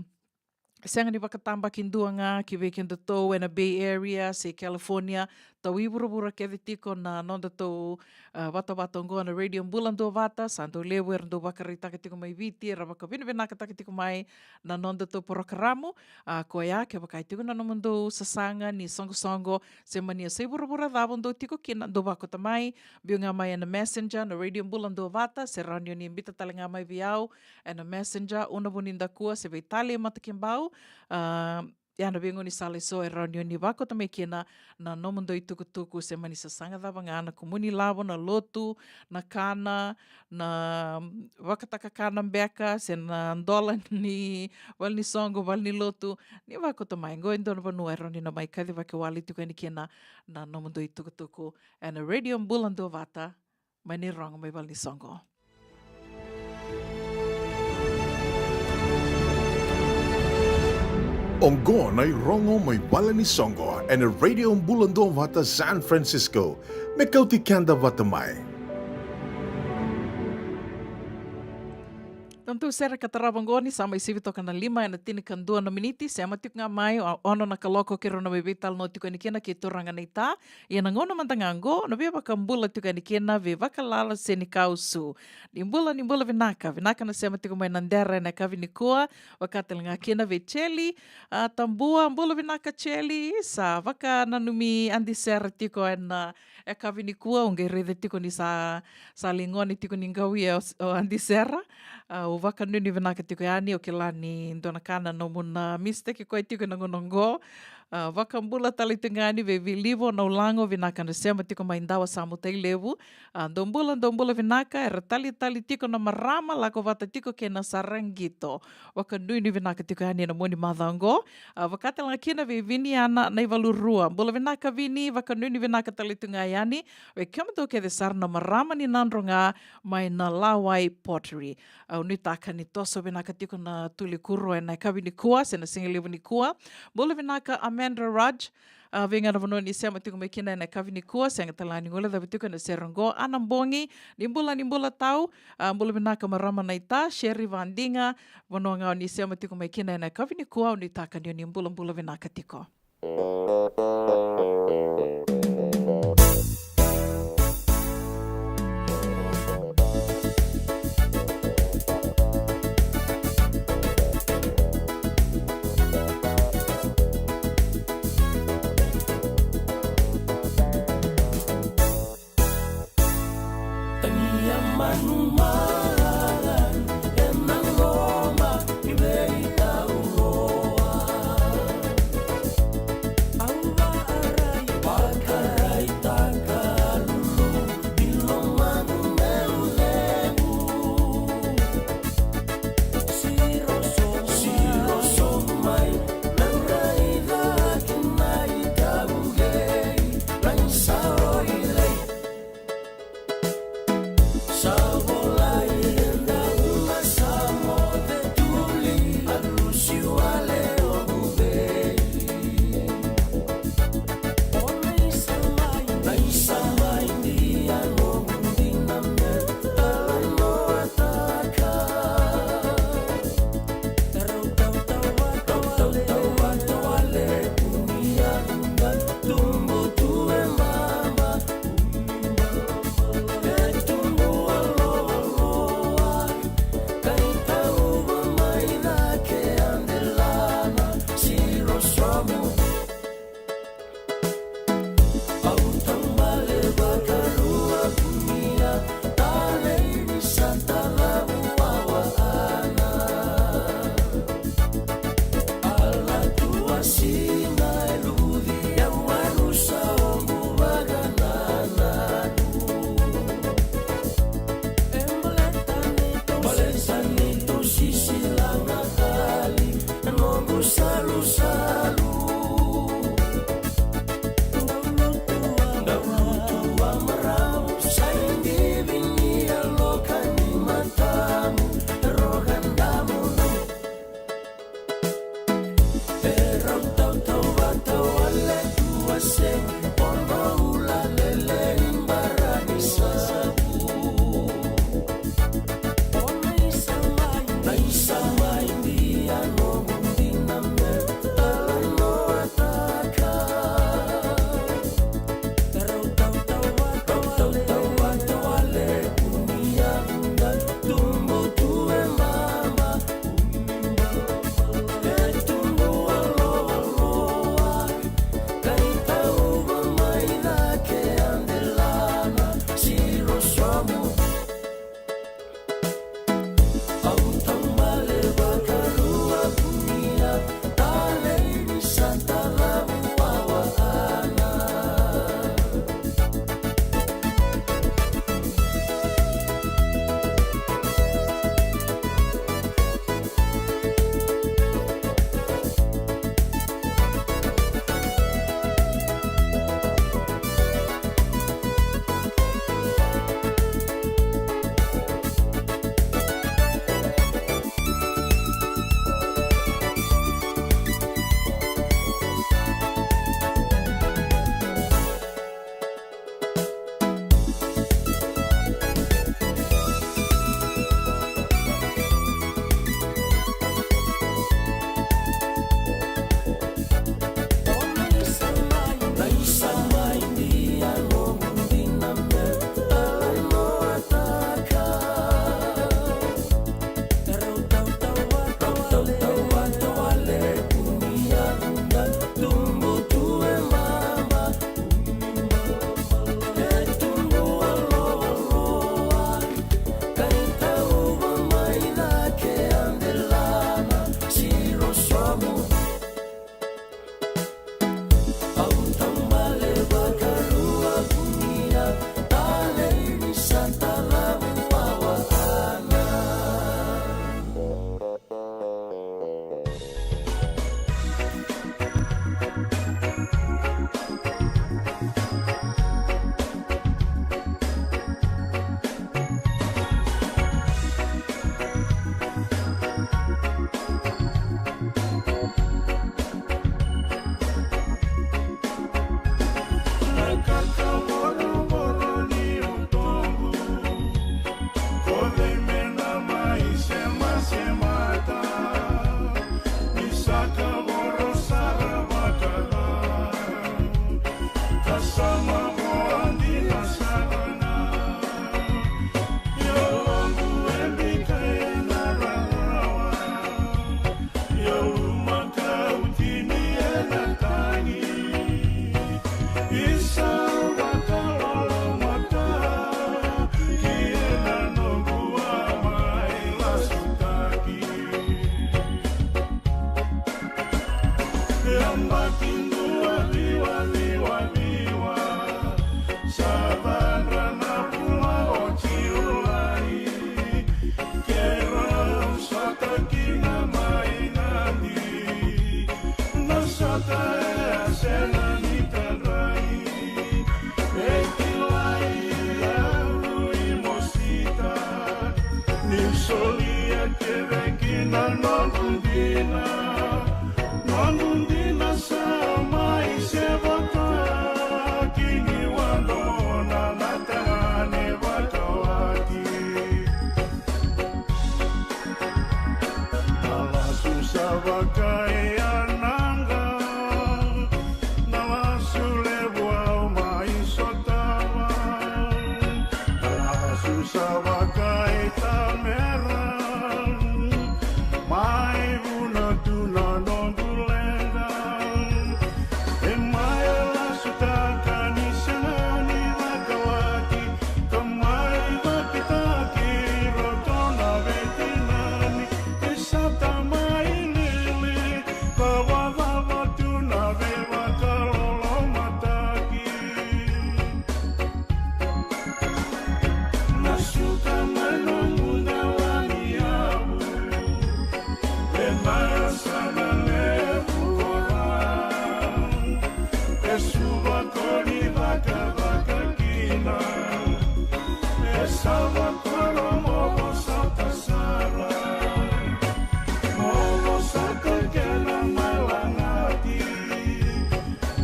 sega ni vakatabakidua ga ki vei kedatou ena Bay Area se California, taui vuravura kece tiko na nodatou, a, vatavata oqo na Radio Bula Duavata. Sa dau levu era dau vakaraitaka tiko mai Viti, era vakavinavinakataka tiko mai na nodatou porokaramu. A, koya, kevaka e tiko na nomudou sasaga ni soqosoqo, se mani yasai vuravura cava dou tiko kina, dou vakauta mai, biu ga mai ena Messenger na Radio Bula Duavata, se rawa ni o ni biuta tale ga mai vei au ena Messenger, Una Vunidakua, se vei Tale Matakibau. A, ia na veigaunisala eso e rawa ni o ni vakauta mai kina na nomudou itukutuku, se mani sasaga cava ga, na kumuni lavo, na lotu, na kana, na vakatakakana beka, se na dola ni valenisoqo, valenilotu, ni vakauta mai. Qo e dua na vanua e rawa ni na mai kacivaki wale tiko yani kina na nomudou itukutuku ena Radio Bula Duavata, mai na irogo mai valenisoqo. Oqo na irogo mai valenisoqo ena Radio Bula Duavata San Francisco, me kauti keda vata mai. Tou sere ka tarava oqo ni sa mai sivi toka na lima ena tinikadua na miniti, sema tiko ga mai, o-, ono na kaloko keirau na mai veitalanoa tiko yani kina kei turaga na ita. Ia na gauna mada ga oqo, na via vakabula tiko yani kina vei Vakalala Senikau Su. Ni bula, ni bula vinaka, vinaka na sema tiko mai na dera ena yakavi nikua, vaka tale ga kina vei Cheli, a, Tabua, bula vinaka Cheli, sa vakananumi Adi Sera tiko ena, a, yakavi nikua, au qai raica tiko ni sa, sa lai gone tiko ni qawia o, o Adi Sera. A, au vakanuinui vinaka tiko yani, au kila ni dua na ka na nomu na mistake koya tiko ena gauna oqo. A, vakabula tale tiko ga yani vei Vilivo Naulago, vinaka na sema tiko mai Dawa, Samutai Levu. A, dou bula, dou bula vinaka, era talitali tiko na marama, lako vata tiko kei na Saraqito. Vakanuinui vinaka tiko yani na moni macawa oqo. A, vakatalega kina vei Viniana Naivalurua. Bula vinaka Vini, vakanuinui vinaka tale tu ga yani. Vei kemudou kece sara na marama ni Nadroga mai na Lawai Pottery. Au nuitaka ni toso vinaka tiko na tuli kuro ena yakavi nikua, se na sigalevu nikua. Bula vinaka Amanda Raj, a, vei ga na vanua ni sema tiko mai kina ena yakavi nikua, sega tale ga ni guilecavi tiko ena sere oqo. Ana Bogi, ni bula, ni bula tau, a, bula vinaka marama naita, Sherry Vadiga, vanua ga o ni sema tiko mai kina ena yakavi nikua, au nuitaka ni o ni bulabula vinaka tiko. Sa vakaitamera, mai vuna tu na noqu leqa. E mai lasutaka ni sega ni vakawati, ka mai vakitaki ratou na veitinani. E sa tamai lili, ka vakava tu na veivakalolomataki. Na suka mai nomu dela ni yavu, e na yasana levu ko ra. E suva ko ni cakacaka kina, e sa vakoro mo vosota sara. Mo vosota kena mai lagati,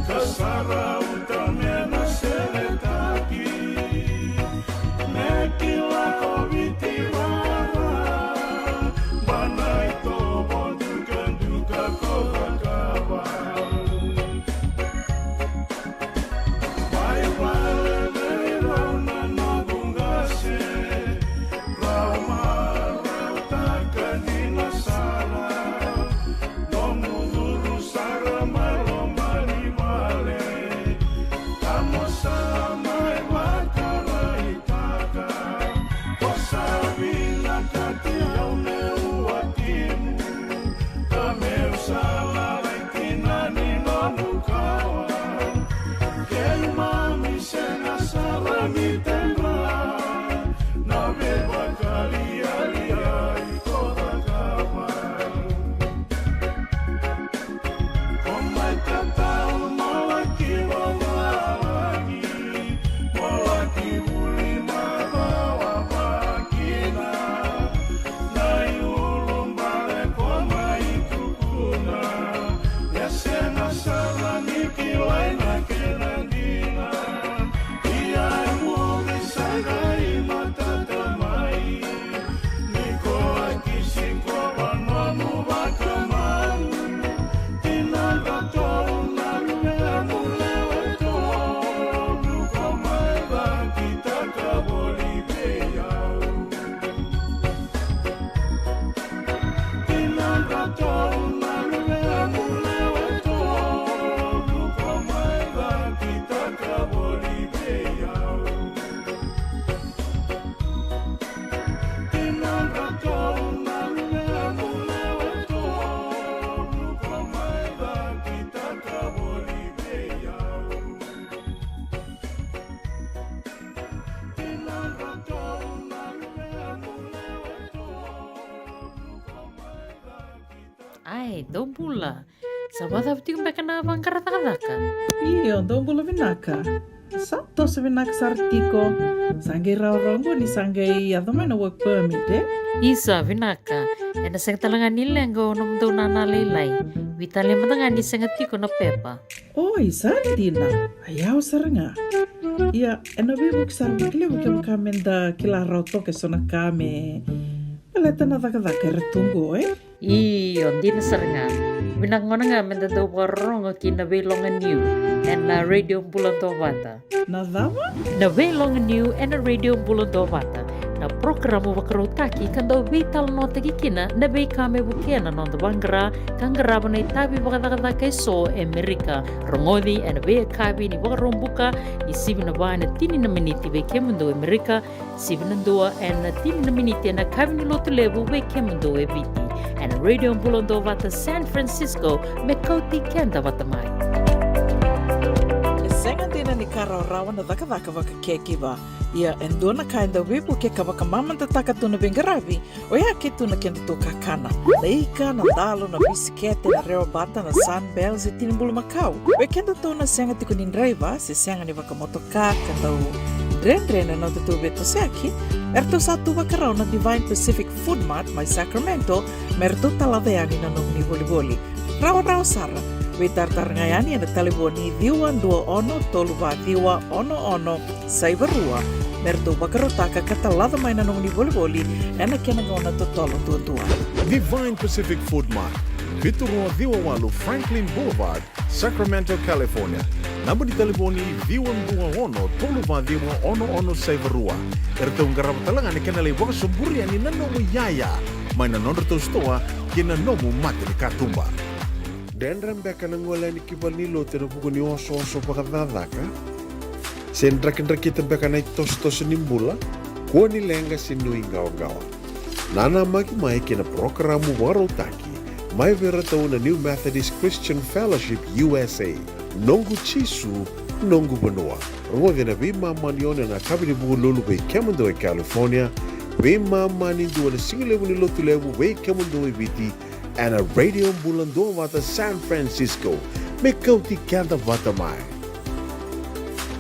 ka sa rauta me na seretaki. Me kila ko Viti vara, ba na itovo dukaduka ko cakava. Mai vale vei rau na noqu qase, rau marautaka dina sara. Nomu curu sara mai loma ni vale, ka mo sa mai vakaraitaka. Ko sa vinakati au meu watimu, ka meu sa lalai kina ni nomu kawa. Keimami sega sara ni tedra na veivakalialiai ko cakava. Ko mai tatau mo laki vavalagi, mo laki vuli macawa vakina. Na iulubale ko mai tukuna, e sega sara ni kilai na kena dina. Ia e muri sa qai matata mai, ni ko laki sikova nomu vakamau. Tinadratou na luvemu lewe tolu ko mai cakitaka voli vei au. Tinadratou na luvemu lewe tolu ko mai cakitaka voli vei au. Tinadratou na luvemu lewe tolu ko mai cakitaka voli vei au. Tinadratou na luvemu lewe tolu ko mai cakitaka. Ai, dou bula. Sa vakacava tiko beka na vaqara cakacaka? Io, dou bula vinaka. Sa toso vinaka sara tiko. Sa qai rawarawa qo ni sa qai yaco mai na work permit, e? Isa, vinaka. Ena sega tale ga ni leqa o nomudou nana lailai. Veitalai mada ga ni sega tiko na pepa. Oi, sa dina. A yawa sara ga. Ia, ena veivuke sara vakalevu kevaka meda kila rawa toka eso na ka me baleta na cakacaka era tu qo, e? Io, dina sara ga. Vinaka gona ga meda dau vakarorogo ki na Veiloga Niu ena Radio Bula Dovata. Na cava? Na Veiloga Niu ena Radio Bula Dovata. Na porokaramu vakarautaki ka dau veitalanoataki kina na veika me vukea na noda vaqara ka qarava na itavi vakacakacaka eso e Merika. Rogoci ena veiyakavi ni Vakaraubuka, ni sivi na va ena tini na miniti vei kemudou e Merika, sivi na dua ena tini na miniti ena yakavi ni Lotulevu vei kemudou e Viti. Ena Radio Bula Dovata San Francisco, me kauti keda vata mai. E sega dina ni ka rawarawa na cakacaka vakakekiva. Ia e dua na ka e dau veivuke ka vakamamadataka tu na veiqaravi, oya ke tu na kedatou kakana. Na ika, na dalo, na bisikete, na rewabata, na Sunbell, se tini bulumakau. Vei kedatou na sega tiko ni draiva, se sega ni vakamotoka, ka dau dredre na nodatou veitosoyaki, eratou sa tu vakarau na Divine Pacific Food Mart mai Sacramento, me ratou talaca yani na nomuni volivoli. Rawarawa sara, veitaratara ga yani ena talevoni ciwa dua ono tolu va ciwa ono ono saiva rua, me ratou vakarautaka ka talaca mai na nomuni volivoli ena kena gauna totolo duadua. Divine Pacific Food Mart, vitu rua ciwa walu Franklin Boulevard, Sacramento, California. Naba ni talevoni ciwa dua ono tolu va ciwa ono ono saiva rua. Eratou qarava tale ga na kena lai vakasoburi yani na nomu iyaya mai na nodratou sitoa kei na nomu mata ni katuba. Dredre beka na gole yani ki valenilotu ena vuku ni osooso vakacakacaka? Se drakidrakita beka na itosotoso ni bula? Kua ni leqa se nuiqawaqawa. Nanamaki mai kei na parokaramu vakarautaki mai vei iratou na New Methodist Christian Fellowship U S A, Noqu Jisu, Noqu Vanua. Rogoci ena veimama ni ono ena yakavi ni Vukelulu vei kemudou e California, veimama ni dua ena sigalevu ni Lotulevu vei kemudou e Viti, ena Radio Bula Duavata San Francisco. Me kauti keda vata mai.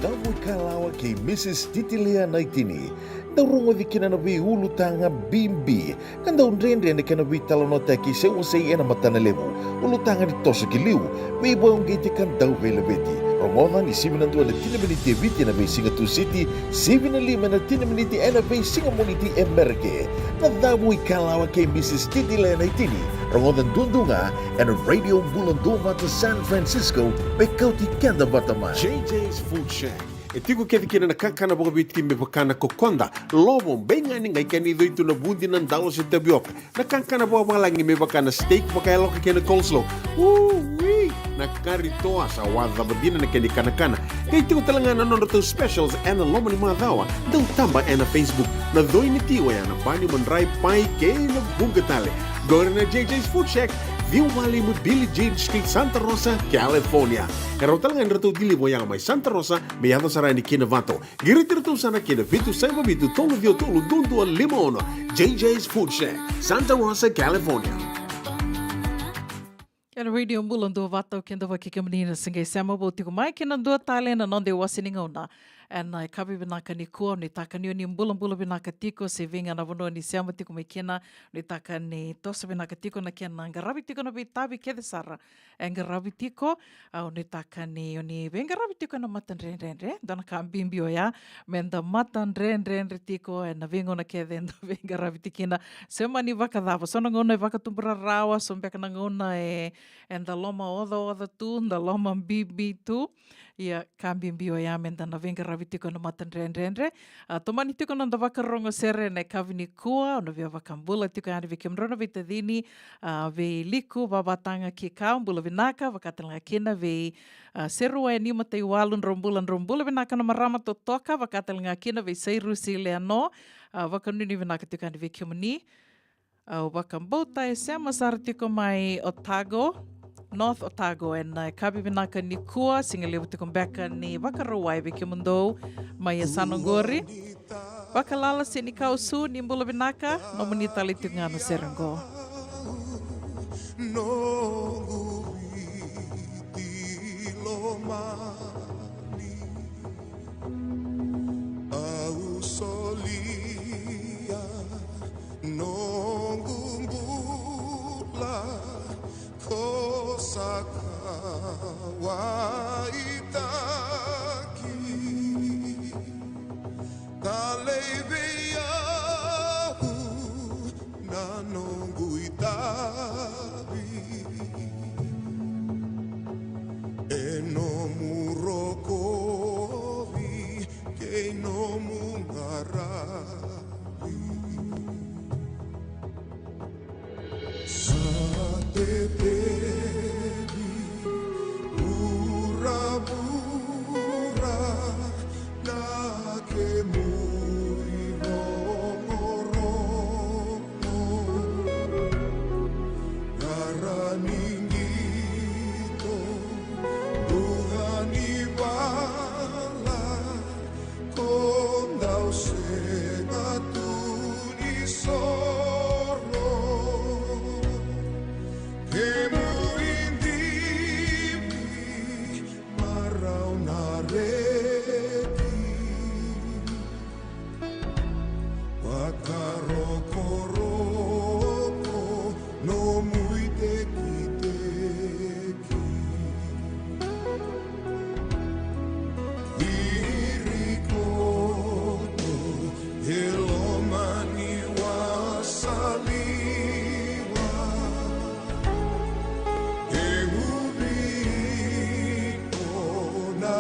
Davo i Kalawa kei Mrs Titilia Naitini. Dau rogoci kina na veiulutaga bibi ka dau dredre na kena veitalanoataki se wasei ena matana levu. Ulutaga ni toso ki liu, veivakauqeti ka dau veilaveti. Rogoca ni sivi na dua ena tini miniti e Viti ena veisiga Tusiti, sivi na lima ena tini miniti ena veisiga Moniti e Merika. Na Davo i Kalawa kei Mrs Titilia Naitini. Rogoca duadua ga ena Radio Bula Duavata San Francisco, me kauti keda vata mai. J J's Food Shack. E tiko kece kina na kakana vakaviti me vaka na kokoda, lovo, beigani, qai kena icoi tu na vudi, na dalo se tavioka. Na kakana vakavalagi me vaka na steak vakayaloka kei na coleslaw. Ui! Na kari toa, sa wacava dina na kena ikanakana. Qai tiko tale ga na nodratou specials ena loma ni macawa. Dau taba ena Facebook. Na coi ni ti oya na bani, madrai, pai kei na vuqa tale. Qori na J J's Food Shack, ciwa walu lima Billie Jean Street, Santa Rosa, California. E rawa tale ga ni ratou deliver oya mai Santa Rosa me yaco sara yani ki Novato. Qiriti iratou sara ki na vitu saiva vitu tolu ciwa tolu dua dua lima ono. J J's Food Shack, Santa Rosa, California. Ena Radio Bula Duavata, o keda vata kei kemuni na se qai sema vou tiko mai ki na dua tale na noda iwase ni gauna. Ena yakavi vinaka nikua, nuitaka ni o ni bulabula vinaka tiko, se vei ga na vanua ni sema tiko mai kina, nuitaka ni toso vinaka tiko na kena qaravi tiko na veitavi kece sara e qaravi tiko. Au nuitaka ni o ni veiqaravi tiko ena matadredredre, dua na ka bibi oya, meda matadredredre tiko ena veigauna kece eda veiqaravi tiko kina. Se mani vakacava, so na gauna e vakatubu rarawa, so beka na gauna e, eda lomaocaoca tu, da lomabibi tu. Ia, ka bibi oya meda na veiqaravi tiko ena matadredredre. A, tomani tiko na noda vakarogo sere ena yakavi nikua, au na via vakabula tiko yani vei kemudrau na veitacini, a, vei Liku Vavataga Kikau, bula vinaka, vaka tale ga kina vei, a, Serua e Nima Taiwalu, drau bula, drau bula vinaka na marama totoka, vaka tale ga kina vei Sairusi Leano, a, vakanuinui vinaka tiko yani vei kemuni. Au vakabauta e sema sara tiko mai Otago, North Otago, ena yakavi vinaka nikua, sigalevu tiko beka ni Vakarauwai vei kemudou mai yasana oqori. Vakalala Senikau Su, ni bula vinaka, nomuni tale tiko ga na sere oqo. Noqu Viti lomani, au solia noqu bula ko sa kauaitaki. Talei vei au na noqu itavi, e nomu rokovi kei nomu qaravi. Sa tetevi vuravura na kemu irogorogo. Qara ni qito, buca ni vala, ko dau sega tu ni soro. Kemu idivi, marau na reki, vakarokoroko nomu itekiteki. Virikoto e loma ni wasaliwa, e ubi iko na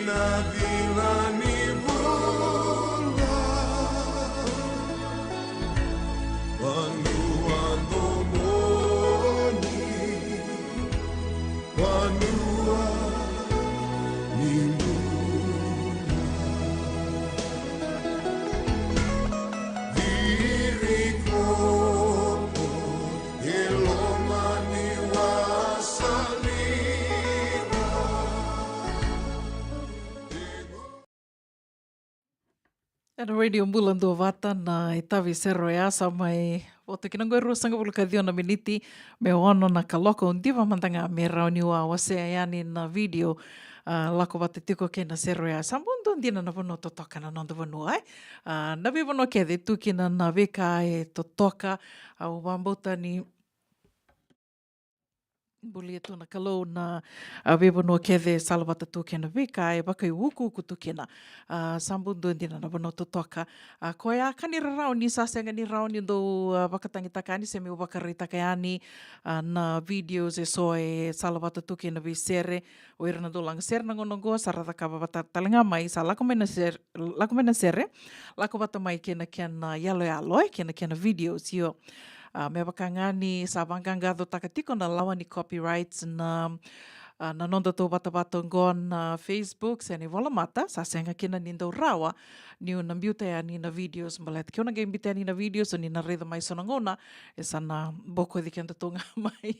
Na vila ni bula, vanua domoni, vanua ni bula. Viri koto e loma ni wasaliva. Ena Radio Bula Duavata na itavi sere oya sa mai voto kina qo e ruasagavulu ka ciwa na miniti me ono na kaloko. Au diva mada ga me rawa niu a wasea yani na video, a, lako vata tiko kei na sere oya. Sa bau dua dina na vanua totoka na noda vanua, e? A, na veivanua kece tu kina na veika e totoka, au vakabauta ni bulia tu na Kalou na, a, veivanua kece e salavata tu kei na veika e vakaiukuuku tu kina. A, sa bau dua dina na vanua totoka. A, koya ka ni rarawa ni sa sega ni rawa ni dou, a, vakatagitaka yani se meu vakaraitaka yani, a, na videos e so e salavata tu kei na veisere. O ira na dau laga sere na gauna oqo sa ra cakava vata tale ga mai, sa lako mai na sere, lako mai na sere, lako vata mai kei na kena yaloyalo, e, kei na kena videos, io. A, me vaka ga ni sa vaqaqacotaka tiko na lawa ni copyrights na, a, na noda tou vatavata oqo na Facebook se na ivolamata, sa sega kina ni dau rawa niu na biuta yani na videos, baleta keu na qai biuta yani na videos, o ni na raica mai so na gauna e sa na bokoci kedatou ga mai,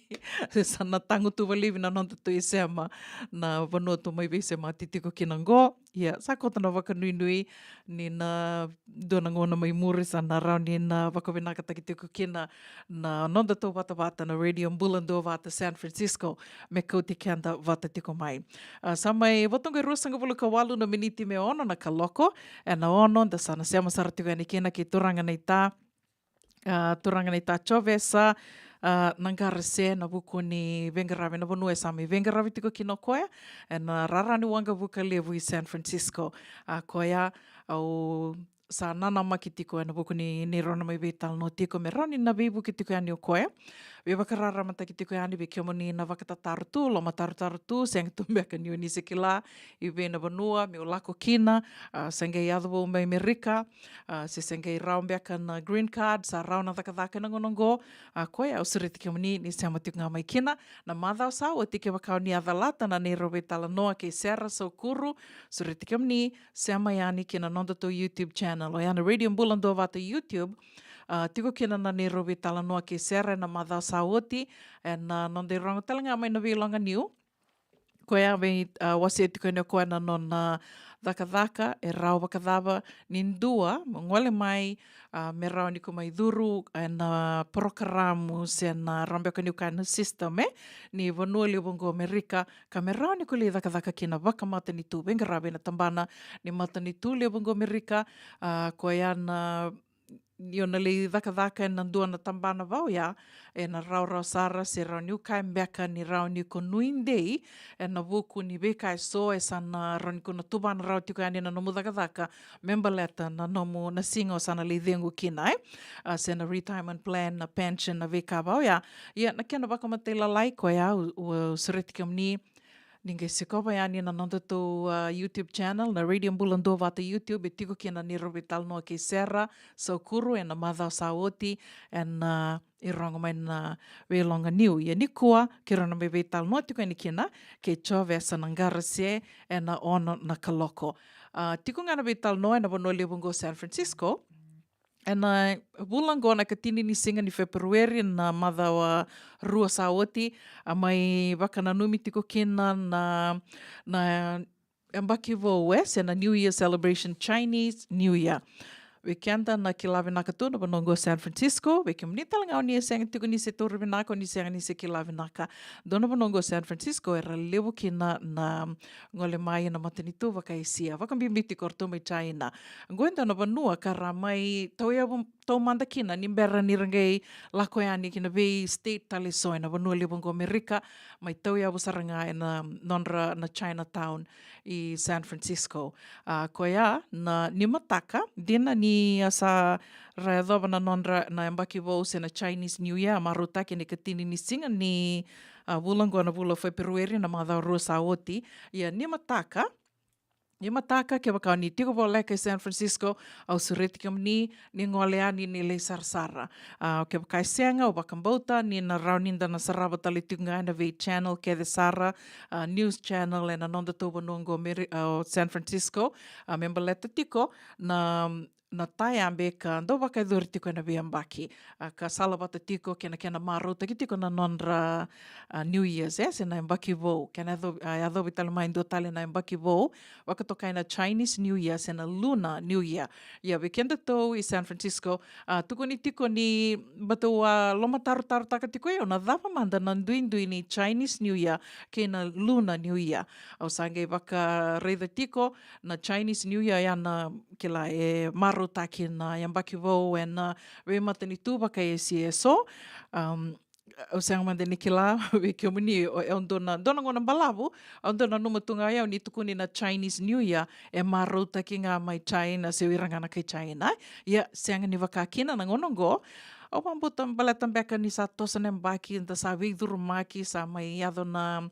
e sa na tagutuva laivi na nodatou isema, na vanua tou mai veisemati tiko kina oqo. Ia, sa koto na vakanuinui ni na dua na gauna mai muri sa na rawa ni na vakavinakataki tiko kina na nodatou vatavata na Radio Bula Duavata San Francisco me kauti keda vata tiko mai. A, sa mai voto qo e ruasagavulu ka walu na miniti me ono na kaloko. Ena ono da sa na sema sara tiko yani kina kei turaga na ita, a, turaga na ita Jovesa, a, Naqara Se, ena vuku ni veiqaravi, na vanua e sa mai veiqaravi tiko kina o koya, ena rara ni waqavuka levu i San Francisco. A, koya au sa nanamaki tiko ena vuku ni, ni rawa na mai veitalanoa tiko me rawa ni na veivuke tiko yani o koya. Veivakararamataki tiko yani vei kemuni na vakatataro tu, lomatarotaro tu, sega tu beka ni o ni se kila i vei na vanua meu lako kina, a, se qai yaco vou mai Amerika, a, se se qai rawa beka na green card, sa rawa na cakacaka ena gauna oqo, a, koya au sureti kemuni ni sema tiko ga mai kina. Na macawa sa oti kevaka o ni a calata na neirau veitalanoa kei Sera Saukuru, sureti kemuni sema yani ki na nodatou YouTube channel, oya na Radio Bula Duavata YouTube. A, tiko kina na neirau veitalanoa kei Sera ena macawa sa oti, ena noda irogo tale ga mai na veiloga niu. Koya vei, a, wasea tiko yani o koya na nona cakacaka, e rawa vakacava ni dua mo gole mai, a, me rawa ni ko mai curu ena porokaramu se na rawa beka niu kaya na system, e, ni vanua levu oqo Amerika, ka me rawa ni ko lai cakacaka kina vakamatanitu, veiqaravi ena tabana ni matanitu levu oqo Amerika. A, koya na ni o na lai cakacaka ena dua na tabana vau ya, ena rawarawa sara, se rawa niu kaya beka ni rawa ni ko nuidei ena vuku ni veika e so e sa na rawa ni ko na tuvana rawa tiko yani na nomu cakacaka me baleta na nomu na siga o sa na lai cegu kina, e? A, se na retirement plan, na pension, na veika vau ya. Ia, na kena vakamatailalai koya, au, au sureti kemuni ni qai sikova yani na nodatou, a, YouTube channel, na Radio Bula Duavata YouTube, e tiko kina na neirau veitalanoa kei Sera Saukuru ena macawa sa oti, ena, a, irogo mai na veiloga niu. Ia nikua keirau na mai veitalanoa tiko yani kina kei Jovesa Naqara Se ena ono na kaloko. A, tiko ga na veitalanoa ena vanua levu oqo San Francisco, ena vula oqo na ikatini ni siga ni Feperueri, na macawa rua sa oti, a mai vakananumi tiko kina na, na yabaki vou, e, se na New Year celebration, Chinese New Year. Vei keda na kila vinaka tu na vanua oqo San Francisco, vei kemuni tale ga o ni sega tiko ni se taura vinaka, o ni sega ni se kila vinaka. Dua na vanua oqo San Francisco era levu kina na gole mai na matanitu vaka-Esia, vakabibi tiko o ratou mai China. Oqo e dua na vanua ka ra mai tauyavu taumada kina ni bera ni ra qai lako yani ki na vei state tale so ena vanua levu oqo Amerika, mai tauyavu sara ga ena nodra na Chinatown i San Francisco. A, koya na nimataka, dina ni a sa ra yacova na nodra na yabaki vou se na Chinese New Year, marautaki na ikatini ni siga ni, a, vula oqo na vula Feperueri na macawa rua sa oti. Ia nimataka, Ni mataka, kevaka o ni tiko voleka i San Francisco, au sureti kemuni ni gole yani ni lai sarasara. A, kevaka e sega, au vakabauta ni na rawa ni da na sarava tale tiko ga ena vei channel kece sara, a, news channel ena nodatou vanua oqo Meri-, a, o San Francisco, a, me baleta tiko na, na tayabe ka dau vakayacori tiko ena veiyabaki, a, ka salavata tiko kei na kena marautaki tiko na nodra, a, New Year's, e, se na yabaki vou. Kena yaco-, a, yacovi tale mai dua tale na yabaki vou, vakatokai na Chinese New Year se na Lunar New Year. Ia vei kedatou i San Francisco, a, tukuni tiko ni, baleta au a lomatarotarotaka tiko o yau na cava mada na duidui ni Chinese New Year kei na Lunar New Year. Au sa qai vakaraica tiko na Chinese New Year, ya na kila e marautaki na yabaki vou ena veimatanitu vakaesi eso. Um, au sega mada ni kila vei kemuni, o, e dua na, dua na gauna balavu, au dau nanuma tu ga o yau ni tukuni na Chinese New Year e marautaki ga mai China, se o ira ga na kai China. Ia, sega ni vaka kina na gauna oqo. Au vakabauta baleta beka ni sa toso na yabaki, da sa veicurumaki, sa mai yaco na,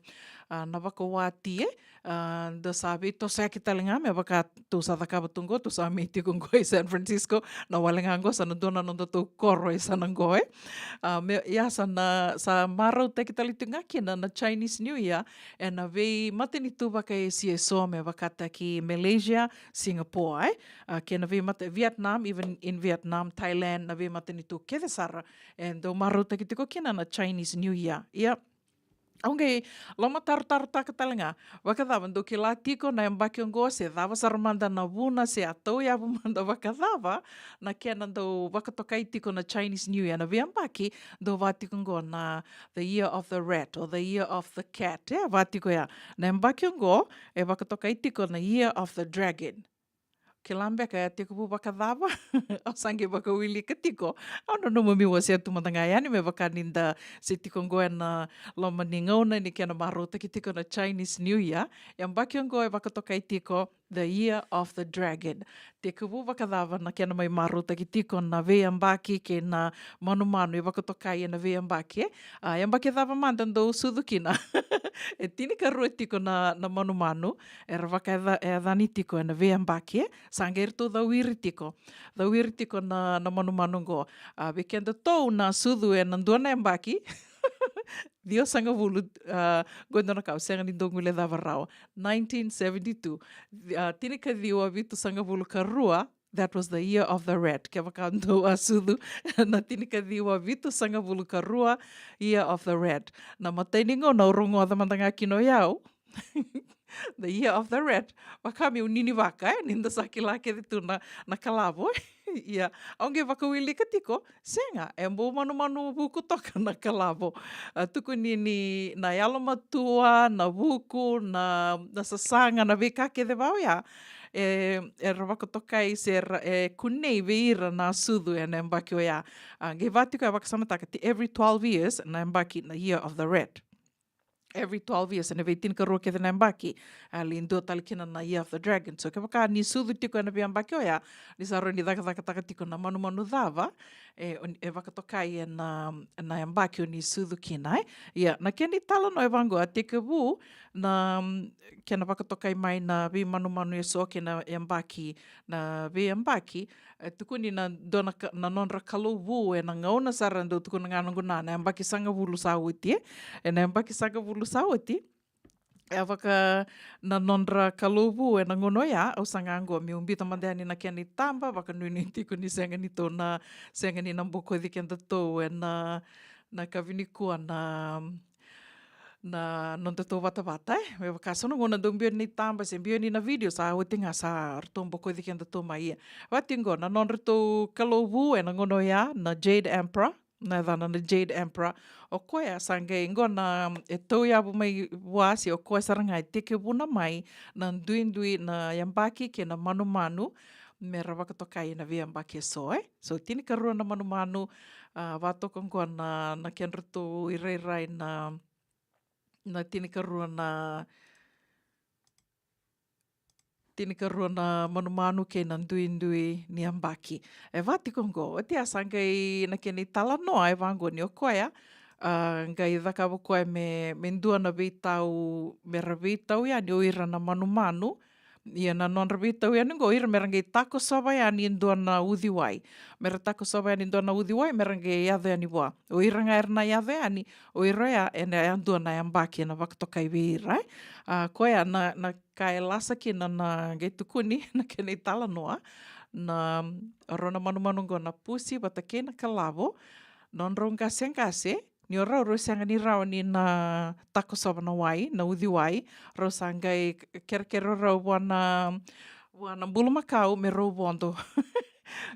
a, na vakawati, e, a, da sa veitosoyaki tale ga, me vaka tou sa cakava tu oqo, tou sa mai tiko oqo i San Francisco, na wale ga oqo sa na dua na nodatou koro e sa na oqo, e. A, me, ia sa na, sa marautaki tale tiko ga kina na Chinese New Year ena veimatanitu vakaesi eso, me vakataki Malaysia, Singapore, e. A, kei na veimata-, Vietnam, even in Vietnam, Thailand, na veimatanitu kece sara e dau marautaki tiko kina na Chinese New Year. Ia, au qai lomatarotarotaka tale ga, vakacava dau kila tiko na yabaki oqo, se cava sara mada na vuna, se a tauyavu mada vakacava na kena dau vakatokai tiko na Chinese New Year na veiyabaki, dau vaka tiko oqo na the year of the rat or the year of the cat, e, vaka tiko ya. Na yabaki oqo e vakatokai tiko na year of the dragon. Kila beka e tekivu vakacava? Au sa qai vakawilika tiko. Au nanuma meu wasea tu mada ga yani me vaka ni da se tiko oqo ena loma ni gauna ni kena marautaki tiko na Chinese New Year. Yabaki oqo e vakatokai tiko the year of the dragon. Tekivu vakacava na kena mai marautaki tiko na veiyabaki kei na manumanu e vakatokai ena veiyabaki, e? A, yabaki cava mada dou sucu kina? E tinikarua tiko na, na manumanu era vakayacani tiko ena veiyabaki, e? Sa qai ratou cawiri tiko. Cawiri tiko na, na manumanu oqo. A, vei kedatou na sucu ena dua na yabaki, ciwasagavulu, a, qo e dua na ka au sega ni dau guilecava rawa. Nineteen seventy-two. A, tinikaciwa vitusagavulu karua, that was the year of the rat. Kevaka dou a sucu na tinikaciwa vitusagavulu karua, year of the rat. Na imatai ni gauna au rogoca mada ga kina o yau, the year of the rat. Vaka meu ninivaka, e, ni da sa kila kece tu na, na kalavo. Ia, au qai vakawilika tiko, sega, e bau manumanu vuku toka na kalavo. A, tukuni ni na yalomatua, na vuku, na, na sasaga, na veika kece vaka oya, e, era vakatokai se ra, e kunei vei ira na sucu ena yabaki oya. A, qai vaka tiko ya, vakasamataka, ti every twelve years na yabaki na year of the rat. Every twelve years, ena veitinikarua kece na yabaki, a, lai dua tale kina na year of the dragon. So kevaka ni sucu tiko ena veiyabaki oya, ni sa rawa ni cakacakataka tiko na manumanu cava e, o ni, e vakatokai ena, na yabaki o ni sucu kina, e. Ia, na kena italanoa e vaqo, a tekivu na, mm, kena vakatokai mai na veimanumanu eso kei na yabaki, na veiyabaki, e tukuni na dua na ka-, na nodra kalou vu ena gauna sara, dau tukuna ga noqu na, na yabaki sagavulu sa oti, e. Ena yabaki sagavulu sa oti, e vaka na nodra kalou vu ena gauna oya. Au saga oqo meu biuta mada yani na kena itaba, vakanuinui tiko ni sega ni tou na, sega ni na bokoci kedatou ena, na yakavi nikua na, na nodatou vatavata, e. Me vaka so na gauna dau biu yani na itaba se biu yani na video, sa oti ga sa ratou bokoci kedatou mai, ia. Vaka tiko oqo na nodratou kalou vu ena gauna oya, na Jade Emperor, na yacana na Jade Emperor. O koya sa qai oqo na, e tauyavu mai vua se o koya sara ga e tekivuna mai na duidui na yabaki kei na manumanu me ra vakatokai ena veiyabaki eso, e. So tinikarua na manumanu, a, vakatoka oqo na, na kedratou irairai na, na tinikarua na, tinikarua na manumanu kei na duidui ni yabaki. E vaka tiko oqo, oti ya sa qai na kena italanoa e vaqo ni o koya, a, qai cakava o koya me, me dua na veitau, me ra veitau yani o ira na manumanu, Ia na nodra veitau yani qo, o ira mera qai takosova yani e dua na uciwai. Mera takosova yani e dua na uciwai, mera qai yaco yani vua. O ira ga era na yaco yani, o ira ya ena yadua na yabaki ena vakatokai vei ira, e. A, koya na, na ka e lasa kina na qai tukuni na kena italanoa. Na, rau na manumanu qo na pusi vata kei na kalavo, nodrau qaseqase, ni o rau rau sega ni rawa ni na takosova na wai, na uciwai, rau sa qai kerekere rau vua na, vua na bulumakau me rau vodo.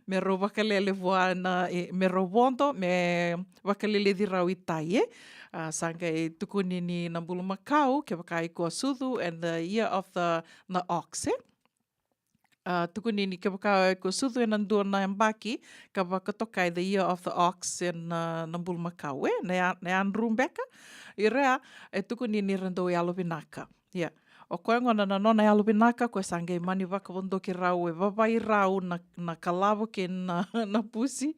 Me rau vakalele vua na, e, me rau vodo, me vakaleleci rau i tai, e. A, sa qai tukuni ni na bulumakau, kevaka iko a sucu, and the year of the, na ox, e. A, tukuni ni kevaka iko sucu ena dua na yabaki, ka vakatokai the year of the ox ena, na bulumakau, e, na ya-, na yadru beka. Ira ya, e tukuni ni ra dau yalovinaka. Ia. O koya gona na nona yalovinaka, koya sa qai mani vakavodoki rau, e vavai rau na, na kalavo kei na, na pusi.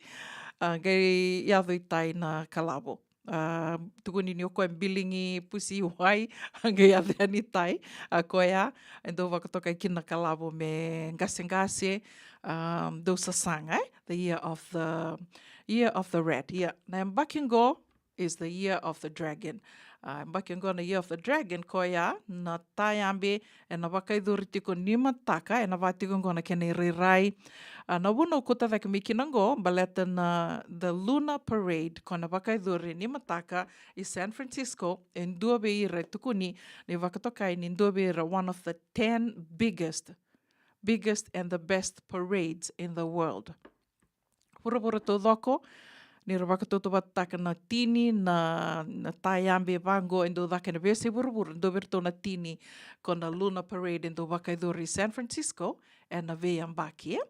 A, qai yaco i tai na kalavo. A, tukuni ni o koya biligi pusi i wai, a qai yaco yani i tai, a koya, e dau vakatokai kina na kalavo me qaseqase, a, dau sasaga, e? The year of the, year of the rat, ia. Na yabaki qo is the year of the dragon. A, yabaki qo na year of the dragon, koya, na tayabe, ena vakayacori tiko ni mataka, ena va tiko qo na kena irairai. A, na vuna au kauta cake mai kina qo, baleta na the Lunar Parade, ko na vakayacori ni mataka i San Francisco, e dua vei ira e tukuni, ni vakatokai ni dua vei ira one of the ten biggest, biggest and the best parades in the world. Vuravura taucoko, ni ra vakatautauvatataka na tini, na, na tayabe vaqo e dau caka ena veiyasai vuravura, dua vei iratou na tini, ko na Lunar Parade e dau vakayacori i San Francisco, ena veiyabaki, e.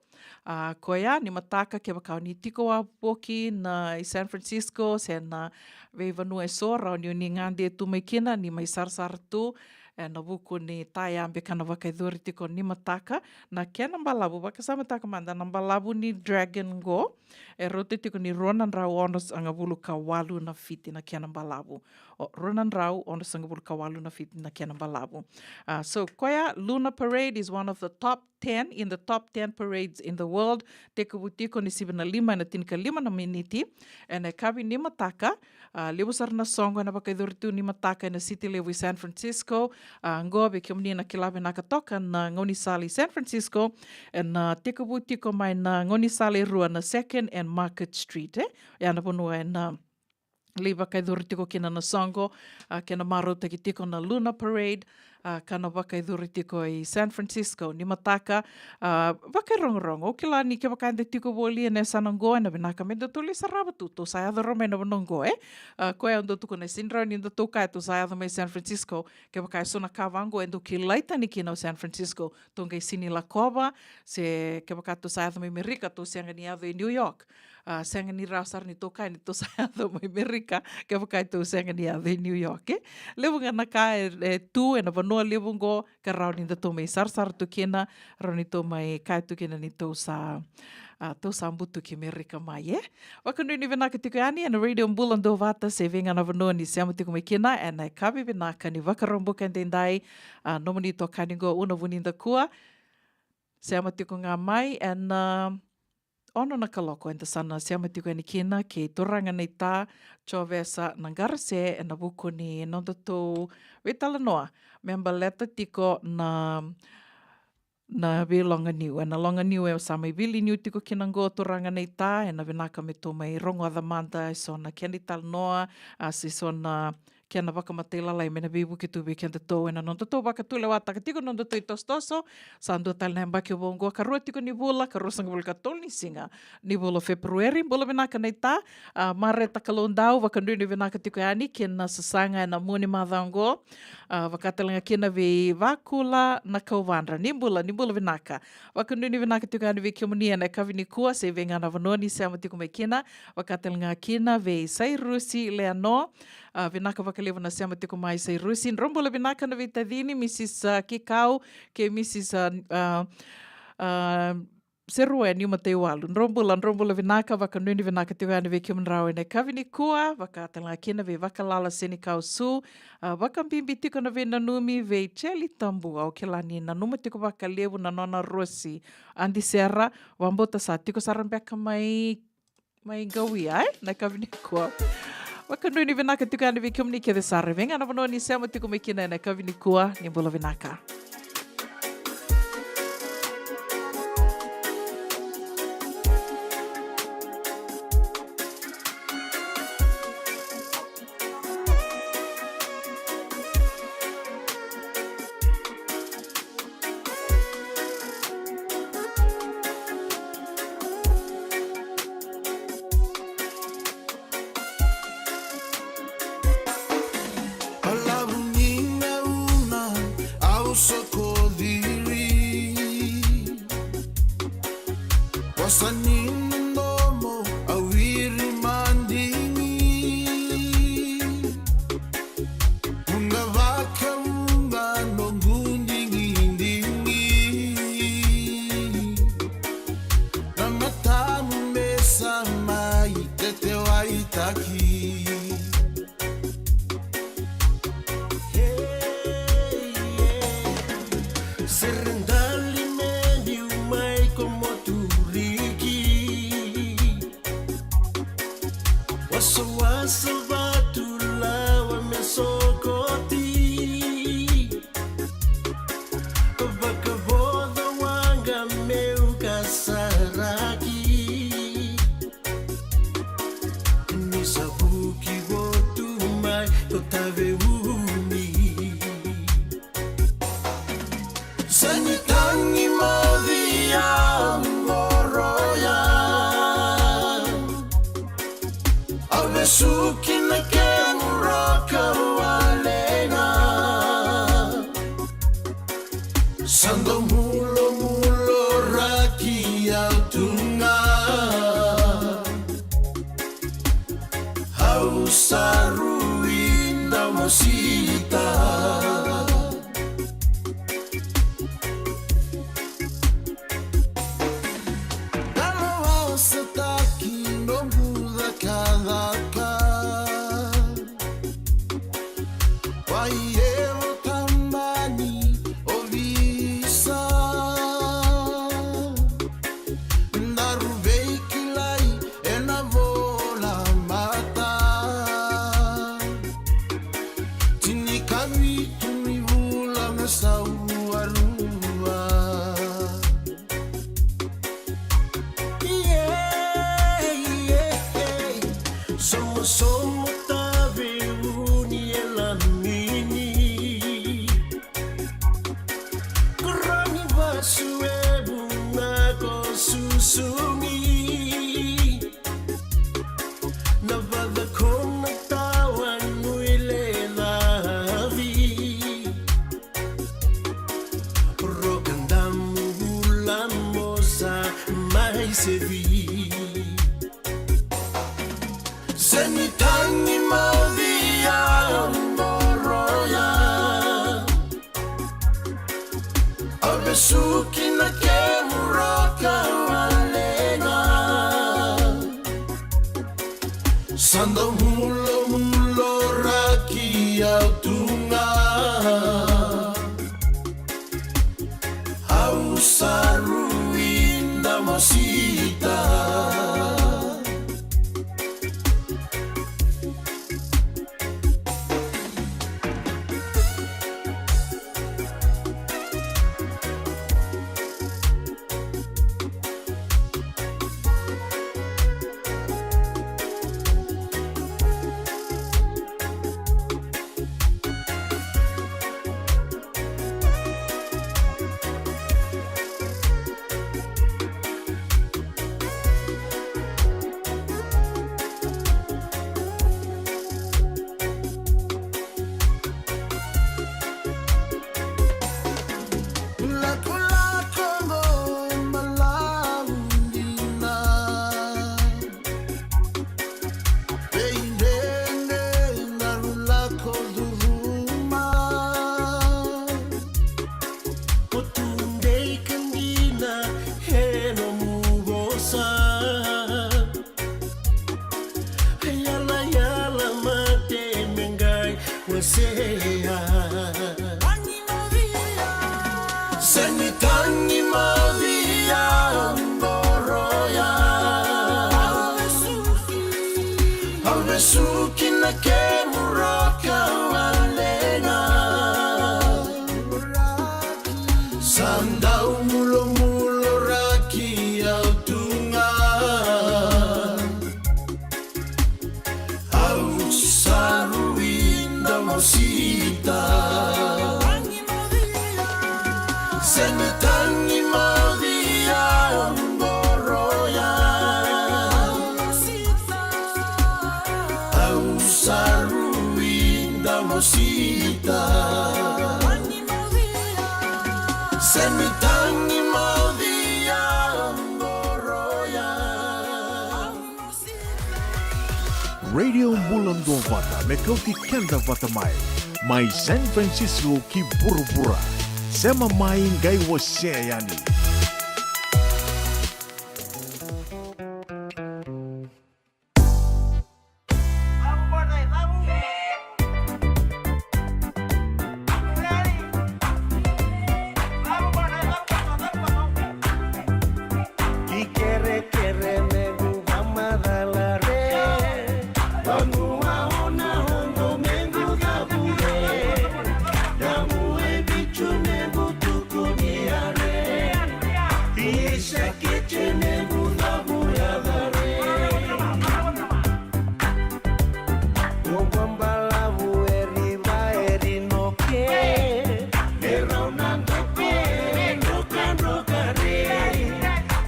A, koya, ni mataka kevaka o ni tiko wavoki na i San Francisco, se na veivanua eso, rawa ni o ni gade tu mai kina, ni mai sarasara tu, ena vuku ni tayabe ka na vakayacori tiko ni mataka, na kena balavu, vakasamataka mada na balavu ni dragon qo, e rauta tiko ni rua na drau onosagavulu ka walu na fiti na kena balavu. O, rua na drau onosagavulu ka walu na fiti na kena balavu. A, so, koya, Lunar Parade is one of the top ten, in the top ten parades in the world. Tekivu tiko ni sivi na lima ena tinikalima na miniti. Ena yakavi ni mataka, a, levu sara na soqo ena vakayacori tu ni mataka ena city levu i San Francisco. A, qo vei kemuni na kila vinaka toka na gaunisala i San Francisco, ena, a, tekivu tiko mai na gaunisala e rua na Second and Market Street, e? Ya na vanua ena, a, lai vakayacori tiko kina na soqo, a, kena marautaki tiko na Lunar Parade, a, ka na vakayacori tiko i San Francisco ni mataka, a, vakairogorogo. Au kila ni kevaka eda tiko voli ena yasana qo, ena vinaka me datou lai sarava tu, tou sa yaco rawa mai na vanua qo, e? A, koya au dau tukuna, e sega ni rawa ni datou kaya tou sa yaco mai San Francisco, kevaka e so na ka vaqo e dau kilai tani kina o San Francisco, tou qai sega ni lakova, se kevaka tou sa yaco mai Merika, tou sega ni yaco i New York. A, sega ni rawa sara ni tou kaya ni tou sa yaco mai Merika, kevaka e tou sega ni yaco i New York, e? Levu ga na ka e, e tu ena vanua levu qo, ka rawa ni datou mai sarasara tu kina, rawa ni tou mai kaya tu kina ni tou sa, a, tou sa butuki Merika mai, e? Vakanuinui vinaka tiko yani ena Radio Bula Duavata, se vei ga na vanua ni sema tiko mai kina, ena yakavi vinaka ni Vakaraubuka edaidai, a, nomuni itokani qo Una Vunidakua. Sema tiko ga mai ena, a, ono na kaloko, eda sa na sema tiko yani kina kei turaga naita Jovesa Naqarase, ena vuku ni nodatou veitalanoa me baleta tiko na, na veiloga niu. Ena loga niu e sa mai veiliu tiko kina qo turaga naita, ena vinaka me tou mai rogoca mada e so na kena italanoa, a, se so na kena vakamatailalai me na veivuke tu vei kedatou ena nodatou vakatulewataka tiko na nodatou itosotoso. Sa dua tale na yabaki vou qo, karua tiko ni vula, ka ruasagavulu ka tolu ni siga ni vula o February. Bula vinaka naita, a, Mareta Kaloudau, vakanuinui vinaka tiko yani kina sasaga ena mua ni macawa qo. A, vaka tale ga kina vei Vakula Nakauvadra. Ni bula, ni bula vinaka. Vakanuinui vinaka tiko yani vei kemuni ena yakavi nikua, se vei ga na vanua ni sema tiko mai kina. Vaka tale ga kina vei Sairusi Leano. A, vinaka vakalevu na sema tiko mai Sairusi. Drau bula vinaka na veitacini, Mrs, a, Kikau, kei Mrs, a, a, a, se rua e niu matai walu. Drau bula, drau bula vinaka, vakanuinui vinaka tiko yani vei kemudrau ena yakavi nikua, vaka tale ga kina vei Vakalala Senikau Su, a, vakabibi tiko na veinanumi vei Jeli Tabua, au kila ni nanuma tiko vakalevu na nona rosi. Adi Sera, vakabauta sa tiko sara beka mai, mai qawia, e? Na yakavi nikua. Vakanuinui vinaka tiko yani vei kemuni kece sara. Vei ga na vanua ni sema tiko mai kina ena yakavi nikua, ni bula vinaka. Balavu ni gauna au soko ciri, vosa ni domo au iri madigi. Vuqa vakavuqa noqu digidigi, na matamu me sa mai tetewaitaki. Hey, yeah. Sere dali me niu mai komoturiki. Wasawasa vatu lawa me sokoti. Vakavoca waqa meu kasaraki. Ni sa vuki votu mai ko Taveuni. Sa ni tagi movi au qoroya. Au vesuki na kemu roka wale ga. Sa dau mulomulo raki au tu ga. Au sa rui dau mosita. Dalo au sa taki noqu cakacaka. Wai evo tabani ovisa. Daru veikilai ena vola mata. Tinikavitu ni vula me sau arua. Yeah, yeah, yeah. Somosomo Taveuni e lamini. Koroni vasu e vuna ko susugi. Na vacakona tawa nui le lavi. Roka damu vula mosa mai sevi. Se ni tagi movi au qoroya. Au vesuki na kemu roka wale ga. Sa dau mulomulo raki au tu ga. Au sa rui dau mosita. Seni tagi macia qoroya. Au vesuki na kemu roka walega. Sa dau mulomuloraki au tu ga. Au sa rui dau mosita. Seni tagi macia qoroya. Au sa rui dau mosita. Seni tagi macia qoroya. Radio Bula Duavata me kauti keda vata mai, mai San Francisco ki vuravura. Sema mai qai wasea yani. Ikerekere mequ vamacala re, vanua o na oqo mequ cavu re, damu e vicu mequ tukuni a re, isa kece mequ cavu yaca re. O vabalavu e riva e rinoke, e rau na doke, e drokadroka re.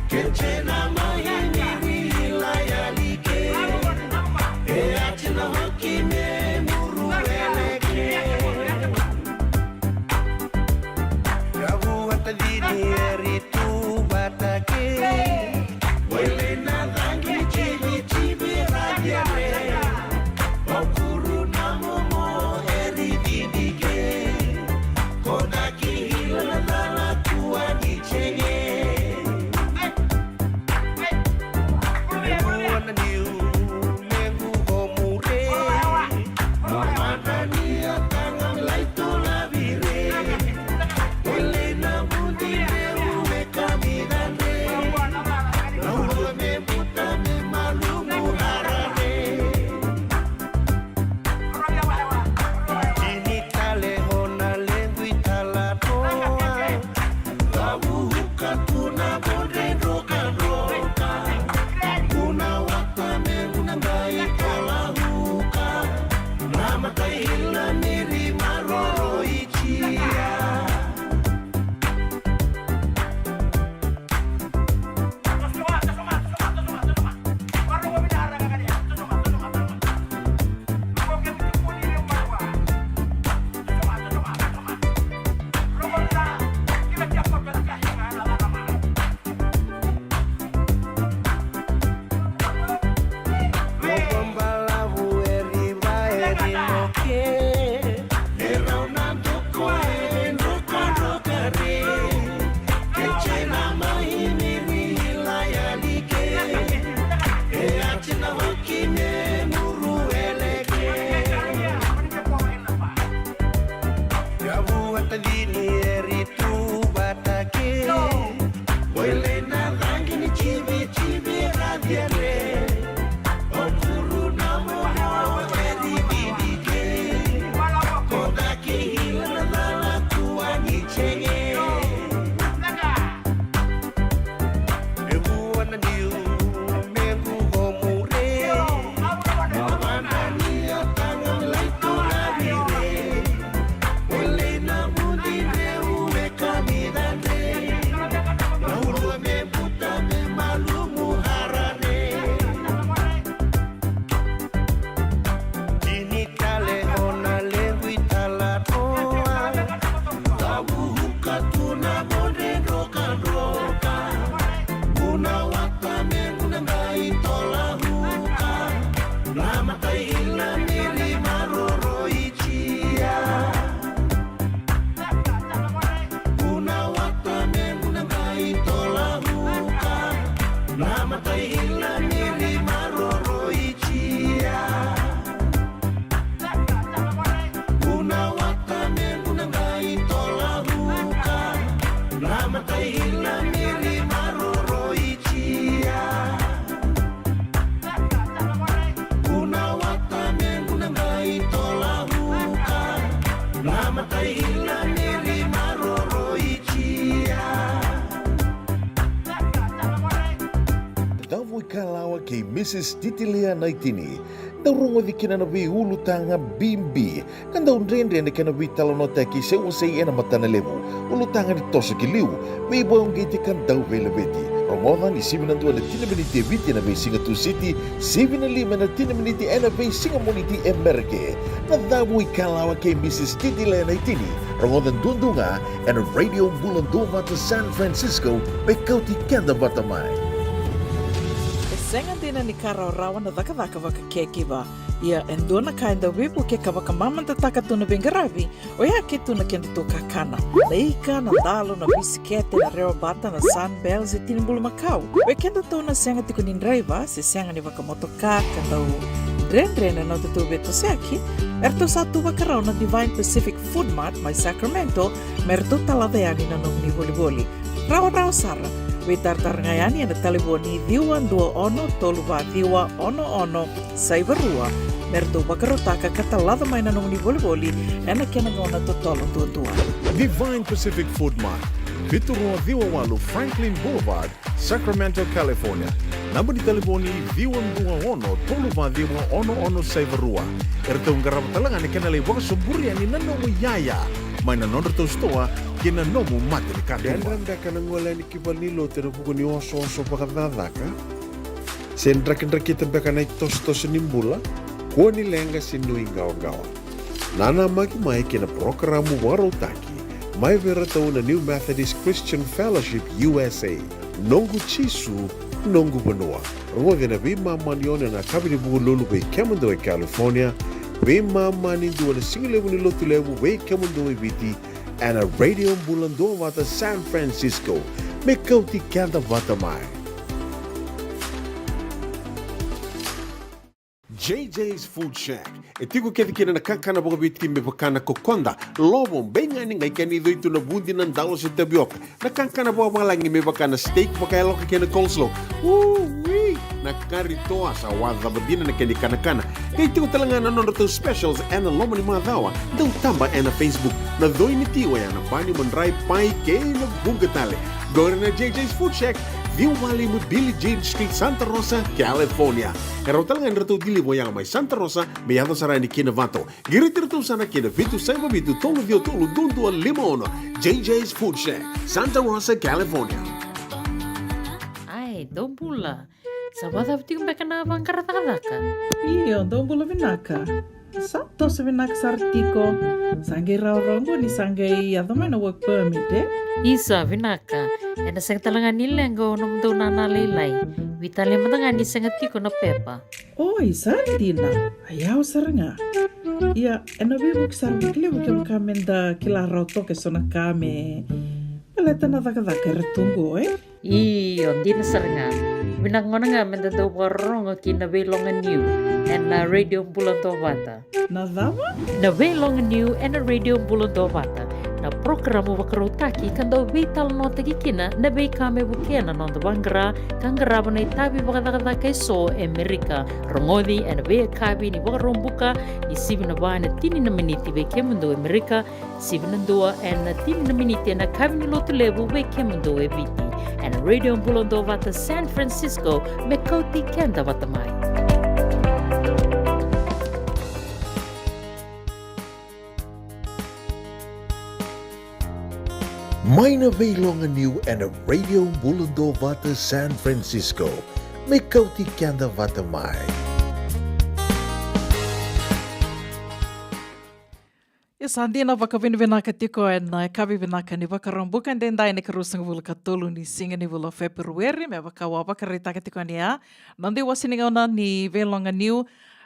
Kece na mai miri ila yali ke, e ati na hoki me muru eleke. Ravu vata cini e ri tu vata ke. Wele na cagi civi civi ra cere. Vaukuru na momo e ri didike. Kodaki hila na cala tua ni cege. E vua na niu levu ko mure. Mo madani a taga lai tola vire. Wele na vudi reu e kamidadre. Laulua me buta me malumu harare. Kini tale hona lengui tala toa. Lavuka tu na bodre drokadroka. Una wata me una ngai tola huka. Na matai hila miri maroro i tia. Balavu e riva e rinoke. E rau na doko e drokadroka re. Kece na mai miri ila yali ke. E ati na hoki me muru eleke. Ia vua tacini e ri tu vata ke. Wele na cagi ni civi civi ra cere. O kuru na momo e ri didike. Kodaki hila na cala tua ni cege. E vua na niu mequ ko mure. Na vana ni a taga lai tola vire. Wele na vudi reu e kamidadre. Na ulua me buta me malumu harare. Kini tale hona lengui tala toa. Tavuka tu na bodre drokadroka. Una wata me una ngai tola huka. Na matai ila miri maroro i tia. Una wata me una ngai tola huka. Na matai ila miri maroro i tia. Una wata me una ngai tola huka. Missus Titilea Naitini. Dau rogoci kina na veiulutaga bibi ka dau dredre na kena veitalanoataki se wasei ena matana levu. Ulutaga ni toso ki liu, veivakauqeti ka dau veilaveti. Rogoca ni sivi na dua ena tini na miniti e Viti ena veisiga Tusiti, sivi na lima ena tini na miniti ena veisiga Moniti e Merika. Na cavu ikalawa kei Missus Titilea Naitini. Rogoca duadua ga ena Radio Bula Duavata San Francisco, me kauti keda vata mai. E sega dina ni ka rawarawa na cakacaka vakacaregiver. Ia e dua na ka e dau veivuke ka vakamamadataka tu na veiqaravi, oya ke tu na kedatou kakana. Na ika, na dalo, na bisikete, na rewabata, na Sunbell se tini bulumakau. Vei kedatou na sega tiko ni draiva se sega ni vakamotoka ka dau dredre na nodatou veitosoyaki, eratou sa tu vakarau na Divine Pacific Food Mart mai Sacramento, me ratou talaca yani na nomuni volivoli. Rawarawa sara, veitaratara ga yani ena talevoni ciwa dua ono tolu va ciwa ono ono saiva rua, me ratou vakarautaka ka talaca mai na nomuni volivoli ena kena gauna totolo duadua. Divine Pacific Food Mart, vitu rua ciwa walu Franklin Boulevard, Sacramento, California. Naba ni talevoni ciwa dua ono tolu va ciwa ono ono saiva rua. Eratou qarava tale ga na kena lai vakasoburi yani na nomu iyaya mai na nodratou sitoa ki na nomu mata ni katuba. Dredre beka na gole yani ki valenilotu ena vuku ni osooso vakacakacaka se drakidrakita beka na itosotoso ni bula? Kua ni leqa se nuiqawaqawa. Nanamaki mai ki na parokaramu vakarautaki mai vei iratou na New Methodist Christian Fellowship U S A. Noqu Jisu, noqu vanua. Rogoci ena veimama ni ono ena yakavi ni Vukelulu vei kemudou e California, veimama ni dua ena sigalevu ni Lotulevu vei kemudou e Viti, ena Radio Bula Duavata San Francisco, me kauti keda vata mai. J J's Food Shack. E tiko kece kina na kakana vakaviti me vaka na kokoda, lovo, beigani, qai kena icoi tu na vudi, na dalo se tavioka. Na kakana vakavalagi me vaka na steak vakayaloka kei na coleslaw. Ui! Na kari toa, sa wawa dina na kena ikanakana. Qai tiko tale ga na nodratou specials ena loma ni macawa. Dau taba ena Facebook. Na coi ni ti oya na bani, madrai, pai kei na vuqa tale. Qori na J J's Food Shack, ciwa walu lima Billie Jean Street, Santa Rosa, California. E rawa tale ga ni ratou deliver oya mai Santa Rosa me yaco sara yani ki Novato. Qiriti iratou sara ki na vitu saiva vitu tolu ciwa tolu dua dua lima ono. J J's Food Shack, Santa Rosa, California. Ai, dou bula. Sa vakacava tiko beka na vaqara cakacaka? Io, dou bula vinaka. Sa toso vinaka sara tiko. Sa qai rawarawa qo ni sa qai yaco mai na work permit, e? Isa, vinaka. Ena sega tale ga ni leqa o nomudou nana lailai. Veitalia mada ga ni sega tiko na pepa. Oi, sa dina. A yawa sara ga. Ia, ena veivuke sara vakalevu kevaka meda kila rawa toka eso na ka me baleta na cakacaka era tu qo, e? Io, dina sara ga. Vinaka gona ga meda dau vakarorogo ki na Veiloga Niu ena Radio Bula Duavata. Na cava? Na Veiloga Niu ena Radio Bula Duavata. Na parokaramu vakarautaki ka dau veitalanoataki kina na veika me vukea na noda vaqara ka qarava na itavi vakacakacaka eso e Merika. Rogoci ena veiyakavi ni Vakaraubuka, ni sivi na va ena tini na miniti vei kemudou e Merika, sivi na dua ena tini na miniti ena yakavi ni Lotulevu vei kemudou e Viti. Ena Radio Bula Duavata San Francisco, me kauti keda vata mai. Mai na Veiloga Niu ena Radio Bula Duavata San Francisco, me kauti keda vata mai. Ia sa dina, vakavinavinaka tiko ena yakavi vinaka ni Vakaraubuka edaidai, na ikaruasagavulu ka tolu ni siga ni vula o Feperueri, me vaka au a vakaraitaka tiko yani, a, noda iwase ni gauna ni Veiloga Niu.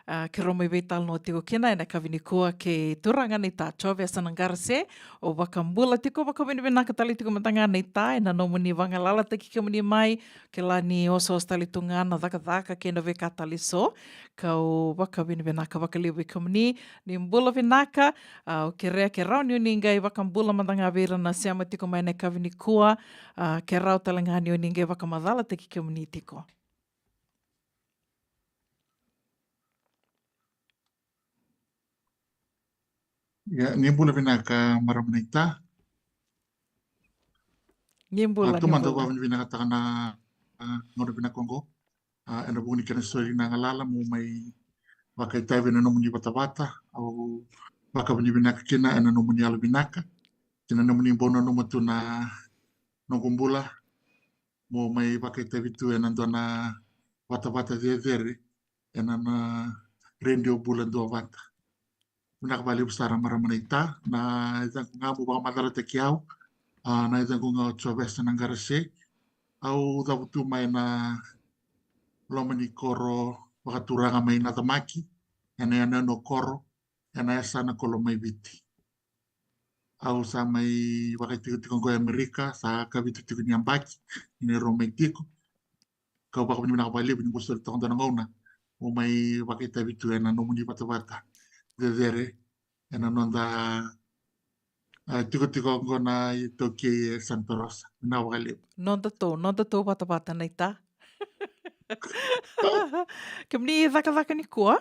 A, keirau mai veitalanoa tiko kina ena yakavi nikua kei turaga naita Jovesa Naqarase. Au vakabula tiko, vakavinavinaka tale tiko mada ga naita ena nomuni vagalalataki kemuni mai. Kila ni osooso tale tu ga na cakacaka kei na veika tale eso. Kau vakavinavinaka vakalevu vei kemuni. Ni bula vinaka. A, au kerea ke rawa ni oni qai vakabula mada ga vei ira na sema tiko mai ena yakavi nikua. A, ke rawa tale ga ni oni qai vakamacalataki kemuni tiko. Ia, ni bula vinaka marama naita. Ni bula, a, ni bula. Tou mada vakavinavinakataka na, a, gauna vinaka oqo. A, ena vuku ni kena soli na galala mo mai vakaitavi ena nomuni vatavata, au vakavinavinaka kina ena nomuni yalovinaka kei na nomuni bau nanuma tu na noqu bula mo mai vakaitavi tu ena dua na vatavata cecere ena na Radio Bula Duavata. Vinaka vakalevu sara marama naita. Na yacaqu ga mo vakamacalataki au, a, na yacaqu ga o Jovesa Naqarase. Au cavutu mai na loma ni koro vakaturaga mai Nacamaki, ena yanuyanu o Koro, ena yasana ko Lomaiviti. Au sa mai vakaitikotiko qo e Amerika sa ka vitu tiko ni yabaki ni rau mai tiko. Kau vakavinavinaka vakalevu ni qu soli toka dua na gauna mo mai vakaitavi tu ena nomuni vatavata cecere ena noda, a, tikotiko qo na iTaukei e Santa Rosa. Vinaka vakalevu. Noda tou, noda tou vatavata naita. Kemuni cakacaka nikua?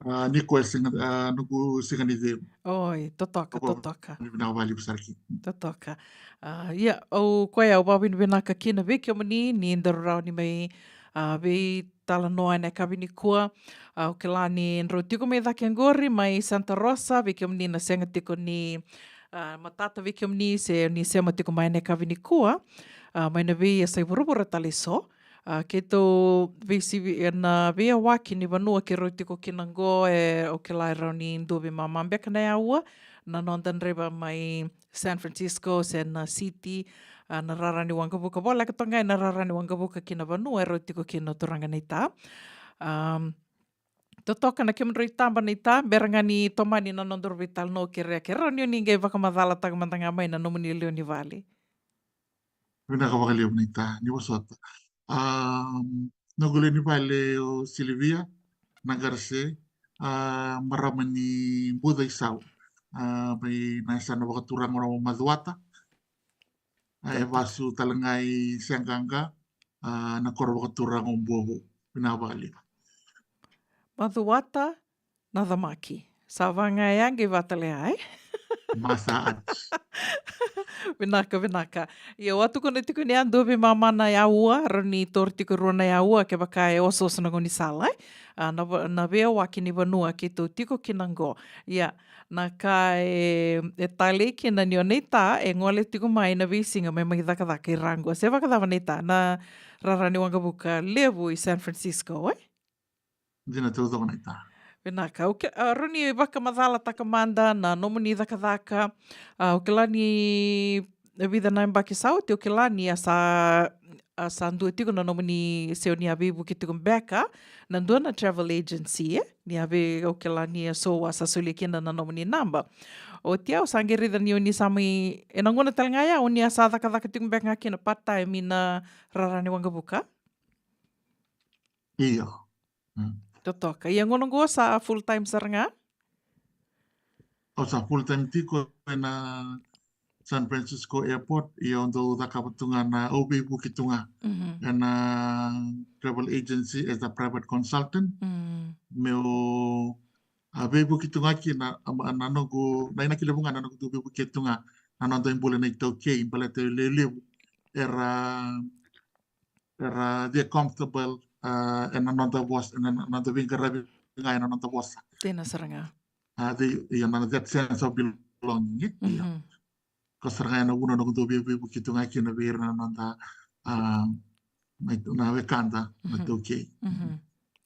A, nikua e siga, a, noqu siga ni cegu. Oi, totoka, totoka. Vinaka vakalevu sara kina. Totoka. A, ia, au koya au vakavinavinaka kina vei kemuni ni daru rawa ni mai, a, veitalanoa ena yakavi nikua. A, au kila ni drau tiko mai cake qori mai Santa Rosa, vei kemuni na sega tiko ni, a, matata vei kemuni se ni sema tiko mai ena yakavi nikua. A, mai na veiyasai vuravura tale eso. A, keitou veisivi ena veiyawaki ni vanua keirau tiko kina qo, e, au kila e rawa ni dua veimama beka na yaua na noda draiva mai San Francisco se na city, a, na rara ni waqavuka, voleka toka ga ena rara ni waqavuka ki na vanua e rau tiko kina na turaga naita. Am, totoka na kemudrau itaba naita, bera ga ni tomani na nodaru veitalanoa, kerea ke rawa ni o ni qai vakamacalataka mada ga mai na nomuni lewe ni vale. Vinaka vakalevu naita, ni vosota. Am, noqu lewe ni vale o Silivia Naqarase, a, marama ni Bucaisau, a, mai na yasana vakaturaga o Macuata. A, e vasu tale ga i Seaqaqa, a, na koro vakaturaga o Buavou. Vinaka vakalevu. Macuata, Nacamaki. Sa vaga ya qai vata tale ya, e? Masa ati. Vinaka, vinaka. Ia, au a tukuna tiko ni a dua veimama na yaua, rawa ni toro tiko e rua na yaua kevaka e osooso na gaunisala, e? A, na va-, na veiyawaki ni vanua keitou tiko kina qo. Ia, na ka e, e talei kina ni o naita e gole tiko mai na veisiga me mai cakacaka i ra qo. Se vakacava naita, na rara ni waqavuka levu i San Francisco, e? Dina taucoko naita. Vinaka, au ke-, a, rawa ni vakamacalataka mada na nomuni cakacaka. A, au kila ni e vica na yabaki sa oti, au kila ni a sa, a sa dua tiko na nomuni, se o ni a veivuke tiko beka na dua na travel agency, e? Ni a vei, au kila ni a so a sa solia kina na nomuni naba. Oti au sa qai raica ni o ni sa mai, ena gauna tale ga ya, o ni a sa cakacaka tiko beka ga kina part time ina rara ni waqavuka? Io. Mm. Totoka. Ia gauna qo sa full time sara ga? Au sa full time tiko ena San Francisco Airport, ia au dau cakava tu ga na, au veivuke tu ga. Mhm. Ena travel agency as a private consultant. Mm. Meu, a, veivuke tu ga kina, a, na noqu, na inaki levu ga na noqu dau veivuke tu ga na noda ibule na iTaukei, baleta e lewe levu era era, they're comfortable, a, ena noda vosa, ena noda veiqaravi ga ena noda vosa. Dina sara ga. A, they, io, na that sense of belonging, e? Io. Mhm. Ko sara ga ena vuna noqu dau vei-, veivuke tu ga kina vei ira na noda, a, na, na wekada, na, mhm, iTaukei. Mhm.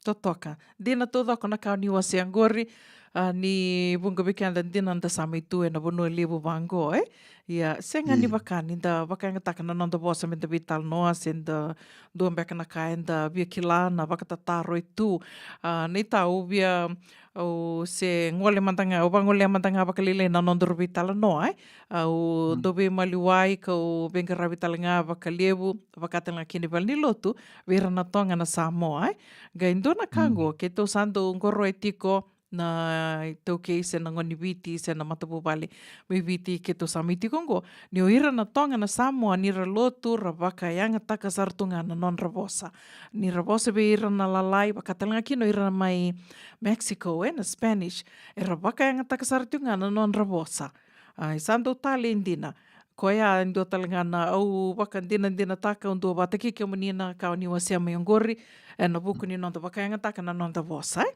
Totoka. Dina taucoko na ka o ni wasea qori, a, ni vuqa vei keda dina da sa mai tu ena vanua levu vaqo, e? Ia, sega ni, io, vaka ni da vakayagataka na noda vosa me da veitalanoa, se da dua beka na ka eda via kila na vakatataro e tu. A, naita au via, au se gole mada ga, au vagolea mada ga vakalailai na nodaru veitalanoa, e? Au, mm, dau veimaliwai, kau veiqaravi tale ga vakalevu, vaka tale ga kina i valenilotu, vei ira na Toga na Samoa, e? Qai dua na ka, mm, qo, keitou sa dau qoroya tiko na iTaukei se na gone ni Viti se na matavuvale mai Viti keitou sa mai tiko qo, ni o ira na Toga na Samoa, ni ra lotu, ra vakayagataka sara tu ga na nodra vosa. Ni ra vosa vei ira na lalai, vaka tale ga kina o ira mai Mexico, e, na Spanish, era vakayagataka sara tu ga na nodra vosa. A, e sa dau talei dina. Koya e dua tale ga na au vakadinadinataka, au dua vata kei kemuni na ka o ni wasea mai oqori, ena vuku ni noda vakayagataka na noda vosa, e?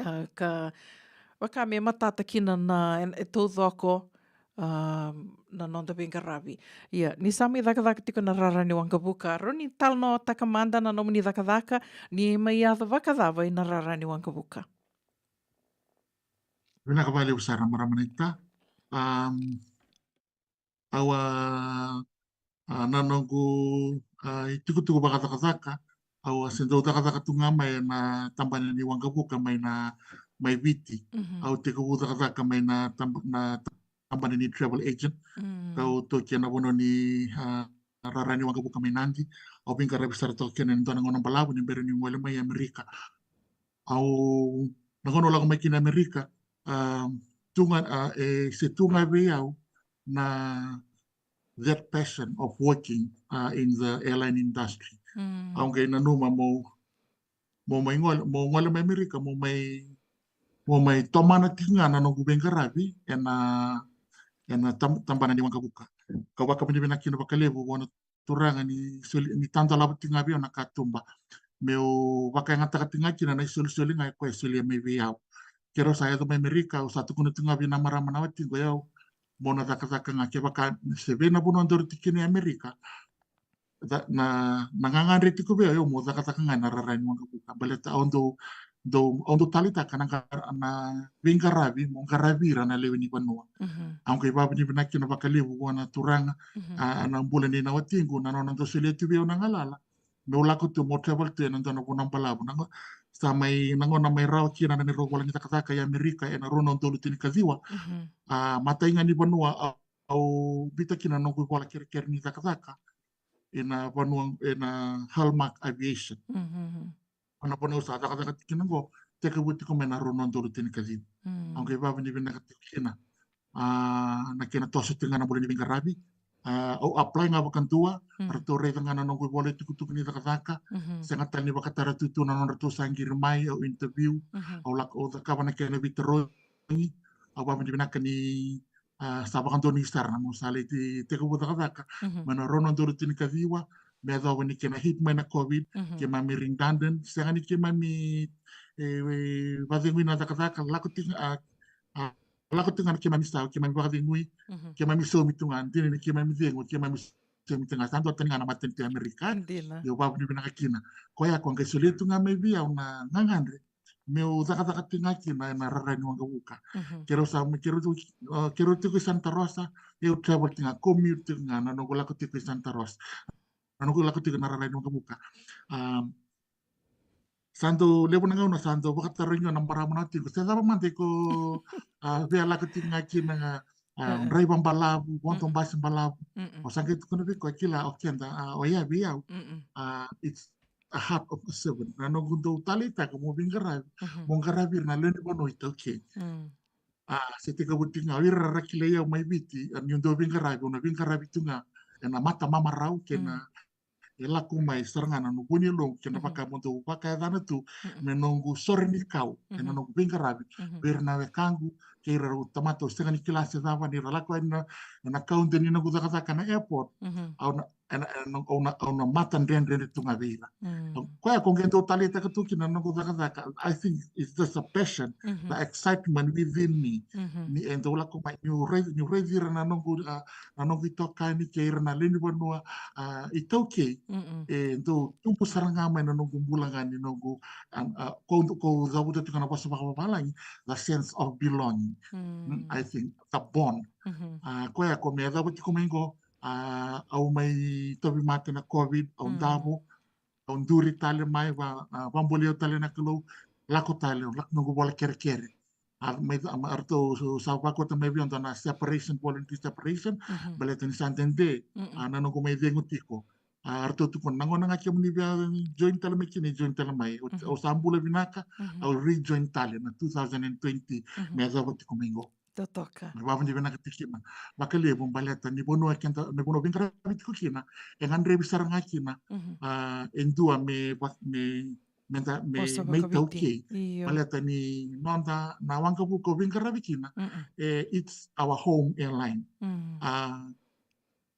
A, ka vaka me matata kina na, e, e taucoko, a, na noda veiqaravi. Ia, ni sa mai cakacaka tiko na rara ni waqavuka, rawa ni talanoataka mada na nomuni cakacaka, ni mai yaco vakacava ina rara ni waqavuka? Vinaka vakalevu sara, marama naita. Am, au a, a, na noqu, a, itukutuku vakacakacaka, au a se dau cakacaka tu ga mai ena tabana ni waqavuka mai na, mai Viti. Mhm. Au tekivu cakacaka mai na tab-, na tabana ni travel agent. Mm. Kau toki ena vanua ni, a, rara ni waqavuka mai Nadi. Au veiqaravi sara toka kina ena dua na gauna balavu ni bera niu gole mai Amerika. Au, na gauna au lako mai kina Amerika, a, tu ga, a, e se tu ga vei au na that passion of working, a, in the airline industry. Mm. Au qai nanuma meu, meu mai gole, meu gole mai Amerika, meu mai, meu mai tomana tiko ga na noqu veiqaravi ena, ena tab-, tabana ni waqavuka. Kau vakavinavinaka kina vakalevu vua na Turaga ni soli, ni tadolava tiko ga vei au na katuba meu vakayagataka tiko ga kina na isolisoli ga e koya e solia mai vei au. Keirau sa yaco mai Amerika, au sa tukuna tiko ga vei na marama na watiqu, o yau meu na cakacaka ga, kevaka se vei na vanua daru tiko kina e Amerika, ca-, na, na gagadre tiko vei au, meu cakacaka ga ena rara ni waqavuka. Baleta au dau, dau, au dau taleitaka na qara-, na veiqaravi meu qaravi ira na lewe ni vanua. Mhm. Au qai vakavinavinaka kina vakalevu vua na Turaga, mhm, a, na bula nei na watiqu, na nona dau solia tu vei au na galala meu lako tu, meu travel tu ena dua na vanua balavu. Na gauna sa mai, na gauna mai rawa kina na neirau vola ni cakacaka e Amerika ena rua na udolu tinikaciwa. Mhm. A, matai ga ni vanua au, au biuta kina na noqu ivola kerekere ni cakacaka ena vanua, ena Hallmark Aviation. Mhm. Ena vanua au sa cakacaka tiko kina oqo, tekivu tiko mai na rua na udolu tinikaciwa. Mm. Au qai vakavinavinaka tiko kina, a, na kena toso tiko ga na bula ni veiqaravi. A, au apply ga vakadua, mm, ratou raica ga na noqu ivola itukutuku ni cakacaka. Mhm. Sega tale ni vakatara tu tu na nodratou sa qiri mai, au interview, mhm, au lako, au cakava na kena veitarogi. Au vakavinavinaka ni, a, sa vakadonui sara na meu sa lai te-, tekivu cakacaka. Mhm. Mai na rua na udolu tinikaciwa, me yacova ni kena hit mai na COVID, mhm, keimami redundant, sega ni keimami, e, e, vakacegui na cakacaka, lako tiko, a, a, lako tiko ga na keimami sau, keimami vakacegui, mhm, keimami saumi tu ga, dina ni keimami cegu, keimami saumi tu ga, sa dua tani ga na matanitu e Amerika. Dina. Io, vakavinavinaka kina. Koya ko qai solia tu ga mai vei au na gagadre meu cakacaka tiko ga kina ena rara ni waqavuka. Mhm. Keirau sa, keirau tiko, uh, keirau tiko i Santa Rosa, au travel tiko ga, commute tiko ga na noqu lako tiko i Santa Rosa. Na noqu lako tiko na rara ni waqavuka. Um, sa dau levu na gauna sa dau vakatarogi au na marama na watiqu, se cava mada iko, a, via lako tiko ga kina, a, draiva balavu, vodo basi balavu. Mm-mm. Au sa qai tukuna vei koya, kila, o keda, a, o ya vei au, mm-mm, a, it's a heart of a servant. Na noqu dau taleitaka meu veiqaravi, mhm, meu qaravi ira na lewe ni vanua iTaukei. Mm. A, se tekivu tiko ga, o ira ra kilai au mai Viti, a, niu dau veiqaravi, au na veiqaravi tu ga ena mata mamarau kei na, mm, e lako mai sara ga na noqu vu ni yaloqu, kei na, mhm, vaka meu dau vakayacana tu, mm-mm, me noqu sore ni kau ena, mhm, noqu veiqaravi, mhm, vei ira na wekaqu kei ira rau tamata au sega ni kila se cava, ni ra lako yani ena, ena kaunta ni noqu cakacaka na airport. Mhm. Au na, ena, ena, au na, au na mata dredredre tu ga vei ira. Mm. Koya ko qai dau taleitaka tu kina na noqu cakacaka. I think it's just a passion, mhm, the excitement within me. Mhm. Ni e dau lako mai, niu raici, niu raici ira na noqu, a, na noqu itokani kei ira na lewe ni vanua, a, iTaukei. Mm-mm. E dau tubu sara ga mai na noqu bula ga ni noqu, a, a, ko, ko cavuta tiko na vosa vakavavalagi, the sense of belonging. Mm. Mm, I think the bond. Mhm. A, koya ko me yacova tiko mai qo, a, au mai tauvimate na COVID, au, mm, davo, au duri tale mai, va, a, vaboli au tale na Kalou, lako tale, lako noqu vola kerekere. A, mai, a, ratou sa vakauta mai vei au dua na separation, voluntary separation, mhm, baleta ni sa dede, mm-mm, a, na noqu mai cegu tiko. A, ratou tukuna, na gauna ga kemuni via join tale mai kina, join tale mai. Au, mhm, au sa bula vinaka, mhm, au rejoin tale na two thousand and twenty, mhm, me yacova tiko mai qo. Totoka. Me vakavinavinaka tiko kina vakalevu baleta ni vanua keda, na vanua veiqaravi tiko kina, e gadrevi sara ga kina, mhm, a, e dua me va-, me, me da, me, vosa me vakaviti. ITaukei. Io. Baleta ni noda na waqavuka au veiqaravi kina, mm-mm, e, it's our home airline. Mm. A,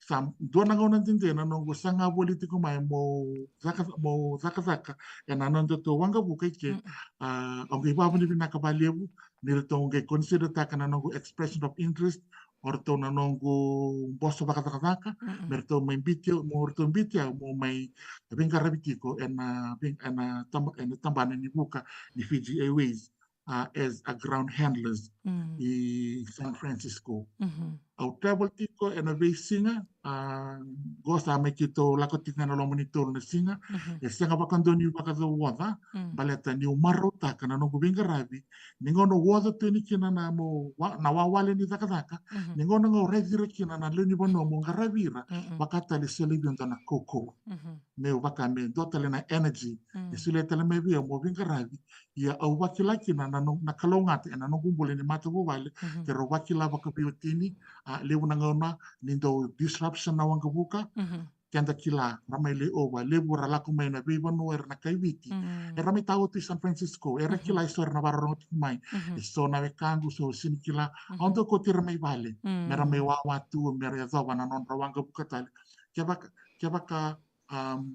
sa dua na gauna dede na noqu saga voli tiko mai mo caka, mo cakacaka ena nodatou waqavuka i ke. Mm. A, au qai vakavinavinaka vakalevu ni ratou qai consider-taka na noqu expression of interest, o ratou na noqu boso vakacakacaka, mm-mm, me ratou mai biuti au, mo ratou biuti au mo mai veiqaravi tiko ena vei-, ena taba-, ena tabana ni vuka ni Fiji Airways, a, as a ground handlers, mm, i San Francisco. Mhm. Au travel tiko ena veisiga, a, qo sa mai keitou lako tiko ga ena loma ni tolu na siga, mhm, e sega vakadua niu vakacau oca, mm, baleta niu marautaka na noqu veiqaravi, ni gauna au oca tu yani kina na mo wa-, na wawale ni cakacaka, mhm, ni gauna ga au raici ira kina na lewe ni vanua mo qaravi ira, mm-mm, vaka tale e solia vei au e dua na kaukauwa. Mhm. Meu vaka me dua tale na energy, mm, e solia tale mai vei au mo veiqaravi. Ia au vakila kina na no-, na kalougata ena noqu bula ni matavuvale, mhm, keirau vakila vakaveiwatini, a, levu na gauna ni dau disruption na waqavuka, mhm, keda kila, ra mai layover, levu ra lako mai na veivanua era na kai Viti. Mm. Era mai tawa tu i San Francisco, era, mhm, kila eso era na vakarorogo tiko mai. Mhm. Eso na wekaqu, so sega ni kila, mhm, au dau kauti ira mai vale, mm, mera mai wawa tu, mera yacova na nodra waqavuka tale. Kevaka, kevaka, um,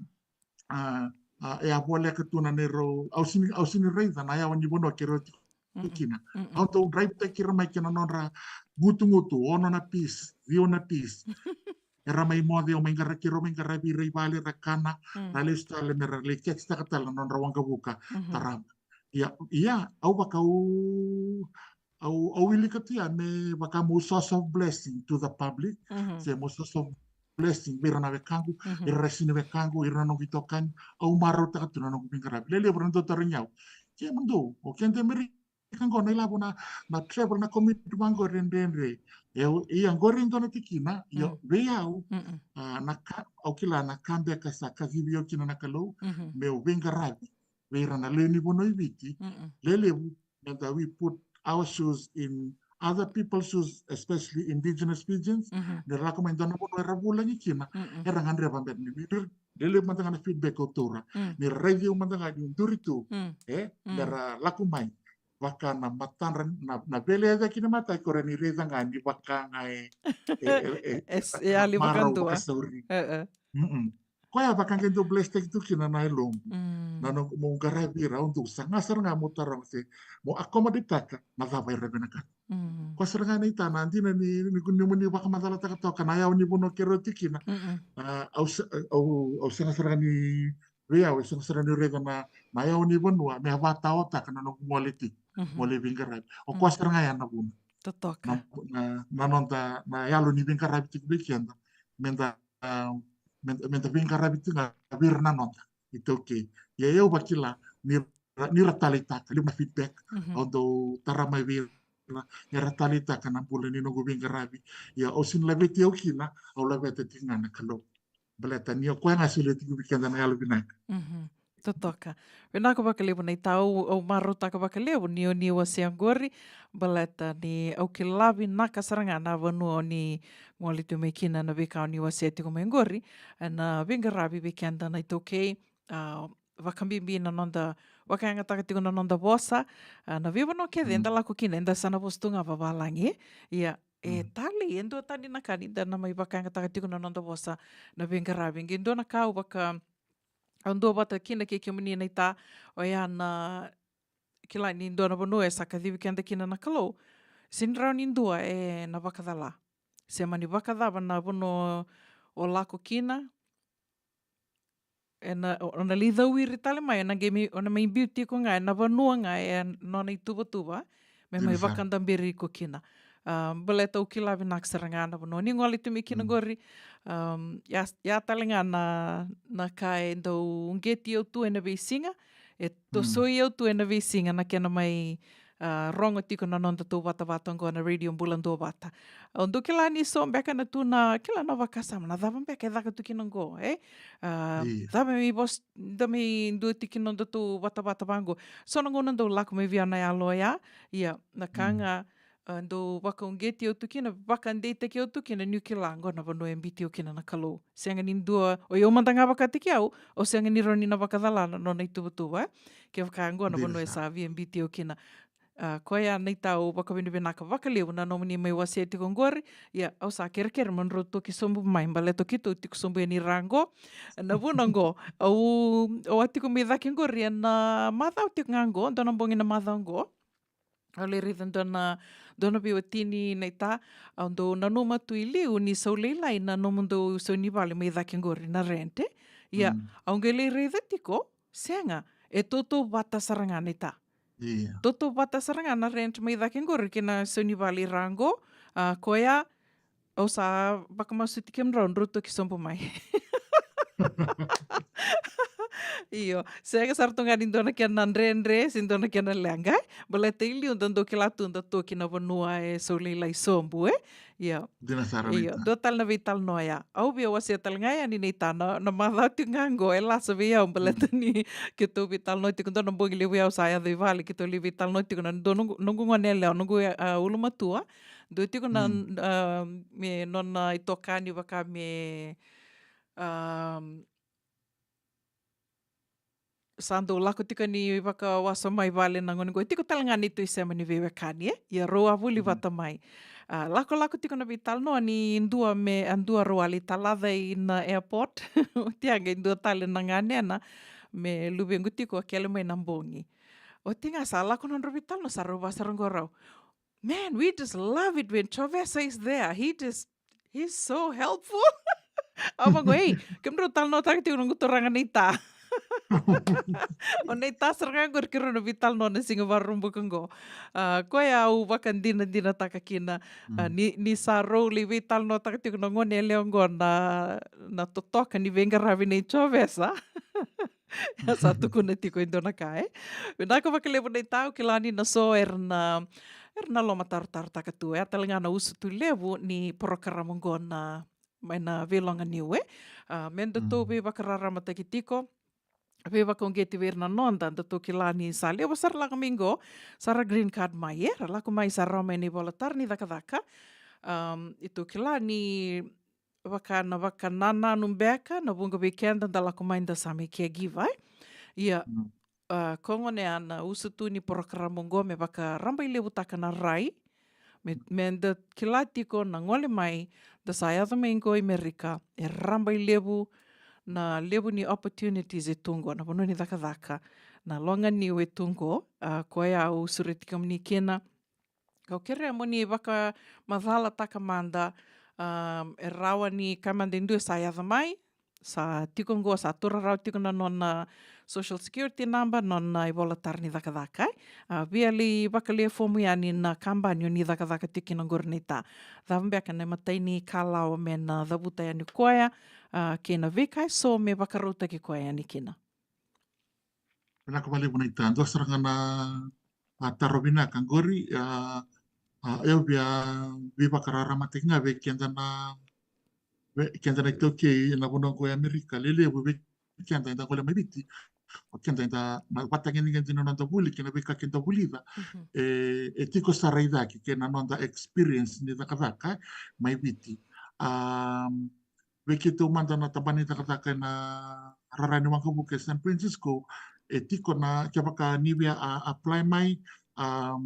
a, a, e a voleka tu na neirau, au sega ni, au sega ni raica na yawa ni vanua keirau tiko, mhm, kina. Mm-mm. Au dau drive-taki ira mai kei na nodra gutugutu, ono na piece, ciwa na piece. Era mai moce, au mai qara-, keirau mai qaravi ira i vale, ra kana, mm, ra lesu tale, mera lai catch-taka tale na nodra waqavuka, mhm, tarava. Ia, ia, au vaka au, au, au wilika tu ya me vaka meu source of blessing to the public, mhm, se meu source of blessing vei ira na wekaqu, mhm, ira na sega ni wekaqu, ira na noqu itokani, au marautaka tu na noqu veiqaravi. Lelevu era dau tarogi au, kemudou, o keda Amerika qo na ilavo na, na travel, na commute vaqori e dredre. E, ia qori e dua na tikina, ia, mm, vei au, mm-mm, a, na ka, au kila na ka beka sa kacivi au kina na Kalou, mhm, meu veiqaravi vei ira na lewe ni vanua i Viti, mm-mm, lelevu, meda we put our shoes in other people's shoes, especially indigenous Fijians. Mhm. Ni ra lako mai dua na vanua era vulagi kina, mm-mm, era gadreva beka ni, ni, lelevu mada ga na feedback au taura. Mm. Ni ra raici au mada ga niu duri tu, mm, e, mm, ni ra lako mai vaka na matadra, na, na vele e cake ni mata, ko ra ni raica ga ni vaka ga e, e, e, e, e, e yali marau vakadua, vakasauri. E, e. Mm-mm. Koya vaka qai dau bless-taki tu kina na yaloqu. Mm. Na noqu, meu qaravi ira, au dau saga sara ga meu taroga se meu accommodate-taka na cava era vinakata. Mm. Koya sara ga naita na dina ni, ni, ni, ni, ni vakamacalataka toka na yawa ni vanua keirau tiko kina. Mm-mm. A, au se-, au, au sega sara ga ni, vei au, e sega sara ni raica na, na yawa ni vanua me a vakataotaka na noqu gole tiko, mhm, gole veiqaravi. O koya, mm, sara ga ya na vuna. Totoka. Na, na, na noda, na yalo ni veiqaravi tiko vei keda. Meda a, me, meda veiqaravi tiko ga vei ira na noda iTaukei. Ia, ia au vakila ni ra, ni ra taleitaka, levu na feedback, mhm, au dau tara mai vei ira, ni ra taleitaka na bula ni noqu veiqaravi. Ia au sega ni laveti au kina, au laveta tiko ga na Kalou. Baleta ni o koya ga e solia tiko vei keda na yalo vinaka. Mhm. Totoka. Vinaka vakalevu naita, au, au marautaka vakalevu ni o ni wasea qori, baleta ni au kila vinaka sara ga na vanua o ni gole tu mai kina, na veika o ni wasea tiko mai qori, ena veiqaravi vei keda na iTaukei, a, vakabibi na noda vakayagataka tiko na noda vosa, a, na veivanua kece, mm, eda lako kina, eda sa na vosa tu ga vavalagi. Ia, e, mm, talei, e dua tani na ka ni da na mai vakayagataka tiko na noda vosa, na veiqaravi. Qai dua na ka au vaka, au duavata kina kei kemuni naita, oya na, kila ni dua na vanua e sa kacivi keda kina na Kalou, sega ni rawa ni dua ena vakacala. Se mani vakacava na vanua o lako kina, ena, o na lai cawiri tale mai, o na qai mai, o na mai biu tiko ga ena vanua ga e nona ituvatuva me mai, exactly, vakadaberi iko kina. A, baleta au kila vinaka sara ga na vanua ni gole tu mai kina, mm, qori. A, ia, ia tale ga na, na ka e dau uqeti au tu ena veisiga, e, mm, tosoi au tu ena veisiga na kena mai, a, rogo tiko na nodatou vatavata oqo na Radio Bula Duavata. Au dau kila ni so beka na tu na, kila na vakasama, na cava beka e caka tu kina oqo, e? A, io, cava me vos-, da mai dua tiki nodatou vatavata vaqo. So na gauna dau lako mai vei au na yalo oya, ia, na ka, mm, ga, a, dau vakauqeti au tu kina, vakadeitaki au tu kina, niu kila qo na vanua e biuti au kina na Kalou. Sega ni dua, o iau mada ga vakataki au, au sega ni rawa ni na vakacala na nona ituvatuva, e? Kevaka qo na vanua e sa via biuti au kina. A, koya na itau vakavinavinaka vakalevu na nomuni mai wasea tiko oqori. Ia, au sa kerekere mo drau toki sobu mai, baleta keitou tiko sobu yani ra oqo. Na vuna oqo, au, au a tiko mai cake oqori ena macawa tiko ga oqo, dua na bogi na macawa oqo. Au lai raica dua na, dua na veiwatini na ita, au dau nanuma tu i liu ni sau lailai na nomudou sau ni vale mai cake oqori na rent, e. Ia, Mm. au qai lai raica tiko, sega, e tautauvata sara ga na ita. Ia. Tautauvata sara ga na rent mai cake oqori kei na sau ni vale i ra oqo, a, koya, au sa vakamasuti kemudrau, drau toki sobu mai. Io, sega sara tu ga ni dua na kena dredre, se dua na kena leqa, e. Baleta i liu da dau kila tu da toki na vanua e sau lailai sobu, e. Io. Dina sara Io, na ita. Dua tale na veitalanoa ya. Au via wasea tale ga yani na ita na, na macawa tiko ga oqo, e lasa vei au, baleta Mm. ni keitou veitalanoa tiko dua na bogi levu ya au sa yaco i vale, keitou lai veitalanoa tiko na dua noqu, noqu gone yalewa, noqu, a, ulumatua. Dua tiko na, Mm. a, me nona itokani vaka me, a, sa dau lako tiko ni vakawasoma i vale na gone qo. E tiko tale ga neitou isema ni veiwekani, e? Ia rau a vuli Mm. vata mai. A, lakolako tiko na veitalanoa ni dua me, a dua rau a lai talaca i na airport. Oti ya qai dua tale na ganena me luvequ tiko a kele mai na bogi. Oti ga sa lako nodrau veitalanoa sa rau vasara qo rau. Man, we just love it when Chovesa is there. He just, he's so helpful. Au vaqo, ei, kemudrau talanoataka tiko noqu turaga na ita. O na ita sara ga qori keirau na veitalanoa na siga Vakaraubuka qo. A, koya au vakadinadinataka kina. A, Mm. ni, ni sa rau lai veitalanoataka tiko na gone yalewa qo na, na totoka ni veiqaravi nei Chovesa. Sa tukuna tiko e dua na ka, e. Vinaka vakalevu na ita, au kila ni na so era na, era na lomatarotarotaka tu. E a tale ga na usutu levu ni porokaramu qo na, mai na Veiloga Niu, e. A, me datou Mm. veivakararamataki tiko, veivakauqeti vei ira na noda, datou kila ni sa levu sara lako mai qo, sa ra green card mai, e, ra lako mai sa rawa mai na ivola tara ni cakacaka. Am, datou kila ni vaka na vakanananu beka, na vuqa vei keda da lako mai da sa mai caregiver, e. Ia, Mm. a, ko gone ya na usutu ni porokaramu qo me vakarabailevutaka na rai, me, me da kila tiko na gole mai, da sa yaco mai qo i Merika, e rabailevu na levu ni opportunities e tu qo, na vanua ni cakacaka, na loga niu e tu qo, a, koya au sureti kemuni kina. Au kerea mo ni vakamacalataka mada, a, e rawa ni ka mada e dua sa yaco mai, sa tiko qo, sa tu rawa tiko na nona social security number, nona ivola tara ni cakacaka, e. A, via lai vakalewe fomu yani na kabani o ni cakacaka tiko kina qori na ita. Cava beka na imatai ni kalawa me na cavuta yani koya, a, kei na veika eso me vakarautaki koya yani kina. Vinaka vakalevu na ita, dua sara ga na, a, taro vinaka qori, a, a, au via veivakararamataki ga vei keda na, vei keda na iTaukei ena vanua qo e Amerika, lelevu vei keda eda gole mai Viti. O keda eda na vatagedegede na noda vuli kei na veika keda vulica. Mhm. E, e tiko sara i cake kei na noda experience ni cakacaka mai Viti. A, vei keitou mada na tabana ni cakacaka ena rara ni waqavuka e San Francisco, e tiko na, kevaka ni via, a, apply mai, a,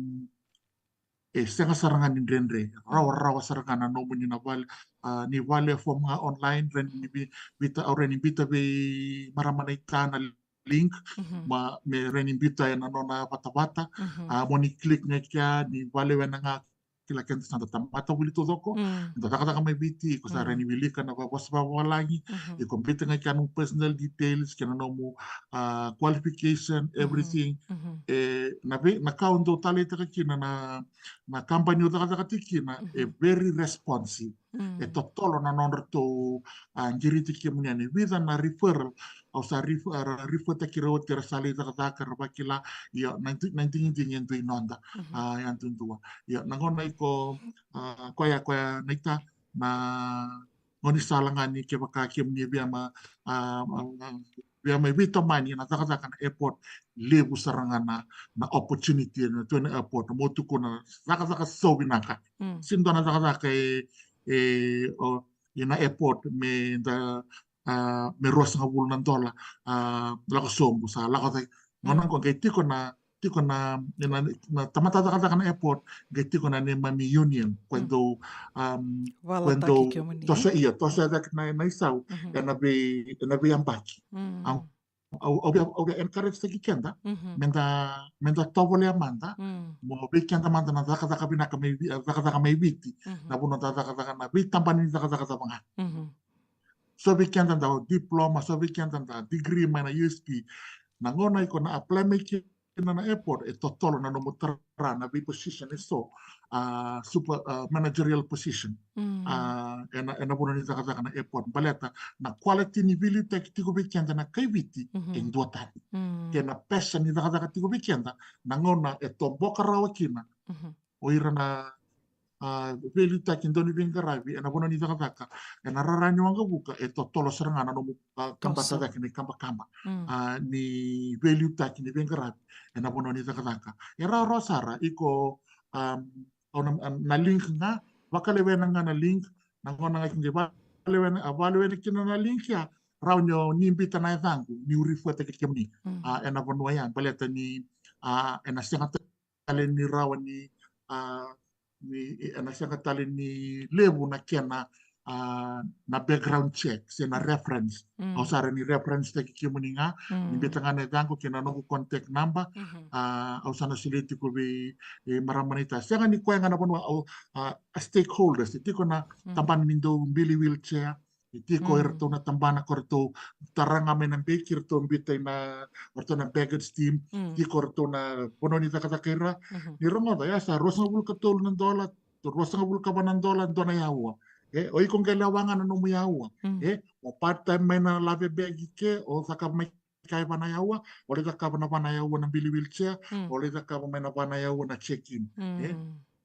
e sega sara ga ni dredre, rawarawa sara ga na nomuni na vale, a, ni vale form ga online, rawa ni vi-, vita, au rawa ni biuta vei marama na ita na link, Mhm. ma, me rawa ni biuta ena nona vatavata, Mhm. a, mo ni click ga i kea, ni vale wena ga, kila keda sa da tamata vuli taucoko, Mm. da cakacaka mai Viti, iko sa Mm. rawa ni wilika na va-, vosa vavalagi, Mhm. iko biuta ga i kea nomu personal details, kei na nomu, a, qualification, Mhm. everything. Mhm. E, na vei, na ka au dau taleitaka kina na, na kabani au cakacaka tiko kina, e Mhm. very responsive. Mm. E totolo na nodratou, a, qiriti kemuni yani. Vica na referral, au sa ref-, a, ra-, refertaki ira oti, era sa lai cakacaka, era vakila, io, na di-, na digidigi e dua i noda. Mhm. A, yadudua. Io, na gauna iko, a, koya, koya na ita, na gaunisala ga ni kevaka kemuni e via ma, a, a, a, via mai veitomani ena cakacaka na airport, levu sara ga na, na opportunity ena tu ena airport, mo tukuna cakacaka so vinaka. Mm. Sega ni dua na cakacaka e, e, o, ena airport me da, a, me ruasagavulu na dola, a, lako sobu, sa lako cake. Gauna Mm. qo qai tiko na, tiko na, na, na tamata cakacaka na airport, qai tiko na neimami union, ko e dau, um, ko e dau tosoya, tosoya cake na, na isau, ena vei, ena veiyabaki. Au, au, au via, au via encourage taki keda, meda, meda tovolea mada, mo vei keda mada na cakacaka vinaka mai Vi-, cakacaka mai Viti, na vanua da cakacaka na veitabana ni cakacaka cava ga. So vei keda da diploma, so vei keda da degree mai na U S P. Na gauna iko na apply mai kina na airport, e totolo na nomu tara na vei position e so, a, super, a, managerial position. A, ena, ena vanua ni cakacaka na airport. Baleta na quality ni veiliutaki tiko vei keda na kai Viti, e duatani. Kei na passion ni cakacaka tiko vei keda, na gauna e toboka rawa kina o ira na, a, veiliutaki dau ni veiqaravi ena vanua ni cakacaka, ena rara ni waqavuka, e totolo sara ga na nomu, a, kabata cake na ikabakaba, a, ni veiliutaki ni veiqaravi ena vanua ni cakacaka. E rawarawa sara, iko, a, au na, a, na link ga, vakalewena ga na link, na gauna ga kina vakalewena, a, vakalewena kina na link ya, rawa ni o ni biuta na yacaqu, niu refer-taki kemuni, a, ena vanua ya, baleta ni, a, ena sega tale ni rawa ni, a, ni, ena sega tale ni levu na kena, a, na background check, se na reference. Au sa rawa ni reference-taki kemuni ga, ni biuta ga na yacaqu kei na noqu contact number, a, au sa na solia tiko vei, e, marama naita. Sega ni koya ga na vanua, au, a, a stakeholders, e tiko na tabana ni dau bili wheelchair, e tiko iratou na tabana ko ratou tara ga mai na beki, ratou biuta ina, ratou na baggage team, tiko ratou na vanua ni cakacaka ira. Ni rogoca, ya sa ruasagavulu ka tolu na dola, ruasagavulu ka va na dola, dua na yaua. E, o iko qai lewa ga na nomu yaua. E, o part time mai na lave beki ke, o cakava mai ka e va na yaua, o lai cakava na va na yaua na bili wheelchair, o lai cakava mai na va na yaua na check-in. E,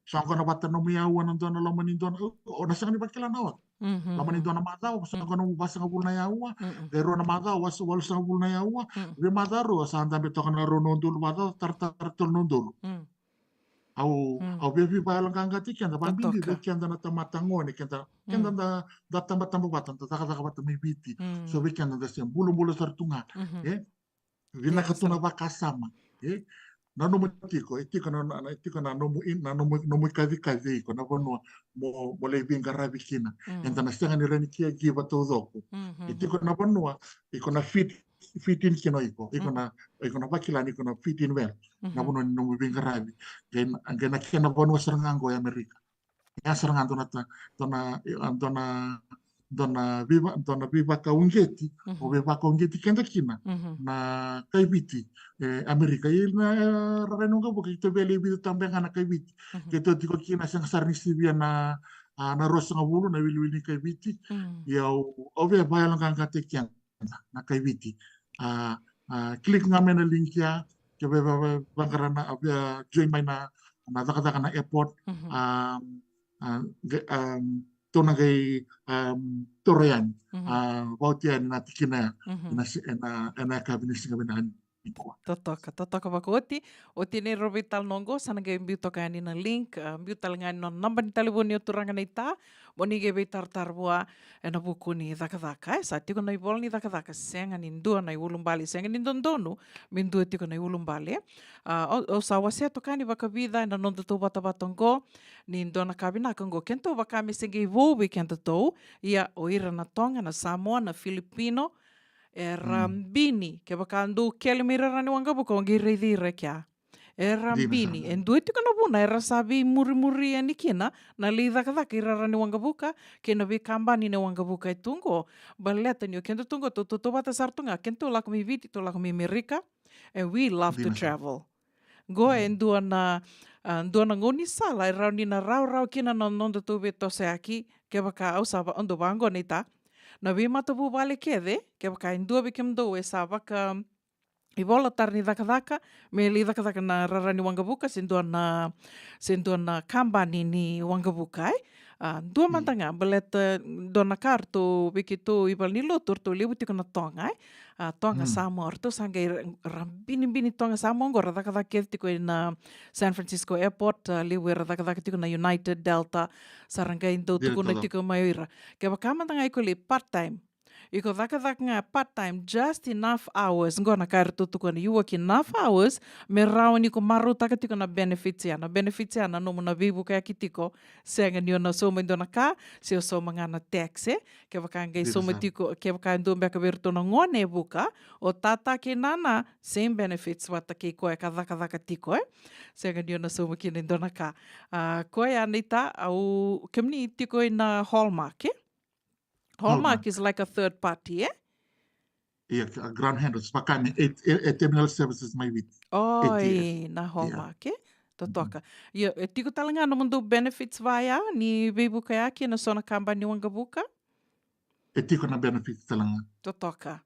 sa gona vata nomu yaua na dua na loma ni dua na, o, o na sega ni vakila na ota. Loma ni dua na macawa, sa gona nomu vasagavulu na yaua, qai rua na macawa, wasa walusagavulu na yaua, vei macawa rua, sa dabe toka na rua na udolu, vacawa, taratara tolu na udolu. Au, au via veivakayaloqaqataki keda, vabibi vei keda na tamata gone, keda, keda da, da tabataba vata, da cakacaka vata mai Viti. So vei keda da se bulabula sara tu ga. E? Vinaka tu na vakasama. E? Na nomu tiko, e tiko na, na, na, tiko na nomu in-, na nomu, nomu ikacikaci iko, na vanua mo, mo lai veiqaravi kina. Eda na sega ni rawa ni caregiver taucoko. E tiko na vanua, iko na fit, fit in kina iko. Iko na, iko na vakila ni iko na fit in well. Na vanua ni nomu veiqaravi. Qai na, qai na kena vanua sara ga qo e Amerika. Ya sara ga dua na ta-, dua na, e, dua na, dua na veiva-, dua na veivakauqeti, o veivakauqeti keda kina na kai Viti, e, Amerika. I na, e, rara ni waqavuka, keitou via lai vica tabe ga na kai Viti. Keitou tiko kina sega sara ni sivia na, a, na ruasagavulu na wiliwili ni kai Viti. Ia au, au via vakayaloqaqataki keda na kai Viti. A, a, click ga mai na link ya, ke via, via, via, vaqara na, a, via join mai na, na cakacaka na airport. A, a, qai, um, tou na qai, um, toro yani. A, vauti yani na tikina ya. Ena si-, ena, ena yakavi ni siga vinaka nikua. Totoka, totoka vakaoti. Oti ni rau veitalanoa oqo, sa na qai biu toka yani na link, a, biu tale ga yani na naba ni talevoni o turaga naita, mo ni qai veitaratara vua ena vuku ni cakacaka. E, sa tiko na ivola ni cakacaka, sega ni dua na iulubale, sega ni dodonu me dua tiko na iulubale. A, au, au sa wasea toka yani vakavica ena noda tauvatavata oqo, ni dua na ka vinaka oqo, kedatou vaka me se qai vou vei kedatou, ia o ira na Toga, na Samoa, na Filipino, era bini, kevaka dou kele mai rara ni waqavuka, o qai raici ira e kea. Era bini, e dua tiko na vuna era sa veimurimuri yani kina na lai cakacaka i rara ni waqavuka, kei na veikabani ni waqavuka e tu oqo. Baleta ni o kedatou oqo, tou, tou, tautauvata sara tu ga, kedatou lako mai Viti, tou lako mai Amerika, and we love to travel. Qo e dua na, a, dua na gaunisala e rawa ni na rawarawa kina na nodatou veitosoyaki, kevaka au sa va-, au dau vaqo naita. Na veimatavuvale kece, kevaka e dua vei kemudou e sa vaka, ivola tara ni cakacaka, me lai cakacaka na rara ni waqavuka, se dua na, se dua na kabani ni waqavuka, e? A, dua mada ga, baleta dua na ka ratou vei keitou i valenilotu, ratou levu tiko na Toga, e? A, Toga Samoa, ratou sa qai ra-, ra binibini Toga Samoa oqo, ra cakacaka kece tiko ena San Francisco Airport, a, levu era cakacaka tiko na United, Delta, sa ra qai dau tukuna tiko mai o ira. Kevaka mada ga iko lai part-time, Iko cakacaka ga part time, just enough hours. Qo na ka eratou tukuna, you work enough hours me rawa ni ko marautaka tiko na benefits ya. Na benefits ya na nomu na veivukayaki tiko. Sega ni o na sauma e dua na ka, se o sauma ga na tax, e. Kevaka qai sauma tiko, kevaka e dua beka vei iratou na gone e vuka, o tata kei nana, same benefits vata kei koya ka cakacaka tiko, e. Sega ni o na sauma kina e dua na ka. A, koya naita, au, kemuni tiko ina Hallmark, e? Hallmark is like a third party, e? Ia, a grant handlers, vaka me, e, e, e terminal services mai Viti. Oi, na Hallmark, e? Totoka. Ia, e tiko tale ga nomudou benefits vaya ni veivukayaki ena so na kabani ni waqavuka? E tiko na benefits tale ga. Totoka.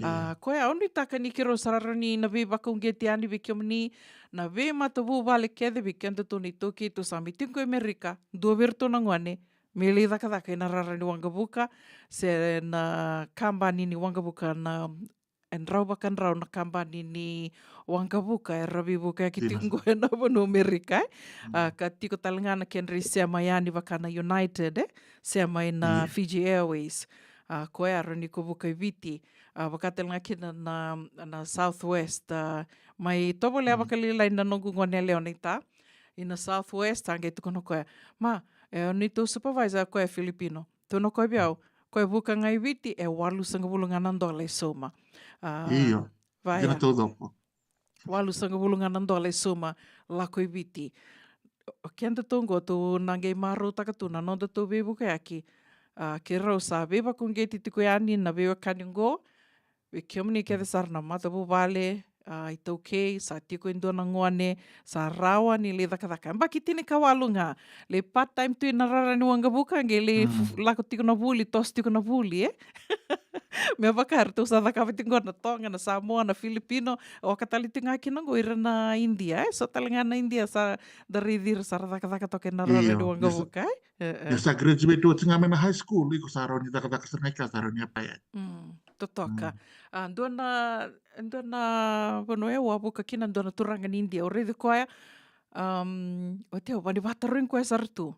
A, koya au nuitaka ni keirau sa rawa ni na veivakauqeti yani vei kemuni na veimatavuvale kece, vei kedatou na iTaukei tou sa mai tiko e Amerika, dua vei iratou na gone me lai cakacaka ena rara ni waqavuka se na kabani ni waqavuka, na e drau vakadrau na kabani ni waqavuka era veivukayaki tiko qo ena vanua Amerika, e. A, ka tiko tale ga na kedra isema yani vaka na United, e, sema ina Fiji Airways. A, koya e rawa ni ko vuka i Viti. A, vaka tale ga kina na, na Southwest, a, mai tovolea vakalailai na noqu gone yalewa naita. Ina Southwest, a qai tukuna o koya, ma, e, o neitou supervisor o koya e Filipino. Tukuna o koya vei au, o koya e vuka ga i Viti, e walusagavulu ga na dola e sauma. A, io. Vaya. Dina taucoko. Walusagavulu ga na dola e sauma, lako i Viti. O kedatou qo tou na qai marautaka tu na nodatou veivukayaki. A, keirau sa veivakauqeti tiko yani na veiwekani qo, vei kemuni kece sara na matavuvale, a, iTaukei, sa tiko e dua na gone, sa rawa ni lai cakacaka. Yabaki tinikawalu ga, lai part time tu ina rara ni waqavuka, qai lai f-, lako tiko na vuli, toso tiko na vuli, e? Me vaka eratou sa cakava tiko qo na Toga, na Samoa, na Filipino, oka tale tiko ga kina qo ira na India, e? So tale ga na India sa da raici ira sa ra cakacaka toka ina rara ni waqavuka, e? E, e. Io, sa graduate oti ga mai na high school, iko sa rawa ni cakacaka sara ga i ke, sa rawa ni apply. Mm, totoka. Mm. A, dua na, dua na vanua au a vuka kina, dua na turaga ni India, au raici koya, um, oti au vani vakatarogi koya sara tu.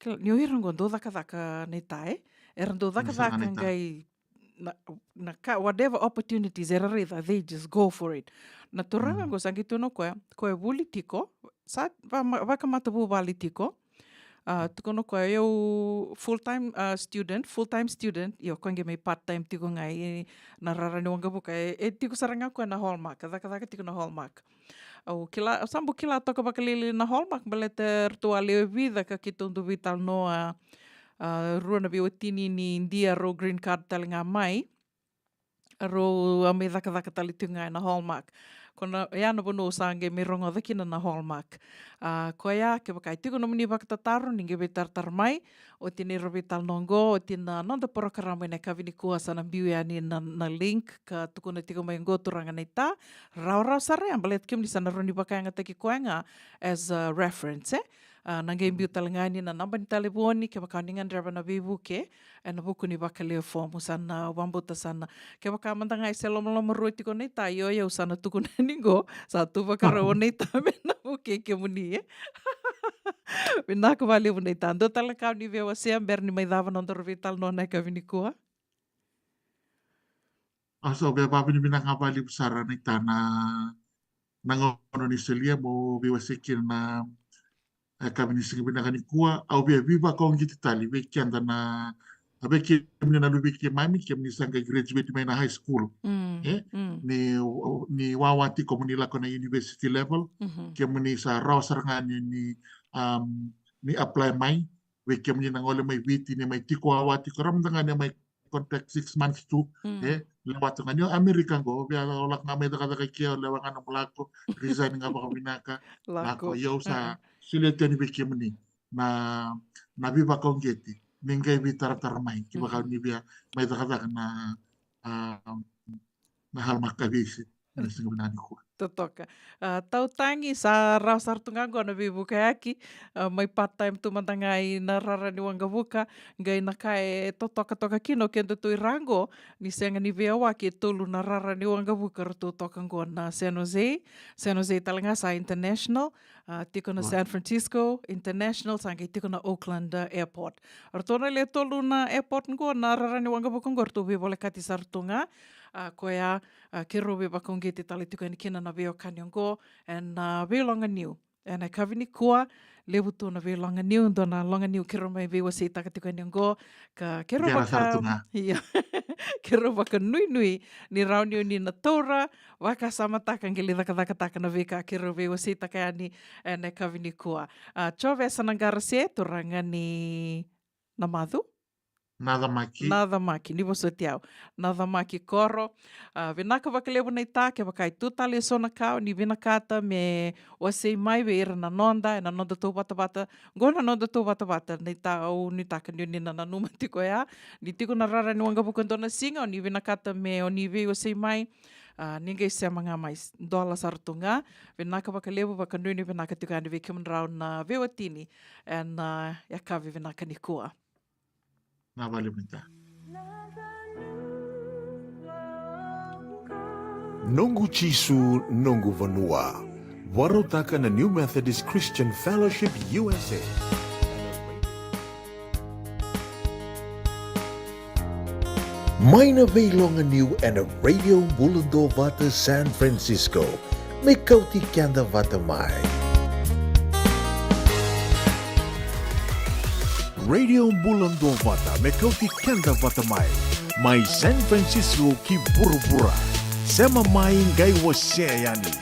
Kila, ni o ira qo dau cakacaka naita, e? Era dau cakacaka qai na, na ka, whatever opportunities era raica, they just go for it. Na turaga qo sa qai tukuna o koya, koya e vuli tiko, sa va-, ma-, vakamatavuvale tiko. A, tukuna o koya, o yau full time, a, student, full time student, io, o koya qai mai part time tiko ga ina rara ni waqavuka, e, e tiko sara ga o koya na Hallmark, cakacaka tiko na Hallmark. Au kila, au sa bau kila toka vakalailai na Hallmark, baleta eratou a lewe vica ka keitou dau veitalanoa, a, rua na veiwatini ni India, rau green card tale ga mai. Rau a mai cakacaka tale tiko ga ena Hallmark. Ko na, ya na vanua au sa qai mai rogoca kina na Hallmark. A, koya, kevaka e tiko nomuni vakatataro, ni qai veitaratara mai. Oti ni ra veitalanoa qo, oti na noda porokaramu ena yakavi nikua sa na biu yani na, na link ka tukuna tiko mai qo turaga naita. Rawarawa sara ya, baleta kemuni sa na rawa ni vakayagataki koya ga as a reference, e? A, na qai biu tale ga yani na naba ni talevoni, kevaka ni gadreva na veivuke ena vuku ni vakalewe fomu, sa na vakabauta sa na, kevaka mada ga e se lomalomarua tiko naita, io, io, au sa na tukuna ni qo, sa tu vakarau o naita me na vukei kemuni, e? Vinaka vakalevu naita. Dua tale na ka o ni via wasea bera ni mai cava na nodaru veitalanoa na yakavi nikua? Au sa via vakavinavinaka vakalevu sara naita na, na gauna ni solia meu veiwasei kina na, e, yakavi ni siga vinaka nikua. Au via veivakauqeti tale vei keda na, a, vei kemuni na luvei keimami, kemuni sa qai graduate mai na high school. Mm, e? Mm. Ni, ni wawa tiko mo ni lako na university level. Mhm. Kemuni sa rawa sara ga ni, ni, um, ni apply mai. Vei kemuni na gole mai Viti, ni mai tiko wawa tiko, rawa mada ga ni mai contract six months tu, mm, e, lewa tu ga ni o Amerika qo, via o lako ga mai cakacaka i ke, o lewa ga nomu lako, resign ga vakavinaka, lako. Lako, io, au sa, mm, solia tiko yani vei kemuni na, na veivakauqeti, ni qai veitaratara mai, kevaka, mm, ni via mai cakacaka na, a, na Hallmark Aviation ena siga vinaka nikua. Totoka. A, tautagi, sa rawa sara tu ga oqo na veivukayaki, a, mai part time tu mada ga i na rara ni waqavuka, qai na ka e totoka toka kina o kedatou i ra oqo, ni sega ni veiyawaki e tolu na rara ni waqavuka ratou toka oqo na San Jose, San Jose tale ga sa international, a, tiko na San Francisco, international, sa qai tiko na Oakland, a, airport. Ratou na le tolu na airport oqo na rara ni waqavuka oqo ratou veivolekati sara tu ga, a, koya, a, keirau veivakauqeti tale tiko yani kina na veiwekani oqo, ena, a, veiloga niu. Ena yakavi nikua, levu tu na veiloga niu, dua na loga niu keirau mai veiwaseitaka tiko yani oqo, ka keirau vaka, io, keirau vakanuinui ni rawa ni o ni na taura, vakasamataka qai lai cakacakataka na veika keirau veiwaseitaka yani ena yakavi nikua. A, Jovesa Naqarase, turaga ni Namacu? Nacamaki. Nacamaki, ni vosoti au. Nacamaki Koro. A, vinaka vakalevu naita, kevaka e tu tale eso na ka o ni vinakata me wasei mai vei ira na noda, ena noda tauvatavata. Qo na noda tauvatavata, naita, au nuitaka ni o ni na nanuma tiko ya. Ni tiko na rara ni waqavuka dua na siga, o ni vinakata me o ni veiwasei mai. A, ni qai sema ga mai, dola sara tu ga. Vinaka vakalevu, vakanuinui vinaka tiko yani vei kemudrau na veiwatini ena, a, yakavi vinaka nikua. Na vale mita. Noqu Jisu, noqu vanua. Vakarautaka na New Methodist Christian Fellowship U S A. Mai na veiloga niu ena Radio Bula Duavata San Francisco. Me kauti keda vata mai. Radio Bula Duavata, me kauti keda vata mai. Mai San Francisco ki vuravura. Sema mai qai wasea yani.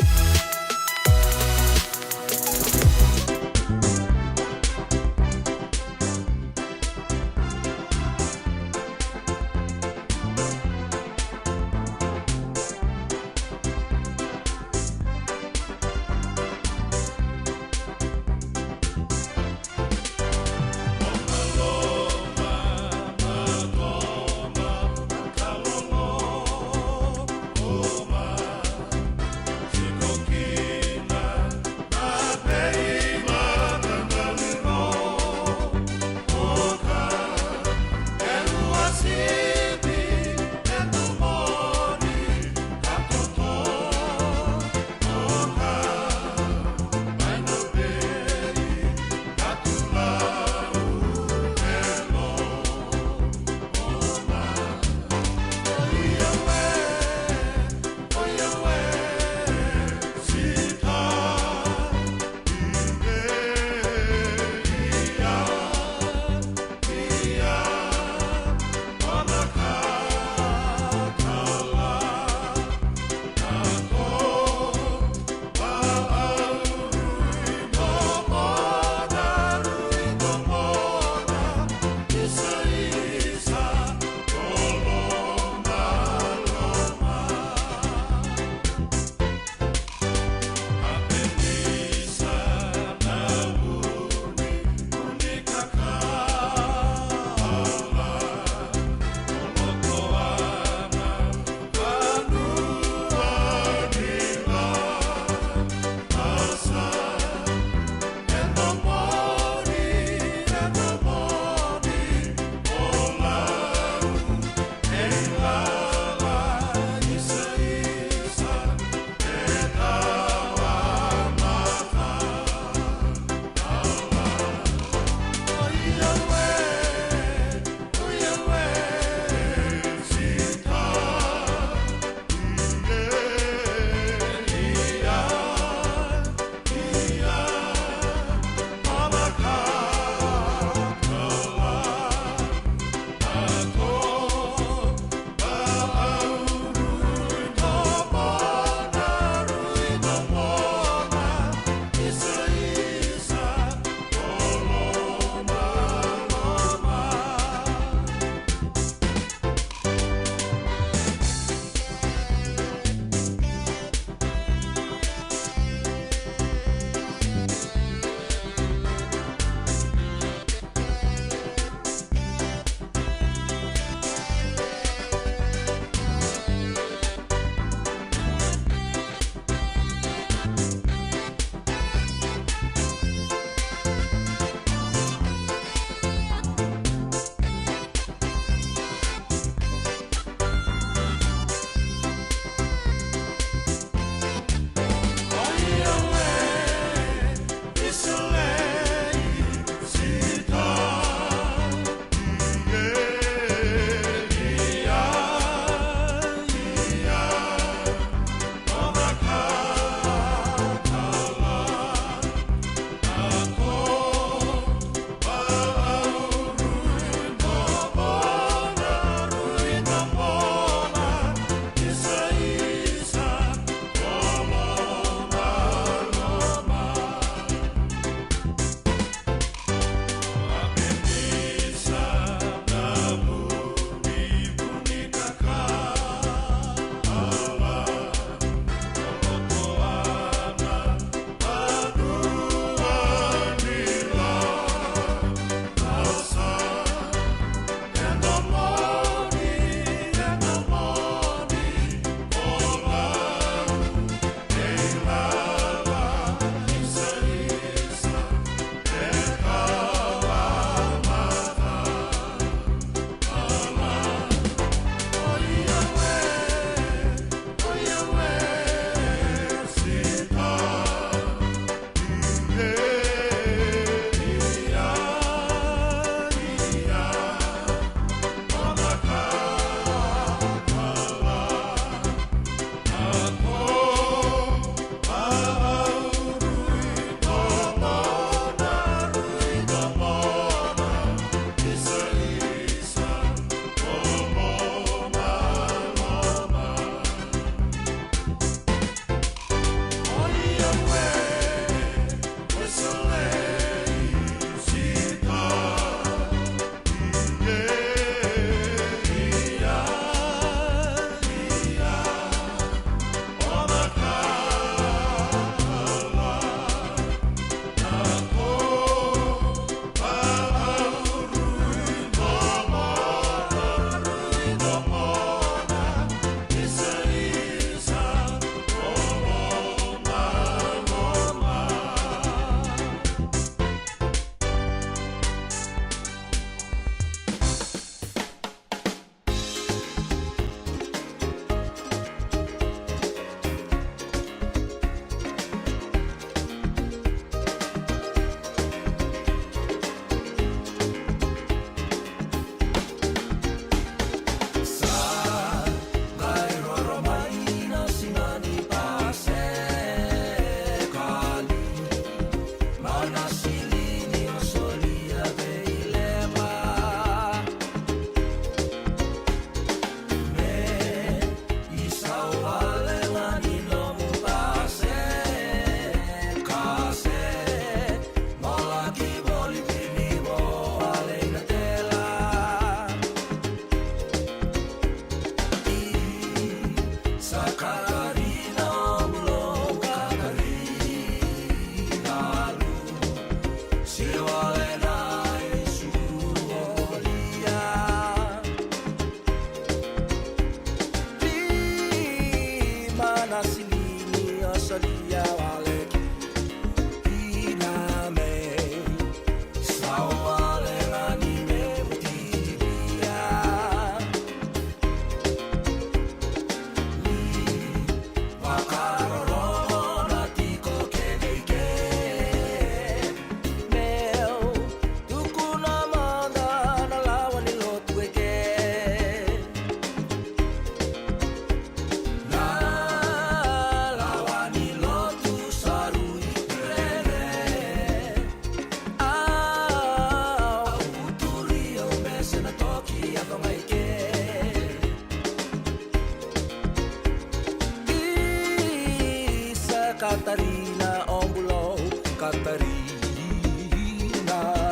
Katarina o bulou, Katarina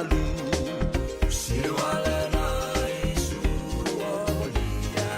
lu. Sirwale na isuru o volia.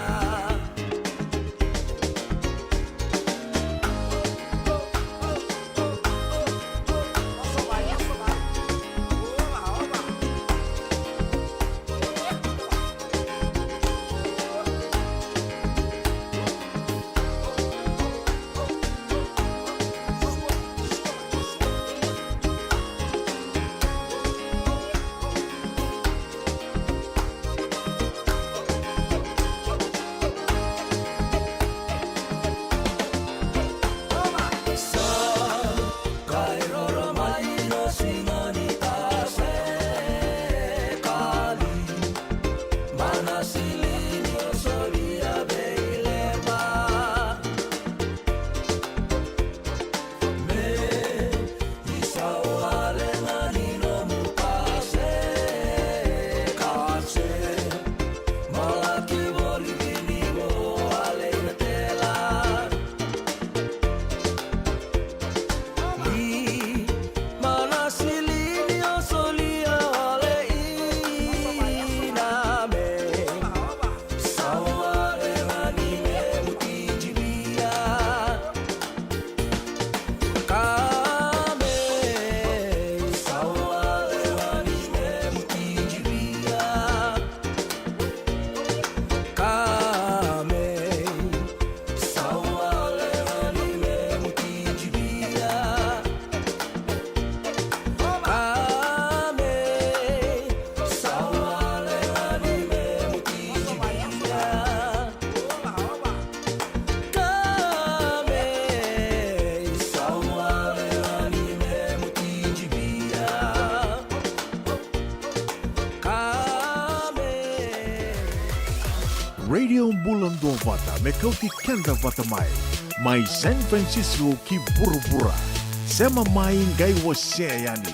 Radio Bula Duavata, me kauti keda vata mai. Mai San Francisco ki vuravura. Sema mai, qai wasea yani.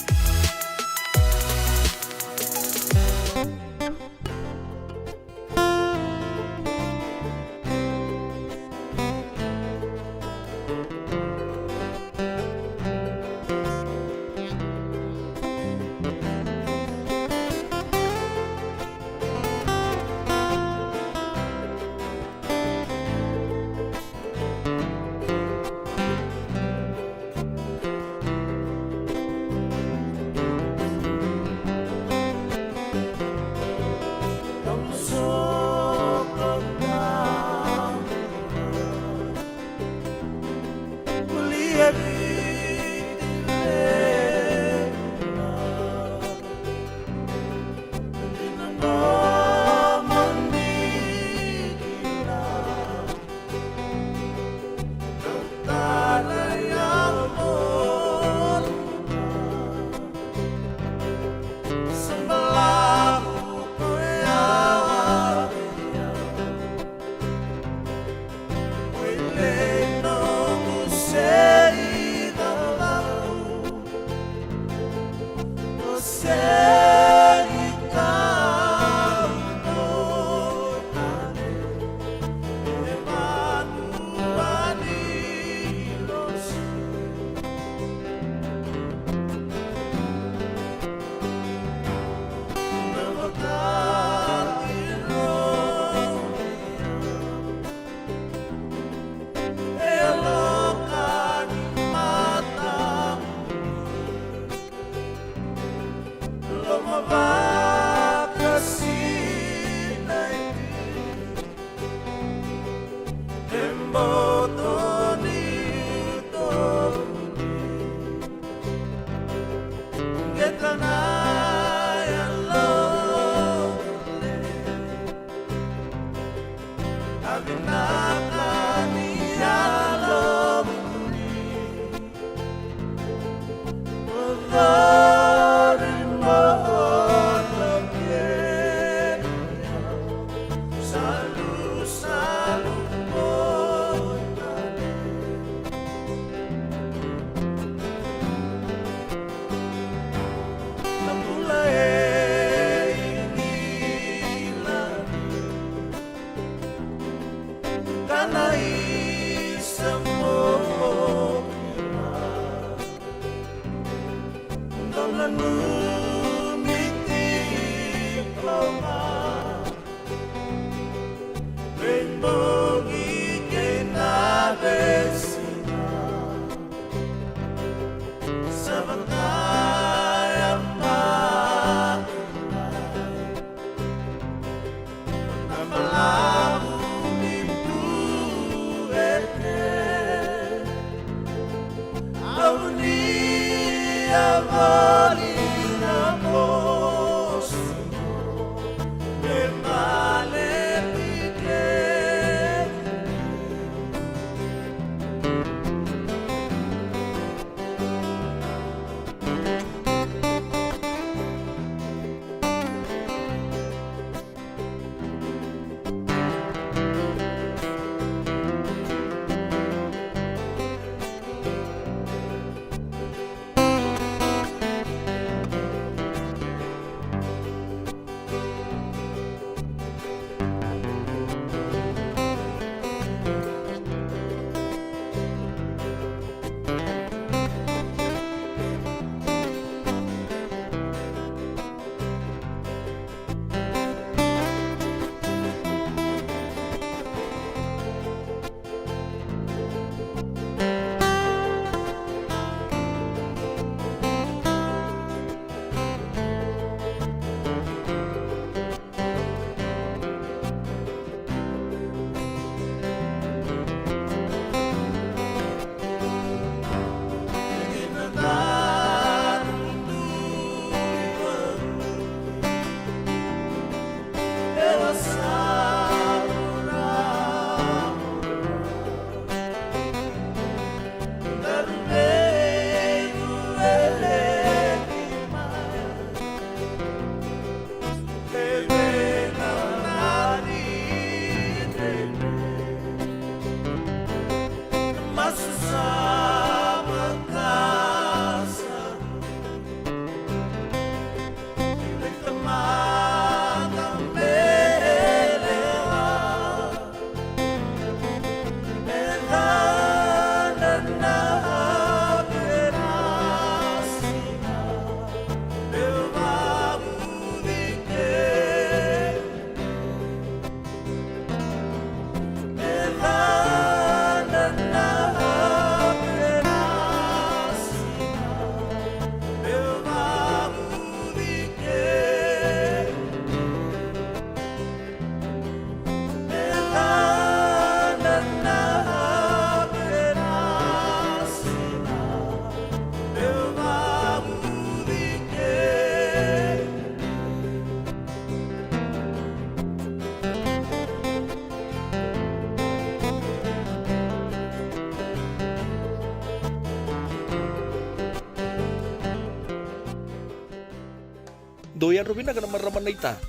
Dou yadra vinaka na marama naita.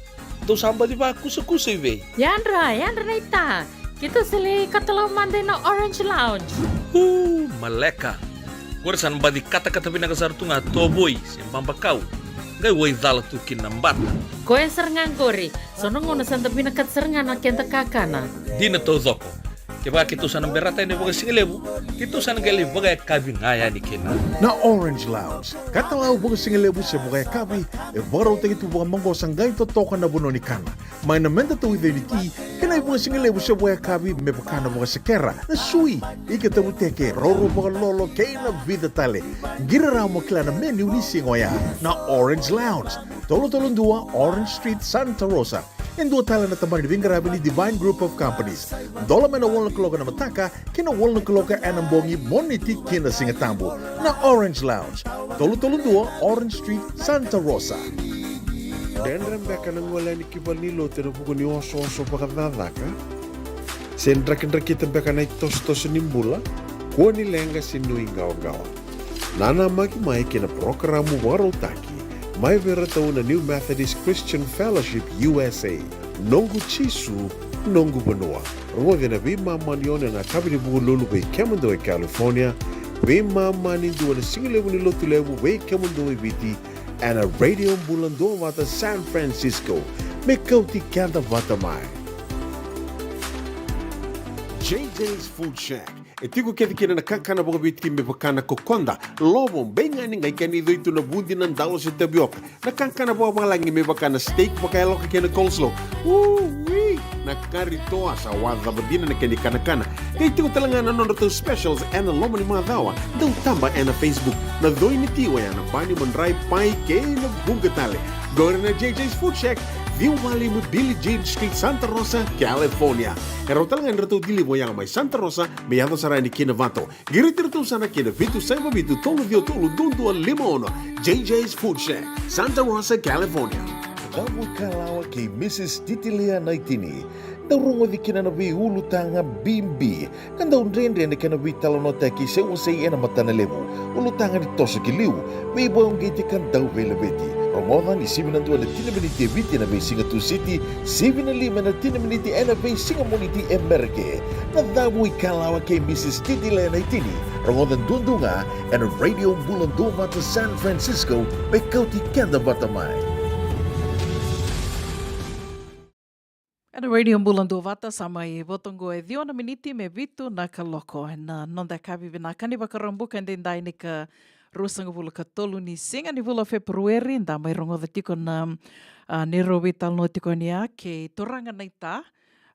Dou sa baci vakusakusa i vei? Yadra, yadra naita. Keitou sa lai katalau mada ina Orange Lounge. Uu, maleka. Qori sa na baci katakata vinaka sara tu ga tovoi se babakau. Qai waicala tu kina na bata. Koya sara ga qori. So na gauna sa da vinakata sara ga na keda kakana. Dina taucoko. Kevaka keitou sa na berata yani vakasigalevu, keitou sa na qai lai vakayakavi ga yani kina. Na Orange Lounge, katalau vakasigalevu se vakayakavi, e vakarautaki tu vakamaqosa qai totoka na vanua ni kana. Mai na meda tauica ni ti, kei na ivakasigalevu se vakayakavi me vaka na vakasekera, na sui, ika tavuteke, raurau vakalolo, kei na vica tale. Qiri rawa mo kila na menu ni siga oya. Na Orange Lounge, tolu tolu dua Orange Street, Santa Rosa. E dua tale na tabana ni veiqaravi ni Divine Group of Companies. Dola mai na walu na kaloko ena mataka kei na walu na kaloko ena bogi, Moniti ki na Sigatabu. Na Orange Lounge, tolu tolu dua Orange Street, Santa Rosa. Dredre beka na gole yani ki valenilotu ena vuku ni osooso vakacakacaka? Se drakidrakita beka na itosotoso ni bula? Kua ni leqa se nuiqawaqawa. Nanamaki mai kei na parokaramu vakarautaki mai vei iratou na New Methodist Christian Fellowship U S A, Noqu Jisu, Noqu Vanua. Rogoci ena veimama ni ono ena yakavi ni Vukelulu vei kemudou e California, veimama ni dua ena sigalevu ni Lotulevu vei kemudou e Viti, ena Radio Bula Duavata San Francisco. Me kauti keda vata mai. J J's Food Shack. E tiko kece kina na kakana vakaviti me vaka na kokoda, lovo, beigani, qai kena icoi tu na vudi, na dalo se tavioka. Na kakana vakavalagi me vaka na steak vakayaloka kei na coleslaw. Ui! Na kari toa sa waca cava dina na kena ikanakana. Qai tiko tale ga na nodratou specials ena loma ni macawa. Dau taba ena Facebook. Na coi ni ti oya na bani, madrai, pai kei na vuqa tale. Qori na J J's Food Shack, ciwa walu lima Billie Jean Street, Santa Rosa, California. E rawa tale ga ni ratou deliver oya mai Santa Rosa me yaco sara yani kina Vato. Qiriti iratou sara kina vitu saiva vitu tolu ciwa tolu dua dua lima ono. J J's Food Shack, Santa Rosa, California. Cavu ikalawa kei Missus Titilia Naitini. Dau rogoci kina na veiulutaga bibi ka dau dredre na kena veitalanoataki se wasei ena matana levu. Ulutaga ni toso ki liu, veivakauqeti ka dau veilaveti. Rogoca ni sivi na dua ena tini na miniti e Viti ena veisiga Tusiti, sivi na lima ena tini na miniti ena veisiga Moniti e Merika. Na Cavu ikalawa kei Missus Titilia Naitini. Rogoca duadua ga ena Radio Bula Duavata San Francisco, me kauti keda vata mai. Ena Radio Bula Duavata, sa mai voto oqo e ciwa na miniti me vitu na kaloko. Ena noda yakavi vinaka ni Vakaraubuka edaidai, ni ka ruasagavulu ka tolu ni siga ni vula o Feperueri, da mai rogoca tiko na, a, neirau veitalanoa tiko yani kei turaga naita,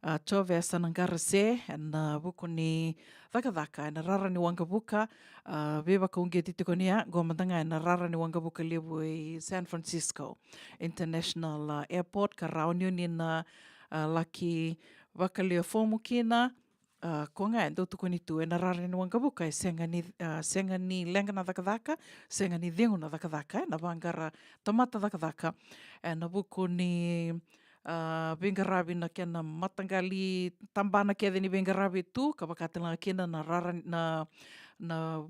a, Jovesa Naqarase, ena vuku ni cakacaka ena rara ni waqavuka, a, veivakauqeti tiko yani qo mada ga ena rara ni waqavuka levu e San Francisco International, a, Airport, ka rawa ni o ni na, a, laki vakalia fomu kina, a, ko ga e dau tukuni tu ena rara ni waqavuka e sega ni, a, sega ni leqa na cakacaka, sega ni cegu na cakacaka, ena vaqara tamata cakacaka, ena vuku ni, a, veiqaravi na kena mataqali tabana kece ni veiqaravi tu, ka vaka tale ga kina na rara na, na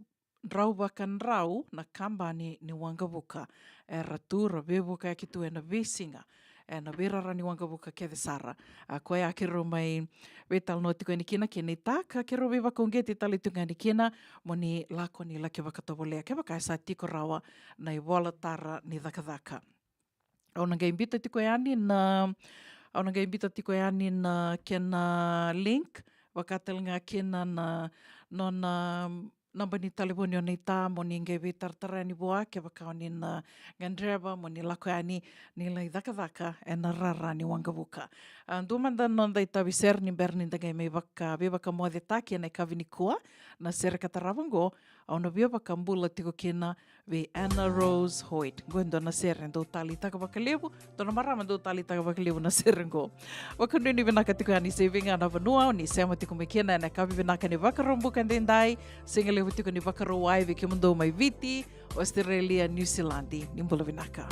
drau vakadrau na kabani ni waqavuka era tu ra veivukayaki tu ena veisiga ena veirara ni waqavuka kece sara. A, koya keirau mai veitalanoa tiko yani kina kei naita, ka keirau veivakauqeti tale tiko yani kina mo ni lako ni laki vakatovolea kevaka e sa tiko rawa na ivolatara ni cakacaka. Au na qai biuta tiko yani na, au na qai biuta tiko yani na kena link, vaka tale ga kina na nona naba ni talevoni o naita mo ni qai veitaratara yani vua kevaka o ni na gadreva mo ni lako yani ni lai cakacaka ena rara ni waqavuka. A, dua mada na noda itavi sere ni bera ni da qai mai vaka, veivakamocetaki ena yakavi nikua. Na sere ka tarava oqo, au na via vakabula tiko kina vei Anna Rose Hoyt. Qo e dua na sere dau taleitaka vakalevu, dua na marama dau taleitaka vakalevu na sere qo. Vakanuinui vinaka tiko yani se vei ga na vanua o ni sema tiko mai kina ena yakavi vinaka ni Vakaraubuka edaidai, siga levu tiko ni Vakarauwai vei kemudou mai Viti, Australia, New Zealand. Ni bula vinaka.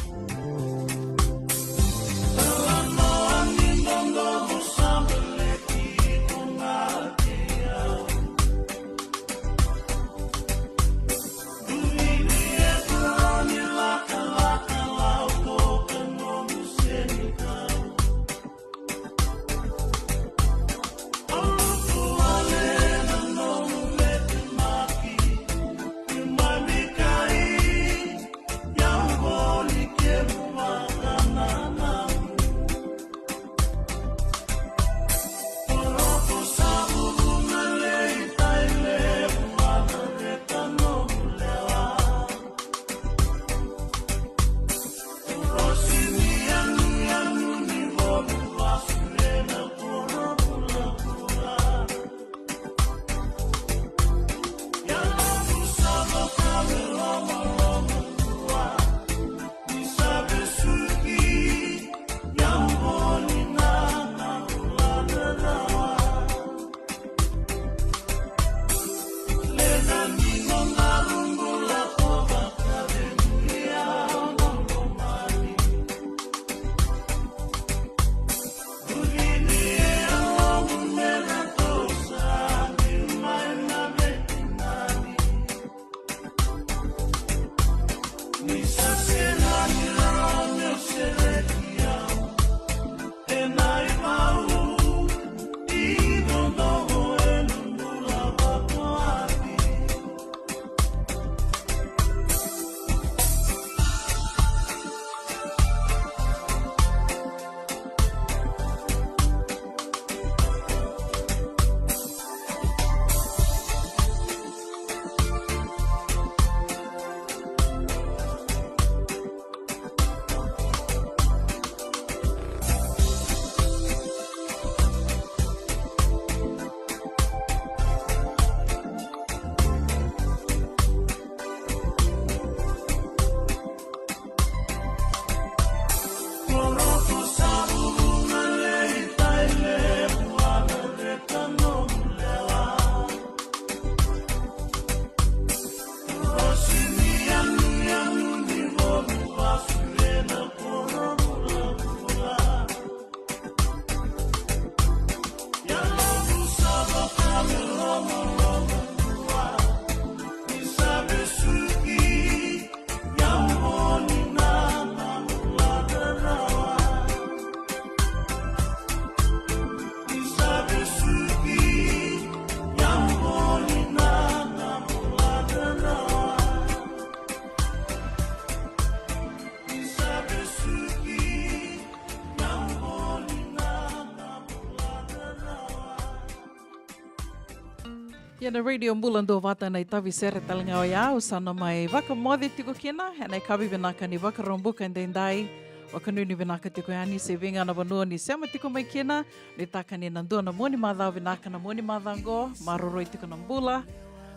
Ia na Radio Bula Duavata na itavi sere tale ga oya, au sa na mai vakamoce tiko kina ena ikavi vinaka ni Vakaraubuka edaidai. Vakanuinui vinaka tiko yani se vei ga na vanua ni sema tiko mai kina. Nuitaka ni na dua na mua ni macawa vinaka na mua ni macawa oqo, maroroi tiko na bula.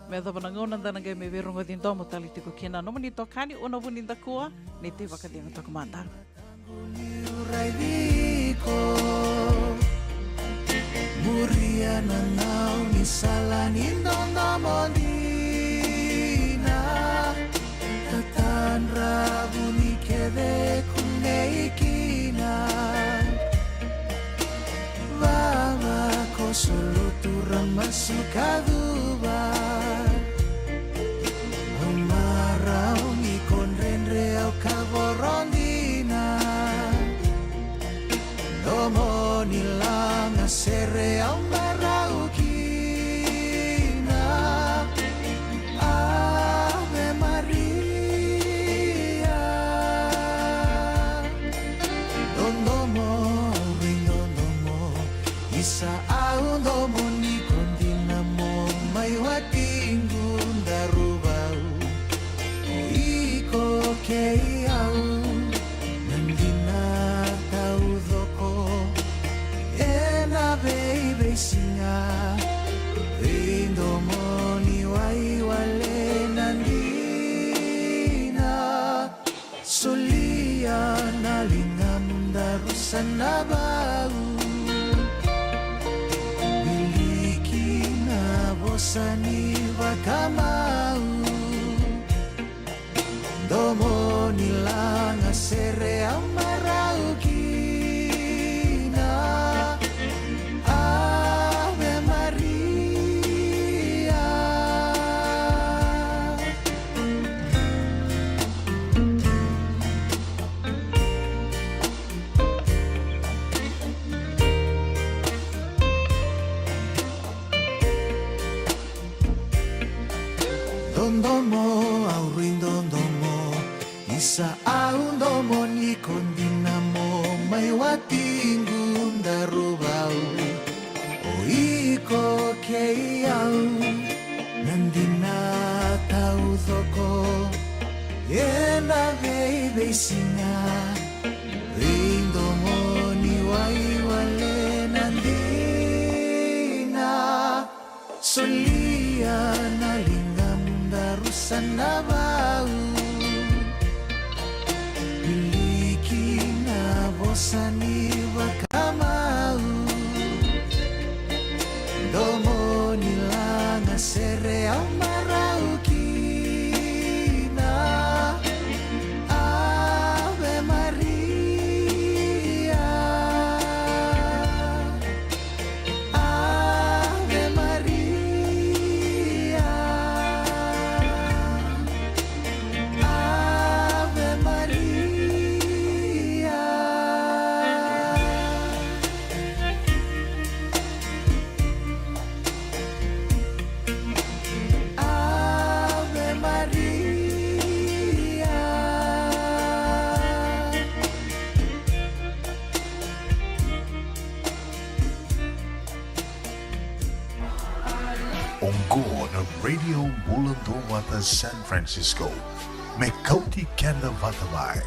Me yacova na gauna da na qai mai veirogoci domo tale tiko kina. Nomuni itokani, Una Vunidakua, ni tei vakacegu toka mada. Muria na nau ni sala ni dodomo dina. Tatadra vuni kece kunei kina. Vava ko solotu ra masu ka cuva. Au marau ni ko dredre au ka voro dina. Domo ni laga sere au marau kina. Ave Maria. Dodomo, au veidodomo. Isa au domo ni ko dina mo mai watiqu Daruvau. O iko kei au na dina taucoko. Ena veiveisiga veidomo ni waiwale na dina. Solia na ligamu daru sa na vau. Wiliki na vosa ni vakamau. Domo ni laga sere au marau kina. Ave Maria. Dodomo, au rui dodomo. Isa au domo ni ko dina mo mai watiqu Daruvau. O iko kei au na dina taucoko. Ena veiveisiga veidomo ni waiwale na dina. Solia na ligamu daru sa na vau. Wiliki na vosa ni vakamau. Domo ni laga sere au marau kina. Ave Maria. Ave Maria. Ave Maria. Ave Maria. Oqo na Radio Bula Duavata San Francisco. Me kauti keda vata mai.